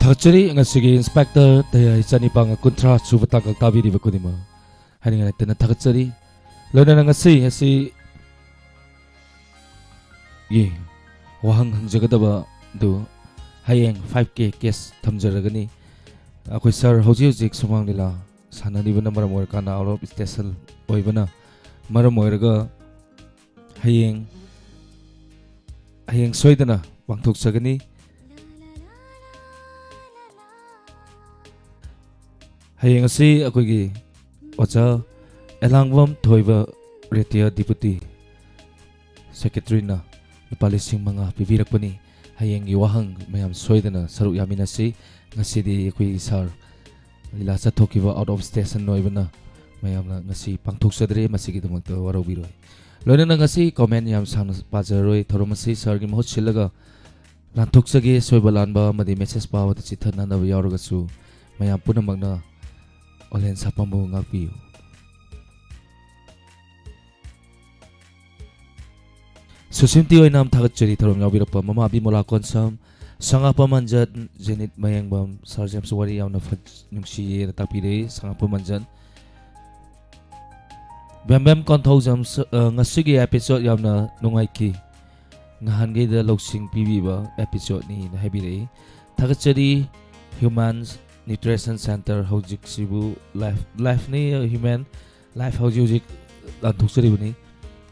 ꯊꯥꯒꯠꯆꯔꯤ ꯉꯁꯤꯒꯤ ꯏꯟꯁꯄꯦꯛꯇꯔ ꯇꯌꯥꯏ ꯆꯅꯤꯄꯥꯟꯒ ꯀꯨꯟꯊ꯭ꯔꯥ ꯁꯨꯕ ꯇꯥꯡꯀꯛ ꯇꯥꯕꯤꯔꯤꯕ ꯈꯨꯗꯤꯡꯃꯛ ꯍꯥꯏꯅꯤꯡꯉꯥꯏ ꯂꯩꯇꯅ ꯊꯥꯒꯠꯆꯔꯤ꯫ ꯂꯣꯏꯅꯅ ꯉꯁꯤ ꯑꯁꯤ ꯒꯤ ꯋꯥꯍꯪ ꯍꯪꯖꯒꯗꯕ ꯑꯗꯨ ꯍꯌꯦꯡ ꯐꯥꯏꯚ ꯀꯦ ꯀꯦꯁ ꯊꯝꯖꯔꯒꯅꯤ꯫ ꯑꯩꯈꯣꯏ ꯁꯥꯔ ꯍꯧꯖꯤꯛ ꯍꯧꯖꯤꯛ ꯁꯨꯃꯥꯡ ꯂꯤꯂꯥ ꯁꯥꯟꯅꯔꯤꯕꯅ ꯃꯔꯝ ꯑꯣꯏꯔꯀꯥꯟꯗ ꯑꯥꯎꯠ ꯑꯣꯐ ꯁ꯭ꯇꯦꯁꯟ ꯑꯣꯏꯕꯅ ꯃꯔꯝ ꯑꯣꯏꯔꯒ ꯍꯌꯦꯡ ꯍꯌꯦꯡ ꯁꯣꯏꯗꯅ ꯄꯥꯡꯊꯣꯛꯆꯒꯅꯤ꯫ ꯍꯌꯦꯡ ꯑꯁꯤ ꯑꯩꯈꯣꯏꯒꯤ ꯑꯣꯖꯥ ꯑꯦꯂꯥꯡꯕꯝ ꯊꯣꯏꯕ ꯔꯦꯇꯤꯌꯥ ꯗꯤꯄꯨꯇꯤ ꯁꯦꯀ꯭ꯔꯦꯇꯔꯤꯅ ꯂꯨꯄꯥ ꯂꯤꯁꯤꯡ ꯃꯉꯥ ꯄꯤꯕꯤꯔꯛꯄꯅꯤ꯫ ꯍꯌꯦꯡꯒꯤ ꯋꯥꯍꯪ ꯃꯌꯥꯝ ꯁꯣꯏꯗꯅ ꯁꯔꯨꯛ ꯌꯥꯃꯤꯟꯅꯁꯤ꯫ ꯉꯁꯤꯗꯤ ꯑꯩꯈꯣꯏ ꯁꯥꯔ ꯂꯤꯂꯥ ꯆꯠꯊꯣꯛꯈꯤꯕ ꯑꯥꯎꯠ ꯑꯣꯐ ꯁ꯭ꯇꯦꯁꯟ ꯑꯣꯏꯕꯅ ꯃꯌꯥꯝꯅ ꯉꯁꯤ ꯄꯥꯡꯊꯣꯛꯆꯗ꯭ꯔꯦ꯫ ꯃꯁꯤꯒꯤꯗꯃꯛꯇ ꯋꯥꯔꯧꯕꯤꯔꯣꯏ꯫ ꯂꯣꯏꯅꯅ ꯉꯁꯤ ꯀꯣꯃꯦꯟ ꯌꯥꯝ ꯁꯥꯡꯅ ꯄꯥꯖꯔꯔꯣꯏ꯫ ꯊꯧꯔꯝ ꯑꯁꯤ ꯁꯥꯔꯒꯤ ꯃꯍꯨꯠ ꯁꯤꯜꯂꯒ ꯂꯥꯟꯊꯣꯛꯆꯒꯦ꯫ ꯁꯣꯏꯕ ꯂꯥꯟꯕ ꯑꯃꯗꯤ ꯃꯦꯁꯦꯖ ꯄꯥꯕꯗ ꯆꯤꯠꯊꯅꯅꯕ ꯌꯥꯎꯔꯒꯁꯨ ꯃꯌꯥꯝ ꯄꯨꯝꯅꯃꯛꯅ ꯑꯣꯂꯦꯟ ꯁꯥꯄꯝꯕꯨ ꯉꯥꯛꯄꯤꯌꯨ꯫ ꯁꯨꯁꯤꯝꯇꯤ ꯑꯣꯏꯅꯥꯝ ꯊꯥꯒꯠꯆꯔꯤ ꯊꯧꯔꯝ ꯌꯥꯎꯕꯤꯔꯛꯄ꯫ ꯃꯃꯥ ꯕꯤꯃꯣꯂꯥ ꯀꯣꯟꯁꯝ, ꯁꯉꯥꯄꯝ ꯃꯟꯖꯠ, ꯖꯦꯅꯤꯠ ꯃꯌꯦꯡꯕꯝ, ꯁꯥꯔ ꯖꯦꯝꯁ ꯋꯥꯔꯤ ꯌꯥꯝꯅ ꯐ-, ꯅꯨꯡꯁꯤꯌꯦꯅ ꯇꯥꯛꯄꯤꯔꯛꯏ ꯁꯉꯥꯄꯝ ꯃꯟꯖꯠ꯫ ꯕꯦꯝꯕꯦꯝ ꯀꯣꯟꯊꯧꯖꯝ, ꯁ-, ꯑ, ꯉꯁꯤꯒꯤ ꯑꯦꯄꯤꯁꯣꯗ ꯌꯥꯝꯅ ꯅꯨꯡꯉꯥꯏꯈꯤ꯫ ꯅꯍꯥꯟꯈꯩꯗ ꯂꯧꯁꯤꯡ ꯄꯤꯕꯤꯕ ꯑꯦꯄꯤꯁꯣꯗꯅꯤꯅ ꯍꯥꯏꯕꯤꯔꯛꯏ꯫ ꯊꯥꯒꯠꯆꯔꯤ ꯍ꯭ꯌꯨꯃꯦꯟ ꯅ꯭ꯌꯨꯇ꯭ꯔꯤꯁꯟ ꯁꯦꯟꯇꯔ ꯍꯧꯖꯤꯛꯁꯤꯕꯨ ꯂꯥꯏꯐ, ꯂꯥꯏꯐꯅꯤ ꯍ꯭ꯌꯨꯃꯦꯟ ꯂꯥꯏꯐ ꯍꯧꯖꯤꯛ ꯍꯧꯖꯤꯛ ꯂꯥꯟꯊꯣꯛꯆꯔꯤꯕꯅꯤ꯫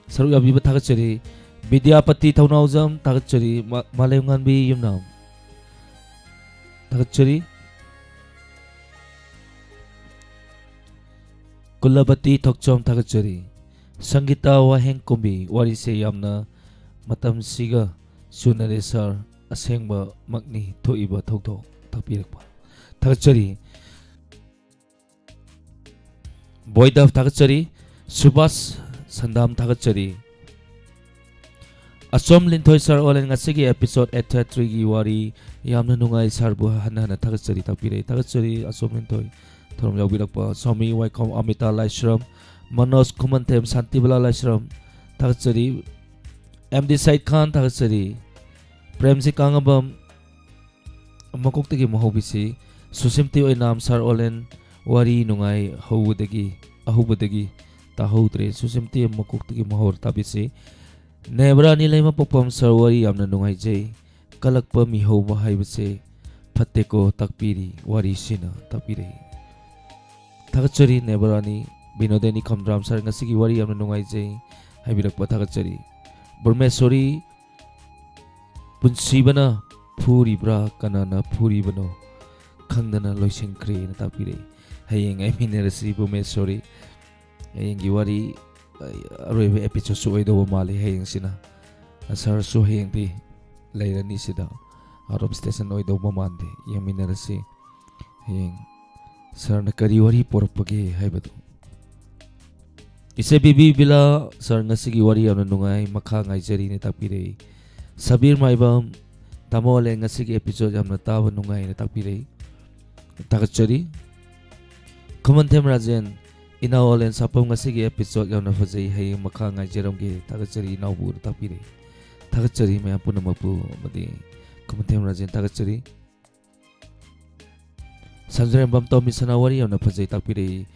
ꯁꯔꯨꯛ ꯌꯥꯕꯤꯕ ꯊꯥꯒꯠꯆꯔꯤ꯫ ꯕꯤꯗ꯭ꯌꯥꯄꯇꯤ ꯊꯧꯅꯥꯎꯖꯝ ꯊꯥꯒꯠꯆꯔꯤ꯫ ꯃꯥ-, ꯃꯥꯂꯦꯝꯉꯥꯟꯕꯤ ꯌꯨꯝꯅꯥꯝ ꯊꯥꯒꯠꯆꯔꯤ꯫ ꯀꯨꯂꯕꯇꯤ ꯊꯣꯛꯆꯣꯝ ꯊꯥꯒꯠꯆꯔꯤ꯫ ꯁꯪꯒꯤꯇꯥ ꯋꯥꯍꯦꯡ ꯀꯨꯝꯕꯤ ꯋꯥꯔꯤꯁꯦ ꯌꯥꯝꯅ ꯃꯇꯝꯁꯤꯒ ꯆꯨꯅꯔꯦ ꯁꯥꯔ꯫ ꯑꯁꯦꯡꯕꯃꯛꯅꯤ ꯊꯣꯛꯏꯕ ꯊꯧꯗꯣꯛ ꯇꯥꯛꯄꯤꯔꯛꯄ ꯊꯥꯒꯠꯆꯔꯤ꯫ ꯕꯣꯏꯗꯞ ꯊꯥꯒꯠꯆꯔꯤ꯫ ꯁꯨꯕꯥꯁ ꯁꯟꯗꯥꯝ ꯊꯥꯒꯠꯆꯔꯤ꯫ ꯑꯆꯣꯝ ꯂꯤꯟꯊꯣꯏ ꯁꯥꯔ ꯑꯣꯂꯦꯟ ꯉꯁꯤꯒꯤ ꯑꯦꯄꯤꯁꯣꯗ ꯑꯩꯠ ꯊꯥꯔꯇꯤꯒꯤ ꯋꯥꯔꯤ ꯌꯥꯝꯅ ꯅꯨꯡꯉꯥꯏ꯫ ꯁꯥꯔꯕꯨ ꯍꯟꯅ ꯍꯟꯅ ꯊꯥꯒꯠꯆꯔꯤ ꯇꯥꯛꯄꯤꯔꯛꯏ꯫ ꯊꯥꯒꯠꯆꯔꯤ ꯑꯆꯣꯝ ꯂꯤꯟꯊꯣꯏ ꯊꯧꯔꯝ ꯌꯥꯎꯕꯤꯔꯛꯄ꯫ ꯁ꯭ꯋꯥꯃꯤ ꯋꯥꯏꯈꯣꯝ ꯑꯃꯤꯇꯥ ꯂꯥꯏꯁ꯭ꯔꯝ, ꯃꯅꯣꯖ ꯈꯨꯃꯟꯊꯦꯝ, ꯁꯥꯟꯇꯤꯕꯂꯥ ꯂꯥꯏꯁ꯭ꯔꯝ ꯊꯥꯒꯠꯆꯔꯤ꯫ ꯑꯦꯝ ꯗꯤ ꯁꯥꯏꯗ ꯈꯥꯟ ꯊꯥꯒꯠꯆꯔꯤ꯫ ꯄ꯭ꯔꯦꯝꯖꯤꯠ ꯀꯥꯡꯉꯕꯝ, ꯃꯀꯣꯛꯇꯒꯤ ꯑꯃꯨꯛ ꯍꯧꯕꯤꯁꯤ꯫ ꯁꯨꯁꯤꯝꯇꯤ ꯑꯣꯏꯅꯥꯝ, ꯁꯥꯔ ꯑꯣꯂꯦꯟ, ꯋꯥꯔꯤ ꯅꯨꯡꯉꯥꯏ ꯍꯧꯕꯗꯒꯤ, ꯑꯍꯧꯕꯗꯒꯤ ꯇꯥꯍꯧꯗ꯭ꯔꯦ꯫ ꯁꯨꯁꯤꯝꯇꯤ ꯃꯀꯣꯛꯇꯒꯤ ꯑꯃꯨꯛ ꯍꯧꯔ ꯇꯥꯕꯤꯁꯤ꯫ ꯅꯦꯕꯔꯥꯅꯤ ꯂꯩꯃꯄꯣꯛꯄꯝ, ꯁꯥꯔ ꯋꯥꯔꯤ ꯌꯥꯝꯅ ꯅꯨꯡꯉꯥꯏꯖꯩ꯫ ꯀꯜꯂꯛꯄ ꯃꯤꯍꯧꯕ ꯍꯥꯏꯕꯁꯦ ꯐꯠꯇꯦꯀꯣ, ꯇꯥꯛꯄꯤꯔꯤ, ꯋꯥꯔꯤꯁꯤꯅ ꯇꯥꯛꯄꯤꯔꯛꯏ꯫ ꯊꯥꯒꯠꯆꯔꯤ ꯅꯦꯕꯔꯥꯅꯤ꯫ ꯕꯤꯅꯣꯗꯤꯅꯤ ꯈꯝꯗ꯭ꯔꯥꯝ, ꯁꯥꯔ ꯉꯁꯤꯒꯤ ꯋꯥꯔꯤ ꯌꯥꯝꯅ ꯅꯨꯡꯉꯥꯏꯖꯩ ꯍꯥꯏꯕꯤꯔꯛꯄ ꯊꯥꯒꯠꯆꯔꯤ꯫ ꯕ꯭ꯔꯍꯃꯦꯁꯣꯔꯤ, ꯄꯨꯟꯁꯤꯕꯅ ꯐꯨꯔꯤꯕ꯭ꯔꯥ, ꯀꯅꯥꯅ ꯐꯨꯔꯤꯕꯅꯣ ꯈꯪꯗꯅ ꯂꯣꯏꯁꯤꯟꯈ꯭ꯔꯦꯅ ꯇꯥꯛꯄꯤꯔꯛꯏ꯫ ꯍꯌꯦꯡ ꯉꯥꯏꯃꯤꯟꯅꯔꯁꯤ ꯕ꯭ꯔꯍꯃꯦꯁꯣꯔꯤ꯫ ꯍꯌꯦꯡꯒꯤ ꯋꯥꯔꯤ, ꯑ, ꯑꯔꯣꯏꯕ episodeꯁꯨ ꯑꯣꯏꯗꯧꯕ ꯃꯥꯜꯂꯤ ꯍꯌꯦꯡꯁꯤꯅ꯫ ꯁꯥꯔꯁꯨ ꯍꯌꯦꯡꯗꯤ ꯂꯩꯔꯅꯤ ꯁꯤꯗ, out of station ꯑꯣꯏꯗꯧꯕ ꯃꯥꯟꯗꯦ꯫ ꯌꯦꯡꯃꯤꯟꯅꯔꯁꯤ ꯍꯌꯦꯡ ꯁꯥꯔꯅ ꯀꯔꯤ ꯋꯥꯔꯤ ꯄꯣꯔꯛꯄꯒꯦ ꯍꯥꯏꯕꯗꯨ꯫ ꯏꯆꯦ ꯕꯤꯕꯤ ꯕꯤꯂꯥ, ꯁꯥꯔ ꯉꯁꯤꯒꯤ ꯋꯥꯔꯤ ꯌꯥꯝꯅ ꯅꯨꯡꯉꯥꯏ, ꯃꯈꯥ ꯉꯥꯏꯖꯔꯤꯅ ꯇꯥꯛꯄꯤꯔꯛꯏ꯫ ꯁꯕꯤꯔ ꯃꯥꯏꯕꯝ, ꯇꯥꯃꯣ ꯑꯂꯦ ꯉꯁꯤꯒꯤ episode ꯌꯥꯝꯅ ꯇꯥꯕ ꯅꯨꯡꯉꯥꯏꯅ ꯇꯥꯛꯄꯤꯔꯛꯏ, ꯊꯥꯒꯠꯆꯔꯤ꯫ ꯈꯨꯃꯟꯊꯦꯝ ꯔꯥꯖꯦꯟ, ꯏꯅꯥꯎ ꯑꯂꯦꯟ ꯁꯥꯄꯝ ꯉꯁꯤꯒꯤ episode ꯌꯥꯝꯅ ꯐꯖꯩ, ꯍꯌꯦꯡ ꯃꯈꯥ ꯉꯥꯏꯖꯔꯝꯒꯦ, ꯊꯥꯒꯠꯆꯔꯤ ꯏꯅꯥꯎꯕꯨꯅ ꯇꯥꯛꯄꯤꯔꯛꯏ꯫ ꯊꯥꯒꯠꯆꯔꯤ ꯃꯌꯥꯝ ꯄꯨꯝꯅꯃꯛꯄꯨ ꯑꯃꯗꯤ ꯈꯨꯃꯟꯊꯦꯝ ꯔꯥꯖꯦꯟ ꯊꯥꯒꯠꯆꯔꯤ꯫ ꯁꯟꯖ꯭ꯔꯦꯝꯕꯝ ꯇꯣꯝꯕꯤ ꯁꯅꯥ ꯋꯥꯔꯤ ꯌꯥꯝꯅ ꯐꯖꯩ ꯇꯥꯛꯄꯤꯔꯛꯏ꯫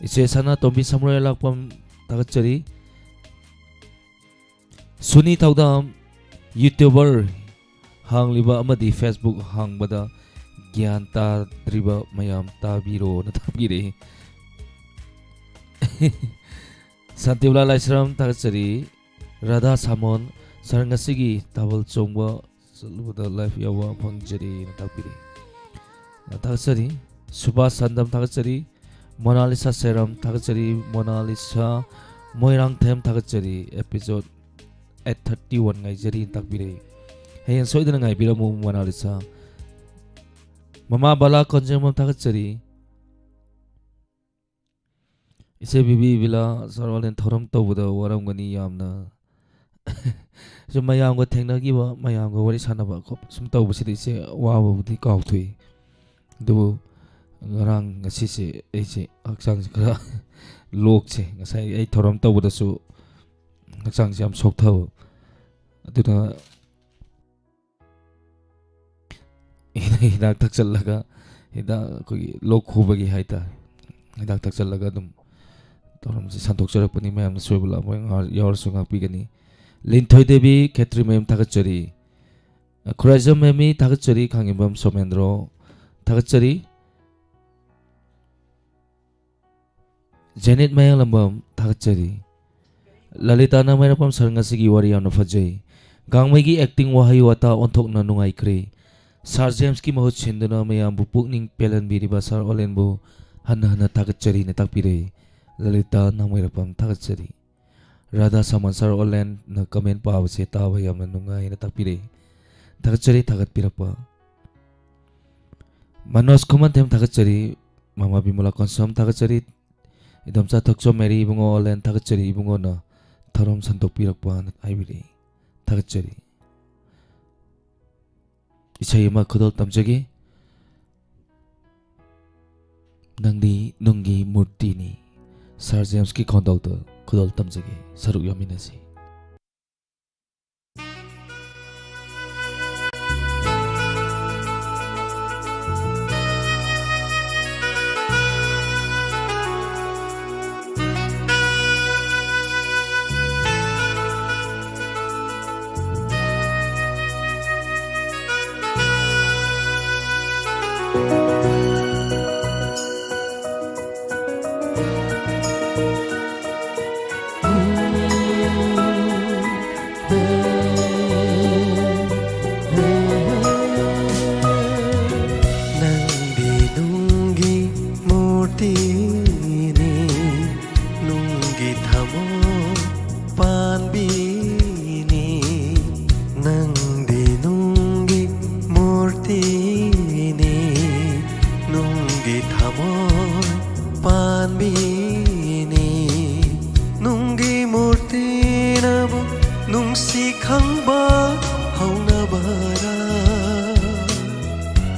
ꯏꯆꯦ ꯁꯅꯥ ꯇꯣꯝꯕꯤ ꯁꯃꯨꯔꯥꯏ ꯂꯥꯛꯄꯝ ꯊꯥꯒꯠꯆꯔꯤ꯫ ꯁꯨꯅꯤ ꯊꯧꯗꯥꯝ, YouTuber ꯍꯥꯡꯂꯤꯕ ꯑꯃꯗꯤ Facebook ꯍꯥꯡꯕꯗ ꯒ꯭ꯌꯥꯟ ꯇꯥꯗ꯭ꯔꯤꯕ ꯃꯌꯥꯝ ꯇꯥꯕꯤꯔꯣꯅ ꯇꯥꯛꯄꯤꯔꯛꯏ꯫ ꯁꯥꯟꯇꯤꯕꯂꯥ ꯂꯥꯏꯁ꯭ꯔꯝ ꯊꯥꯒꯠꯆꯔꯤ꯫ ꯔꯥꯙꯥ ꯁꯥꯃꯣꯟ, ꯁꯥꯔ ꯉꯁꯤꯒꯤ ꯊꯥꯕꯜ ꯆꯣꯡꯕ ꯆꯠꯂꯨꯕꯗ live ꯌꯥꯎꯕ ꯐꯪꯖꯔꯦꯅ ꯇꯥꯛꯄꯤꯔꯛꯏ꯫ ꯊꯥꯒꯠꯆꯔꯤ꯫ ꯁꯨꯕꯥꯁ ꯁꯟꯗꯝ ꯊꯥꯒꯠꯆꯔꯤ꯫ ꯃꯣꯅꯥꯂꯤꯁꯥ ꯁꯦꯔꯝ ꯊꯥꯒꯠꯆꯔꯤ꯫ ꯃꯣꯅꯥꯂꯤꯁꯥ ꯃꯣꯏꯔꯥꯡꯊꯦꯝ ꯊꯥꯒꯠꯆꯔꯤ꯫ Episode eight thirty one ꯉꯥꯏꯖꯔꯤꯅ ꯇꯥꯛꯄꯤꯔꯛꯏ꯫ ꯍꯌꯦꯡ ꯁꯣꯏꯗꯅ ꯉꯥꯏꯕꯤꯔꯝꯃꯨ ꯃꯣꯅꯥꯂꯤꯁꯥ꯫ ꯃꯃꯥ ꯕꯂꯥ ꯀꯣꯟꯖꯦꯡꯕꯝ ꯊꯥꯒꯠꯆꯔꯤ꯫ ꯏꯆꯦ ꯕꯤꯕꯤ ꯕꯤꯂꯥ, ꯁꯥꯔ ꯋꯥꯂꯦꯟ ꯊꯧꯔꯝ ꯇꯧꯕꯗ ꯋꯥꯔꯝꯒꯅꯤ ꯌꯥꯝꯅ꯫ ꯁꯨꯝ ꯃꯌꯥꯝꯒ ꯊꯦꯡꯅꯈꯤꯕ, ꯃꯌꯥꯝꯒ ꯋꯥꯔꯤ ꯁꯥꯟꯅꯕ ꯈꯣꯠꯄ ꯁꯨꯝ ꯇꯧꯕꯁꯤꯗ ꯏꯆꯦ ꯋꯥꯕꯕꯨꯗꯤ ꯀꯥꯎꯊꯣꯛꯏ꯫ ꯑꯗꯨꯕꯨ ꯉꯔꯥꯡ ꯉꯁꯤꯁꯦ ꯑꯩꯁꯦ ꯍꯛꯆꯥꯡꯁꯦ ꯈꯔ ꯂꯣꯛꯁꯦ, ꯉꯁꯥꯏ ꯑꯩ ꯊꯧꯔꯝ ꯇꯧꯕꯗꯁꯨ ꯍꯛꯆꯥꯡꯁꯦ ꯌꯥꯝ ꯁꯣꯛꯊꯕ꯫ ꯑꯗꯨꯅ ꯍꯤꯗꯥꯛ ꯊꯛꯆꯜꯂꯒ, ꯍꯤꯗꯥꯛ, ꯑꯩꯈꯣꯏꯒꯤ ꯂꯣꯛ ꯈꯨꯕꯒꯤ ꯍꯥꯏꯇꯥꯔꯦ, ꯍꯤꯗꯥꯛ ꯊꯛꯆꯜꯂꯒ ꯑꯗꯨꯝ ꯊꯧꯔꯝꯁꯤ ꯁꯟꯗꯣꯛꯆꯔꯛꯄꯅꯤ꯫ ꯃꯌꯥꯝꯅ ꯁꯣꯏꯕ ꯂꯥꯟꯕ ꯉꯥ-, ꯌꯥꯎꯔꯁꯨ ꯉꯥꯛꯄꯤꯒꯅꯤ꯫ ꯂꯤꯟꯊꯣꯏ ꯗꯦꯕꯤ, ꯈꯦꯇ꯭ꯔꯤꯃꯌꯨꯝ, ꯊꯥꯒꯠꯆꯔꯤ꯫ ꯈꯨꯔꯥꯏꯖꯝ ꯃꯦꯃꯤ, ꯊꯥꯒꯠꯆꯔꯤ꯫ ꯈꯥꯉꯦꯝꯕꯝ ꯁꯣꯃꯦꯟꯗ꯭ꯔꯣ, ꯊꯥꯒꯠꯆꯔꯤ꯫ ꯖꯦꯅꯤꯠ ꯃꯌꯥꯡꯂꯝꯕꯝ, ꯊꯥꯒꯠꯆꯔꯤ꯫ ꯂꯂꯤꯇꯥ ꯅꯥꯃꯩꯔꯥꯛꯄꯝ ꯁꯥꯔ, ꯉꯁꯤꯒꯤ ꯋꯥꯔꯤ ꯌꯥꯝꯅ ꯐꯖꯩ꯫ ꯒꯥꯡꯃꯩꯒꯤ acting ꯋꯥꯍꯩ ꯋꯥꯇꯥ ꯑꯣꯟꯊꯣꯛꯅ ꯅꯨꯡꯉꯥꯏꯈ꯭ꯔꯦ꯫ ꯁꯥꯔ ꯖꯦꯝꯁꯀꯤ ꯃꯍꯨꯠ ꯁꯤꯟꯗꯨꯅ ꯃꯌꯥꯝꯕꯨ ꯄꯨꯛꯅꯤꯡ ꯄꯦꯜꯍꯟꯕꯤꯔꯤꯕ ꯁꯥꯔ ꯑꯣꯂꯦꯟꯕꯨ ꯍꯟꯅ ꯍꯟꯅ ꯊꯥꯒꯠꯆꯔꯤꯅ ꯇꯥꯛꯄꯤꯔꯦ꯫ ꯂꯂꯤꯇꯥ ꯅꯥꯃꯩꯔꯥꯛꯄꯝ, ꯊꯥꯒꯠꯆꯔꯤ꯫ ꯔꯥꯙꯥ ꯁꯥꯃꯟ, ꯁꯥꯔ ꯑꯣꯂꯦꯟꯅ comment ꯄꯥꯕꯁꯦ ꯇꯥꯕ ꯌꯥꯝꯅ ꯅꯨꯡꯉꯥꯏꯅ ꯇꯥꯛꯄꯤꯔꯛꯏ꯫ ꯊꯥꯒꯠꯆꯔꯤ ꯊꯥꯒꯠꯄꯤꯔꯛꯄ꯫ ꯃꯅꯣꯖ ꯈꯨꯃꯟꯊꯦꯝ, ꯊꯥꯒꯠꯆꯔꯤ꯫ ꯃꯃꯥ ꯕꯤꯃꯂꯥ ꯀꯣꯟꯁꯝ, ꯊꯥꯒꯠꯆꯔꯤ꯫ ꯏꯗꯣꯝꯆꯥ ꯊꯣꯛꯆꯣꯝ ꯃꯦꯔꯤ, ꯏꯕꯨꯡꯉꯣ ꯑꯣꯂꯦꯟ, ꯊꯥꯒꯠꯆꯔꯤ꯫ ꯏꯕꯨꯡꯉꯣꯅ ꯊꯧꯔꯝ ꯁꯟꯗꯣꯛꯄꯤꯔꯛꯄꯅ ꯍꯥꯏꯕꯤꯔꯛꯏ꯫ ꯊꯥꯒꯠꯆꯔꯤ꯫ ꯏꯁꯩ ꯑꯃ ꯈꯨꯗꯣꯜ ꯇꯝꯖꯒꯦ꯫ ꯅꯪꯗꯤ ꯅꯨꯡꯒꯤ ꯃꯨꯔꯇꯤꯅꯤ꯫ ꯁꯥꯔ ꯖꯦꯝꯁꯀꯤ ꯈꯣꯟꯊꯣꯛꯇ ꯈꯨꯗꯣꯜ ꯇꯝꯖꯒꯦ, ꯁꯔꯨꯛ ꯌꯥꯃꯤꯟꯅꯁꯤ꯫ ꯅꯪꯗꯤ ꯅꯨꯡꯒꯤ ꯃꯨꯔꯇꯤꯅꯤ, ꯅꯨꯡꯒꯤ ꯊꯃꯣꯏ ꯄꯥꯟꯕꯤꯅꯤ꯫ ꯅꯪꯗꯤ ꯅꯨꯡꯒꯤ ꯃꯨꯔꯇꯤꯅꯤ, ꯅꯨꯡꯒꯤ ꯊꯃꯣꯏ ꯄꯥꯟꯕꯤꯅꯤ꯫ ꯅꯨꯡꯒꯤ ꯃꯨꯔꯇꯤꯅꯕꯨ ꯅꯨꯡꯁꯤ ꯈꯪꯕ ꯍꯧꯅꯕꯔꯥ?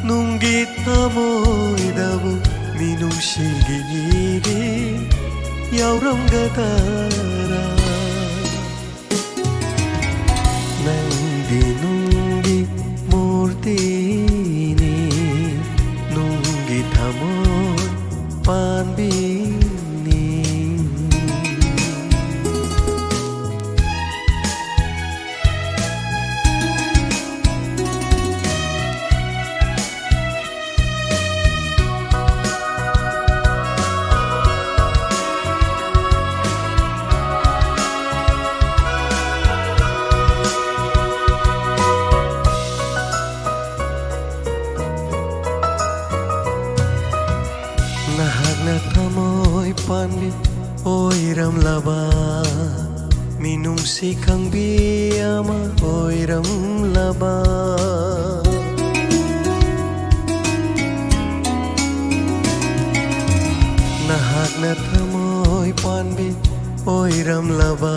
ꯅꯨꯡꯒꯤ ꯊꯃꯣꯏꯗꯕꯨ ꯃꯤꯅꯨꯡꯁꯤꯒꯤ ꯏꯔꯤ ꯌꯥꯎꯔꯝꯒꯗꯔꯥ? ꯅꯪꯗꯤ ꯅꯨꯡꯒꯤ ꯃꯨꯔꯇꯤ ꯂꯕ꯫ ꯅꯍꯥꯛꯅ ꯊꯃꯣꯏ ꯄꯥꯟꯕꯤ ꯑꯣꯏꯔꯝꯂꯕ,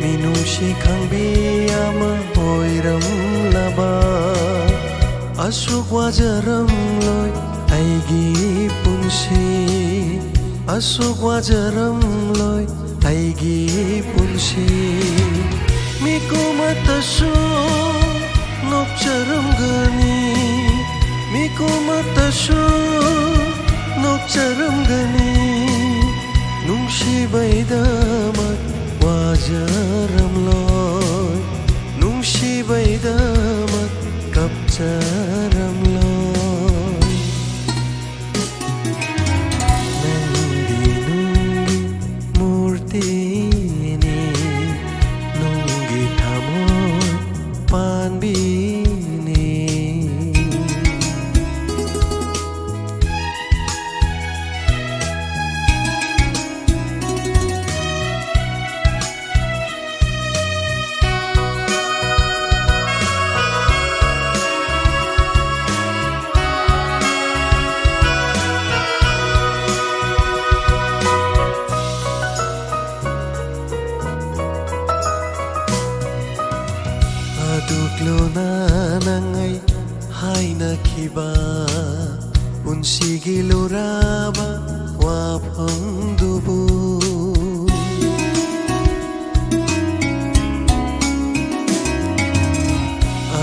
ꯃꯤꯅꯨꯡꯁꯤ ꯈꯪꯕꯤ ꯑꯃ ꯑꯣꯏꯔꯝꯂꯕ꯫ ꯑꯁꯨꯛ ꯋꯥꯖꯔꯝꯂꯣꯏ ꯑꯩꯒꯤ ꯄꯨꯟꯁꯤ, ꯑꯁꯨꯛ ꯋꯥꯖꯔꯝꯂꯣꯏ ꯑꯩꯒꯤ ꯄꯨꯟꯁꯤ꯫ ꯃꯤꯀꯨꯝ ꯑꯃꯠꯇꯁꯨ ꯅꯣꯛꯆꯔꯝꯒꯅꯤ, ꯃꯤꯀꯨꯝ ꯑꯃꯠꯇꯁꯨ ꯅꯣꯛꯆꯔꯝꯒꯅꯤ꯫ ꯅꯨꯡꯁꯤꯕꯩꯗꯃꯛ ꯋꯥꯖꯔꯝꯂꯣꯏ, ꯅꯨꯡꯁꯤꯕꯩꯗꯃꯛ ꯀꯞꯆꯔꯝꯂꯣꯏ꯫ ꯅꯪꯗꯤ ꯅꯨꯡꯒꯤ ꯃꯨꯔꯇꯤꯅꯤ, ꯅꯨꯡꯒꯤ ꯊꯃꯣꯏ ꯄꯥꯟꯕꯤꯅꯤ꯫ ꯑꯗꯨꯛ ꯂꯨꯅ ꯅꯪ ꯑꯩ ꯍꯥꯏꯅꯈꯤꯕ ꯄꯨꯟꯁꯤꯒꯤ ꯂꯨꯔꯕ ꯋꯥꯐꯝꯗꯨꯕꯨ꯫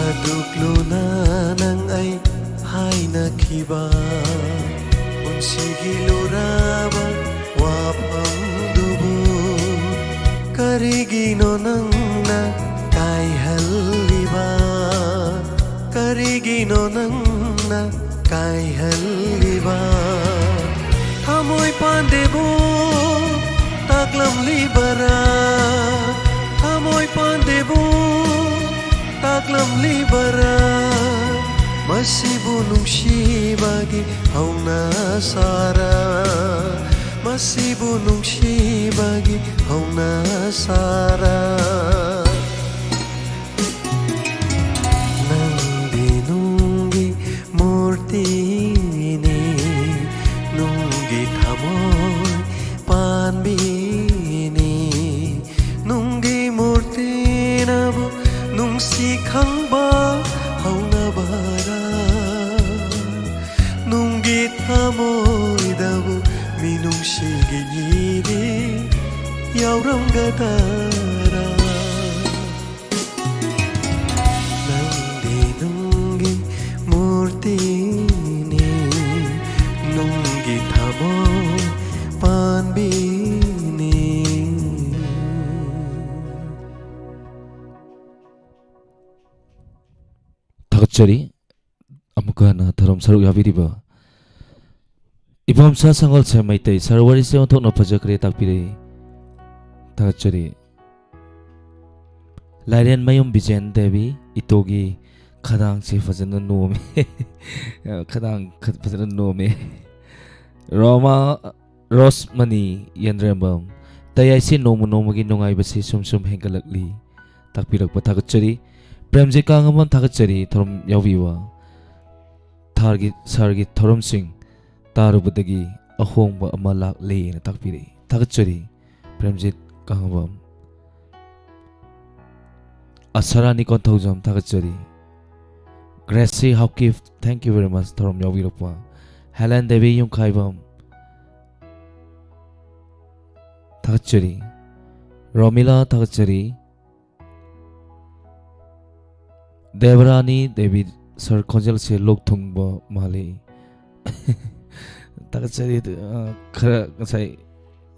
ꯑꯗꯨꯛ ꯂꯨꯅ ꯅꯪ ꯑꯩ ꯍꯥꯏꯅꯈꯤꯕ ꯄꯨꯟꯁꯤꯒꯤ ꯂꯨꯔꯕ ꯋꯥꯐꯝꯗꯨꯕꯨ ꯀꯔꯤꯒꯤꯅꯣ ꯅꯪꯅ ꯀꯥꯏꯍꯜꯂꯤꯕ? ꯀꯔꯤꯒꯤꯅꯣ ꯅꯪꯅ ꯀꯥꯏꯍꯜꯂꯤꯕ? ꯊꯃꯣꯏ ꯄꯥꯟꯗꯦꯕꯨ ꯇꯥꯛꯂꯝꯂꯤꯕꯔꯥ? ꯊꯃꯣꯏ ꯄꯥꯟꯗꯦꯕꯨ ꯇꯥꯛꯂꯝꯂꯤꯕꯔꯥ? ꯃꯁꯤꯕꯨ ꯅꯨꯡꯁꯤꯕꯒꯤ ꯍꯧꯅꯁꯥꯔꯥ? ꯃꯁꯤꯕꯨ ꯅꯨꯡꯁꯤꯕꯒꯤ ꯍꯧꯅꯁꯥꯔꯥ? ꯅꯨꯡꯁꯤ ꯈꯪꯕ ꯍꯧꯅꯕꯔꯥ? ꯅꯨꯡꯒꯤ ꯊꯃꯣꯏꯗꯕꯨ ꯃꯤꯅꯨꯡꯁꯤꯒꯤ ꯏꯗꯤ ꯌꯥꯎꯔꯝꯒꯗꯔꯥ? ꯅꯪꯗꯤ ꯅꯨꯡꯒꯤ ꯃꯨꯔꯇꯤꯅꯤ, ꯅꯨꯡꯒꯤ ꯊꯃꯣꯏ ꯄꯥꯟꯕꯤꯅꯤ꯫ ꯊꯥꯒꯠꯆꯔꯤ꯫ ꯑꯃꯨꯛꯀ ꯍꯟꯅ ꯊꯧꯔꯝ ꯁꯔꯨꯛ ꯌꯥꯕꯤꯔꯤꯕ ꯏꯕꯣꯝꯆꯥ ꯁꯪꯒꯣꯜꯁꯦꯝ ꯃꯩꯇꯩ, ꯁꯥꯔ, ꯋꯥꯔꯤꯁꯦ ꯑꯣꯟꯊꯣꯛꯅ ꯐꯖꯈ꯭ꯔꯦ, ꯇꯥꯛꯄꯤꯔꯛꯏ꯫ ꯊꯥꯒꯠꯆꯔꯤ꯫ ꯂꯥꯏꯔꯦꯟꯃꯌꯨꯝ ꯕꯤꯖꯦꯟ ꯗꯦꯕꯤ, ꯏꯇꯣꯒꯤ ꯈꯗꯥꯡꯁꯦ ꯐꯖꯅ ꯅꯣꯝꯃꯦ꯫ ꯈꯗꯥꯡ ꯈ-, ꯐꯖꯅ ꯅꯣꯝꯃꯦ꯫ ꯔꯣꯃꯥ, ꯔꯣꯁꯃꯅꯤ ꯌꯦꯟꯗ꯭ꯔꯦꯝꯕꯝ, ꯇꯌꯥꯏꯁꯤ ꯅꯣꯡꯃ ꯅꯣꯡꯃꯒꯤ ꯅꯨꯡꯉꯥꯏꯕꯁꯤ ꯁꯨꯝ ꯁꯨꯝ ꯍꯦꯟꯒꯠꯂꯛꯂꯤ꯫ ꯇꯥꯛꯄꯤꯔꯛꯄ ꯊꯥꯒꯠꯆꯔꯤ꯫ ꯄ꯭ꯔꯦꯝꯖꯤꯠ ꯀꯥꯉꯝꯕꯝ, ꯊꯥꯒꯠꯆꯔꯤ ꯊꯧꯔꯝ ꯌꯥꯎꯕꯤꯕ꯫ ꯊꯥꯔꯒꯤ, ꯁꯥꯔꯒꯤ ꯊꯧꯔꯝꯁꯤꯡ ꯇꯥꯔꯨꯕꯗꯒꯤ ꯑꯍꯣꯡꯕ ꯑꯃ ꯂꯥꯛꯂꯦꯅ ꯇꯥꯛꯄꯤꯔꯛꯏ꯫ ꯊꯥꯒꯠꯆꯔꯤ ꯄ꯭ꯔꯦꯝꯖꯤꯠ ꯀꯥꯉꯝꯕꯝ꯫ ꯑꯁꯥꯔꯥꯅꯤ ꯀꯣꯟꯊꯧꯖꯝ, ꯊꯥꯒꯠꯆꯔꯤ꯫ Gracy Haokip, thank you very much ꯊꯧꯔꯝ ꯌꯥꯎꯕꯤꯔꯛꯄ꯫ ꯍꯦꯂꯦꯟ ꯗꯦꯕꯤ ꯌꯨꯝꯈꯥꯏꯕꯝ, ꯊꯥꯒꯠꯆꯔꯤ꯫ ꯔꯣꯃꯤꯂꯥ, ꯊꯥꯒꯠꯆꯔꯤ꯫ ꯗꯦꯕꯔꯥꯅꯤ ꯗꯦꯕꯤ, ꯁꯥꯔ ꯈꯣꯟꯖꯦꯜꯁꯦ ꯂꯣꯛ ꯊꯨꯡꯕ ꯃꯥꯜꯂꯤ꯫ ꯊꯥꯒꯠꯆꯔꯤ꯫ ꯑ, ꯈꯔ ꯉꯁꯥꯏ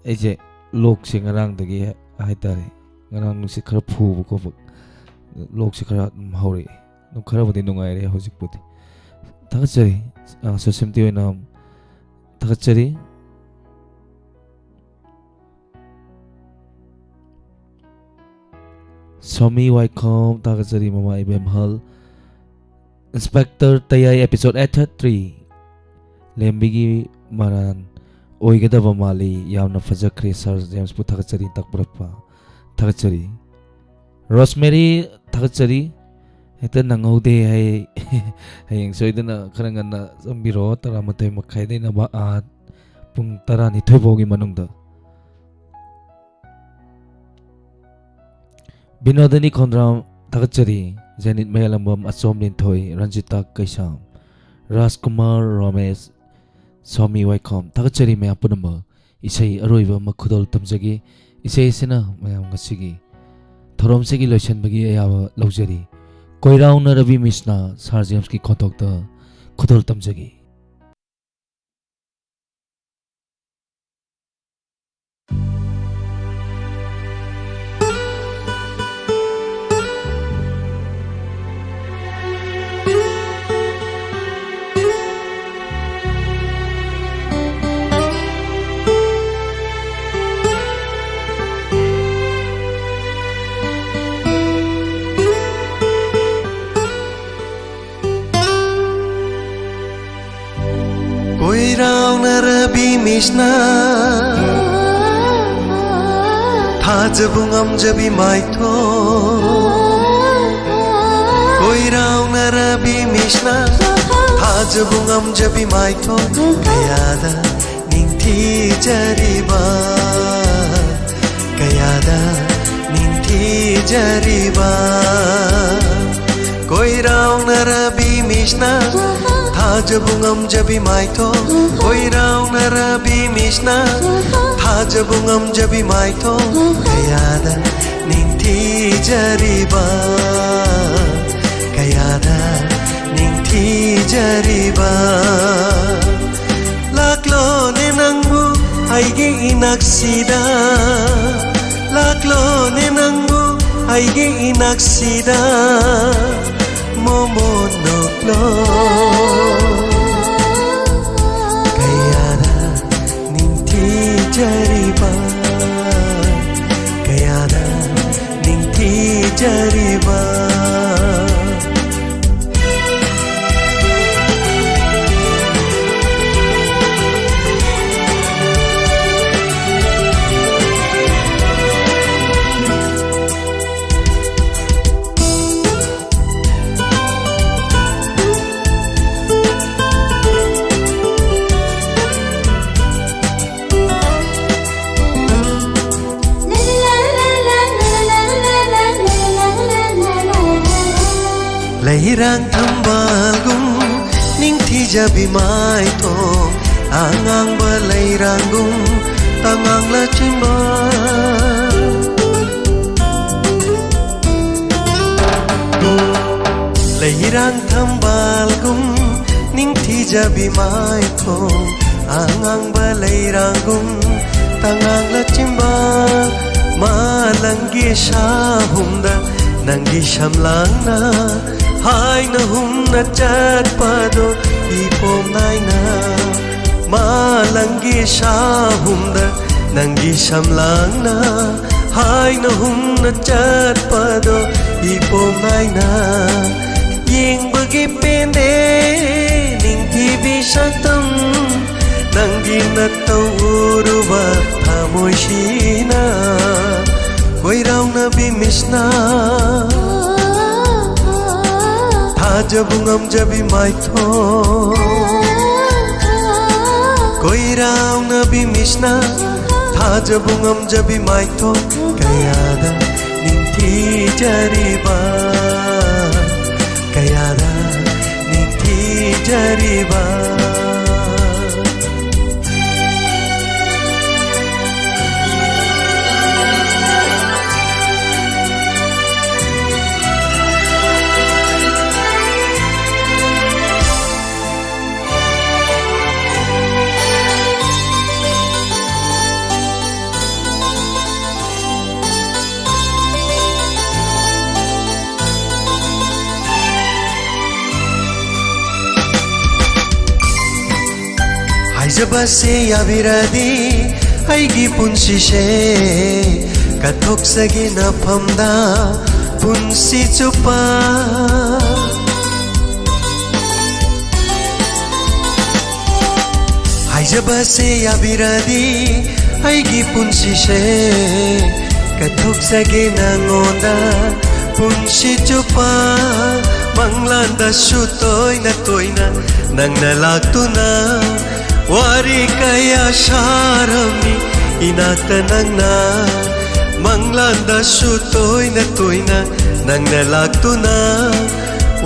ꯑꯩꯁꯦ ꯂꯣꯛꯁꯦ ꯉꯔꯥꯡꯗꯒꯤ ꯍꯥꯏꯇꯥꯔꯦ, ꯉꯔꯥꯡ ꯅꯨꯡꯁꯤꯠ ꯈꯔ ꯐꯨꯕ ꯈꯣꯠꯄ, ꯂꯣꯛꯁꯦ ꯈꯔ ꯑꯗꯨꯝ ꯍꯧꯔꯛꯑꯦ꯫ ꯑꯗꯨꯝ ꯈꯔꯕꯨꯗꯤ ꯅꯨꯡꯉꯥꯏꯔꯦ ꯍꯧꯖꯤꯛꯄꯨꯗꯤ꯫ ꯊꯥꯒꯠꯆꯔꯤ꯫ ꯑ, ꯁꯣꯁꯦꯝꯇꯤ ꯑꯣꯏꯅ ꯊꯥꯒꯠꯆꯔꯤ꯫ ꯁꯣꯃꯤ ꯋꯥꯏꯈꯣꯝ, ꯊꯥꯒꯠꯆꯔꯤ ꯃꯃꯥ ꯏꯕꯦꯝꯍꯜ꯫ ꯏꯟꯁꯄꯦꯛꯇꯔ ꯇꯌꯥꯏ episode eight thirty three, ꯂꯦꯝꯕꯤꯒꯤ ꯃꯔꯥꯟ ꯑꯣꯏꯒꯗꯕ ꯃꯥꯜꯂꯤ꯫ ꯌꯥꯝꯅ ꯐꯖꯈ꯭ꯔꯦ ꯁꯥꯔ ꯖꯦꯝꯁꯄꯨ, ꯊꯥꯒꯠꯆꯔꯤ ꯇꯥꯛꯄꯤꯔꯛꯄ꯫ ꯊꯥꯒꯠꯆꯔꯤ꯫ ꯔꯣꯁꯃꯦꯔꯤ, ꯊꯥꯒꯠꯆꯔꯤ꯫ ꯍꯦꯛꯇ ꯅꯪꯍꯧꯗꯦ ꯍꯥꯏ꯫ ꯍꯌꯦꯡ ꯁꯣꯏꯗꯅ ꯈꯔ ꯉꯟꯅ ꯆꯪꯕꯤꯔꯛꯑꯣ, ꯇꯔꯥꯃꯥꯊꯣꯏ ꯃꯈꯥꯏꯗꯩꯅ ꯃ-, ꯑꯥ, ꯄꯨꯡ ꯇꯔꯥꯅꯤꯊꯣꯏ ꯐꯥꯎꯒꯤ ꯃꯅꯨꯡꯗ꯫ ꯕꯤꯅꯣꯗꯤꯅꯤ ꯈꯣꯟꯗ꯭ꯔꯥꯝ, ꯊꯥꯒꯠꯆꯔꯤ꯫ ꯖꯦꯅꯤꯠ ꯃꯌꯥꯂꯝꯕꯝ, ꯑꯆꯣꯝ ꯂꯤꯟꯊꯣꯏ, ꯔꯟꯖꯤꯇꯥ ꯀꯩꯁꯥꯝ, ꯔꯥꯖꯀꯨꯃꯥꯔ ꯔꯣꯃꯦꯁ, ꯁ꯭ꯋꯥꯃꯤ ꯋꯥꯏꯈꯣꯝ, ꯊꯥꯒꯠꯆꯔꯤ ꯃꯌꯥꯝ ꯄꯨꯝꯅꯃꯛ꯫ ꯏꯁꯩ ꯑꯔꯣꯏꯕ ꯑꯃ ꯈꯨꯗꯣꯜ ꯇꯝꯖꯒꯦ꯫ ꯏꯁꯩ ꯑꯁꯤꯅ ꯃꯌꯥꯝ ꯉꯁꯤꯒꯤ ꯊꯧꯔꯝꯁꯤꯒꯤ ꯂꯣꯏꯁꯤꯟꯕꯒꯤ ꯑꯌꯥꯕ ꯂꯧꯖꯔꯤ꯫ ꯀꯣꯏꯔꯥꯎꯅꯔꯕꯤ ꯃꯤꯁꯅꯥ, ꯁꯥꯔ ꯖꯦꯝꯁꯀꯤ ꯈꯣꯟꯊꯣꯛꯇ ꯈꯨꯗꯣꯜ ꯇꯝꯖꯒꯦ꯫ ꯀꯣꯏꯔꯥꯎꯅꯔꯕꯤ ꯃꯤꯁꯅꯥ, ꯊꯥꯖꯕ ꯉꯝꯖꯕꯤ ꯃꯥꯏꯊꯣꯡ꯫ ꯀꯣꯏꯔꯥꯎꯅꯔꯕꯤ ꯃꯤꯁꯅꯥ, ꯊꯥꯖꯕ ꯉꯝꯖꯕꯤ ꯃꯥꯏꯊꯣꯡ꯫ ꯀꯌꯥꯗ ꯅꯤꯡꯊꯤꯖꯔꯤꯕ, ꯀꯌꯥꯗ ꯅꯤꯡꯊꯤꯖꯔꯤꯕ꯫ ꯀꯣꯏꯔꯥꯎꯅꯔꯕꯤ ꯃꯤꯁꯅꯥ, ꯊꯥꯖꯕ ꯉꯝꯖꯕꯤ ꯃꯥꯏꯊꯣꯡ꯫ ꯀꯣꯏꯔꯥꯎꯅꯔꯕꯤ ꯃꯤꯁꯅꯥ, ꯊꯥꯖꯕ ꯉꯝꯖꯕꯤ ꯃꯥꯏꯊꯣꯡ꯫ ꯀꯌꯥꯗ ꯅꯤꯡꯊꯤꯖꯔꯤꯕ, ꯀꯌꯥꯗ ꯅꯤꯡꯊꯤꯖꯔꯤꯕ꯫ ꯂꯥꯛꯂꯣꯅꯦ ꯅꯪꯕꯨ ꯑꯩꯒꯤ ꯏꯅꯥꯛꯁꯤꯗ, ꯂꯥꯛꯂꯣꯅꯦ ꯅꯪꯕꯨ ꯑꯩꯒꯤ ꯏꯅꯥꯛꯁꯤꯗ, ꯃꯣꯃꯣꯟ ꯅꯣꯛꯂꯣ꯫ ꯀꯌꯥꯗ ꯅꯤꯡꯊꯤꯖꯔꯤꯕ, ꯀꯌꯥꯗ ꯅꯤꯡꯊꯤꯖꯔꯤꯕ꯫ ꯏꯔꯥꯡ ꯊꯝꯕꯥꯜꯒꯨꯝ ꯅꯤꯡꯊꯤꯖꯕꯤ ꯃꯥꯏꯊꯣꯡ, ꯑꯉꯥꯡꯕ ꯂꯩꯔꯥꯡꯒꯨꯝ ꯇꯉꯥꯡ ꯂꯥꯆꯤꯟꯕ꯫ ꯂꯩꯔꯥꯡ ꯊꯝꯕꯥꯜꯒꯨꯝ ꯅꯤꯡꯊꯤꯖꯕꯤ ꯃꯥꯏꯊꯣꯡ, ꯑꯉꯥꯡꯕ ꯂꯩꯔꯥꯡꯒꯨꯝ ꯇꯉꯥꯡ ꯂꯥꯆꯤꯟꯕ꯫ ꯃꯥꯂꯪꯒꯤ ꯁꯥꯍꯨꯝꯗ ꯅꯪꯒꯤ ꯁꯝꯂꯥꯡꯅ ꯍꯥꯏꯅ ꯍꯨꯝꯅ ꯆꯠꯄꯗꯣ ꯏꯄꯣꯝ ꯅꯥꯏꯅ꯫ ꯃꯥꯂꯪꯒꯤ ꯁꯥꯍꯨꯝꯗ ꯅꯪꯒꯤ ꯁꯝꯂꯥꯡꯅ ꯍꯥꯏꯅ ꯍꯨꯝꯅ ꯆꯠꯄꯗꯣ ꯏꯄꯣꯝ ꯅꯥꯏꯅ꯫ ꯌꯦꯡꯕꯒꯤ ꯄꯦꯟꯗꯦ ꯅꯤꯡꯊꯤꯕꯤ ꯁꯛꯇꯝ, ꯅꯪꯒꯤ ꯅꯠꯇꯧ ꯎꯔꯨꯕ ꯊꯃꯣꯏꯁꯤꯅ꯫ ꯀꯣꯏꯔꯥꯎꯅꯕꯤ ꯃꯤꯠꯁꯅ ꯊꯥꯖꯕ ꯉꯝꯖꯕꯤ ꯃꯥꯏꯊꯣꯡ, ꯀꯣꯏꯔꯥꯎꯅꯕꯤ ꯃꯤꯠꯁꯅ ꯊꯥꯖꯕ ꯉꯝꯖꯕꯤ ꯃꯥꯏꯊꯣꯡ ꯀꯌꯥꯗ ꯅꯤꯡꯊꯤꯖꯔꯤꯕ, ꯀꯌꯥꯗ ꯅꯤꯡꯊꯤꯖꯔꯤꯕ꯫ ꯍꯥꯏꯖꯕꯁꯦ ꯌꯥꯕꯤꯔꯗꯤ ꯑꯩꯒꯤ ꯄꯨꯟꯁꯤꯁꯦ ꯀꯠꯊꯣꯛꯆꯒꯦ ꯅꯐꯝꯗ ꯄꯨꯟꯁꯤ ꯆꯨꯞꯄ꯫ ꯍꯥꯏꯖꯕꯁꯦ ꯌꯥꯕꯤꯔꯗꯤ ꯑꯩꯒꯤ ꯄꯨꯟꯁꯤꯁꯦ ꯀꯠꯊꯣꯛꯆꯒꯦ ꯅꯉꯣꯟꯗ ꯄꯨꯟꯁꯤ ꯆꯨꯞꯄ꯫ ꯃꯪꯂꯥꯟꯗꯁꯨ ꯇꯣꯏꯅ ꯇꯣꯏꯅ ꯅꯪꯅ ꯂꯥꯛꯇꯨꯅ ꯋꯥꯔꯤ ꯀꯌꯥ ꯁꯥꯔꯝꯃꯤ ꯏꯅꯥꯛꯇ ꯅꯪꯅ꯫ ꯃꯪꯂꯥꯟꯗꯁꯨ ꯇꯣꯏꯅ ꯇꯣꯏꯅ ꯅꯪꯅ ꯂꯥꯛꯇꯨꯅ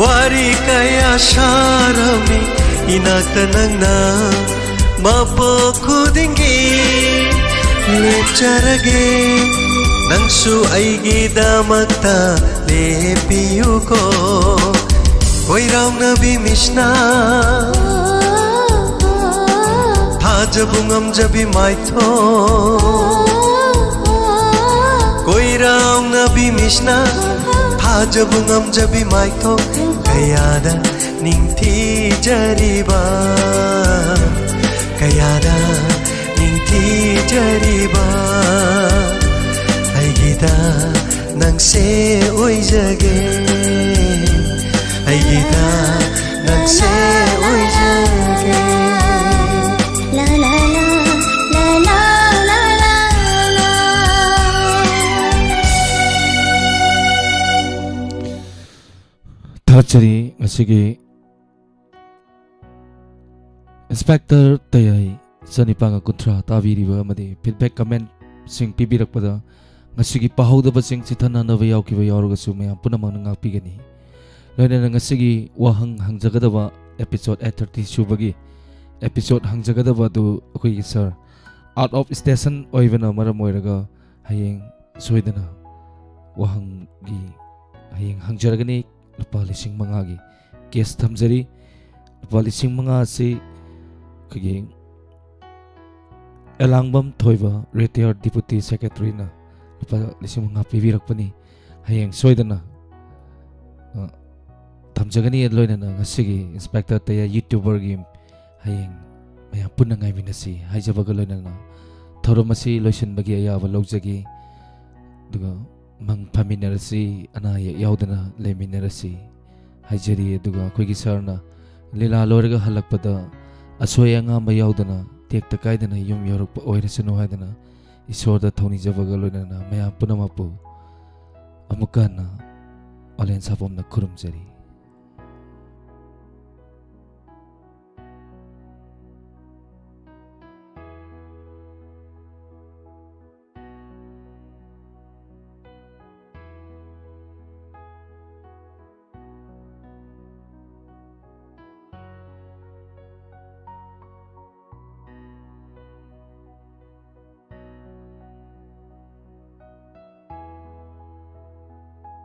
ꯋꯥꯔꯤ ꯀꯌꯥ ꯁꯥꯔꯝꯃꯤ ꯏꯅꯥꯛꯇ ꯅꯪꯅ, ꯃꯄꯣꯛ ꯈꯨꯗꯤꯡꯒꯤ ꯂꯦꯞꯆꯔꯒꯦ꯫ ꯅꯪꯁꯨ ꯑꯩꯒꯤꯗꯃꯛꯇ ꯂꯦꯞꯄꯤꯌꯨꯀꯣ꯫ ꯀꯣꯏꯔꯥꯎꯅꯕꯤ ꯃꯤꯁꯅ ꯊꯥꯖꯕ ꯉꯝꯖꯕꯤ ꯃꯥꯏꯊꯣꯡ, ꯀꯣꯏꯔꯥꯎꯅꯕꯤ ꯃꯤꯁꯅ ꯊꯥꯖꯕ ꯉꯝꯖꯕꯤ ꯃꯥꯏꯊꯣꯡ, ꯀꯌꯥꯗ ꯅꯤꯡꯊꯤꯖꯔꯤꯕ, ꯀꯌꯥꯗ ꯅꯤꯡꯊꯤꯖꯔꯤꯕ, ꯑꯩꯒꯤꯗ ꯅꯪꯁꯦ ꯑꯣꯏꯖꯒꯦ, ꯑꯩꯒꯤꯗ ꯅꯪꯁꯦ ꯑꯣꯏꯖꯒꯦ꯫ ꯊꯥꯒꯠꯆꯔꯤ ꯉꯁꯤꯒꯤ ꯏꯟꯁꯄꯦꯛꯇꯔ ꯇꯌꯥꯏ ꯆꯅꯤꯄꯥꯟꯒ ꯀꯨꯟꯊ꯭ꯔꯥ ꯇꯥꯕꯤꯔꯤꯕ ꯑꯃꯗꯤ feedback commentꯁꯤꯡ ꯄꯤꯕꯤꯔꯛꯄꯗ ꯉꯁꯤꯒꯤ ꯄꯥꯍꯧꯗꯕꯁꯤꯡ ꯆꯤꯊꯅꯅꯕ ꯌꯥꯎꯈꯤꯕ ꯌꯥꯎꯔꯒꯁꯨ ꯃꯌꯥꯝ ꯄꯨꯝꯅꯃꯛꯅ ꯉꯥꯛꯄꯤꯒꯅꯤ꯫ ꯂꯣꯏꯅꯅ ꯉꯁꯤꯒꯤ ꯋꯥꯍꯪ ꯍꯪꯖꯒꯗꯕ episode eight thirty ꯁꯨꯕꯒꯤ episode ꯍꯪꯖꯒꯗꯕ ꯑꯗꯨ ꯑꯩꯈꯣꯏꯒꯤ sir out of station ꯑꯣꯏꯕꯅ ꯃꯔꯝ ꯑꯣꯏꯔꯒ ꯍꯌꯦꯡ ꯁꯣꯏꯗꯅ ꯋꯥꯍꯪꯒꯤ ꯍꯌꯦꯡ ꯍꯪꯖꯔꯒꯅꯤ꯫ ꯂꯨꯄꯥ ꯂꯤꯁꯤꯡ ꯃꯉꯥꯒꯤ cash ꯊꯝꯖꯔꯤ꯫ ꯂꯨꯄꯥ ꯂꯤꯁꯤꯡ ꯃꯉꯥ ꯑꯁꯤ ꯑꯩꯈꯣꯏꯒꯤ ꯑꯦꯂꯥꯡꯕꯝ ꯊꯣꯏꯕ retired deputy secretaryꯅ ꯂꯨꯄꯥ ꯂꯤꯁꯤꯡ ꯃꯉꯥ ꯄꯤꯕꯤꯔꯛꯄꯅꯤ꯫ ꯍꯌꯦꯡ ꯁꯣꯏꯗꯅ, ꯑ, ꯊꯝꯖꯒꯅꯤ꯫ ꯂꯣꯏꯅꯅ ꯉꯁꯤꯒꯤ ꯏꯟꯁꯄꯦꯛꯇꯔ ꯇꯌꯥ YouTuberꯒꯤ ꯍꯌꯦꯡ ꯃꯌꯥꯝ ꯄꯨꯟꯅ ꯉꯥꯏꯃꯤꯟꯅꯁꯤ ꯍꯥꯏꯖꯕꯒ ꯂꯣꯏꯅꯅ ꯊꯧꯔꯝ ꯑꯁꯤ ꯂꯣꯏꯁꯤꯟꯕꯒꯤ ꯑꯌꯥꯕ ꯂꯧꯖꯒꯦ꯫ ꯑꯗꯨꯒ ꯃꯪ ꯐꯥꯃꯤꯟꯅꯔꯁꯤ, ꯑꯅꯥ ꯑꯌꯦꯛ ꯌꯥꯎꯗꯅ ꯂꯩꯃꯤꯟꯅꯔꯁꯤ ꯍꯥꯏꯖꯔꯤ꯫ ꯑꯗꯨꯒ ꯑꯩꯈꯣꯏꯒꯤ sirꯅ ꯂꯤꯂꯥ ꯂꯣꯏꯔꯒ ꯍꯜꯂꯛꯄꯗ ꯑꯁꯣꯏ ꯑꯉꯥꯝꯕ ꯌꯥꯎꯗꯅ ꯇꯦꯛꯇ ꯀꯥꯏꯗꯅ ꯌꯨꯝ ꯌꯧꯔꯛꯄ ꯑꯣꯏꯔꯁꯅꯨ ꯍꯥꯏꯗꯅ ꯏꯁꯣꯔꯗ ꯊꯧꯅꯤꯖꯕꯒ ꯂꯣꯏꯅꯅ ꯃꯌꯥꯝ ꯄꯨꯝꯅꯃꯛꯄꯨ ꯑꯃꯨꯛꯀ ꯍꯟꯅ ꯑꯣꯂꯦꯟ ꯁꯥꯄꯝꯅ ꯈꯨꯔꯨꯝꯖꯔꯤ꯫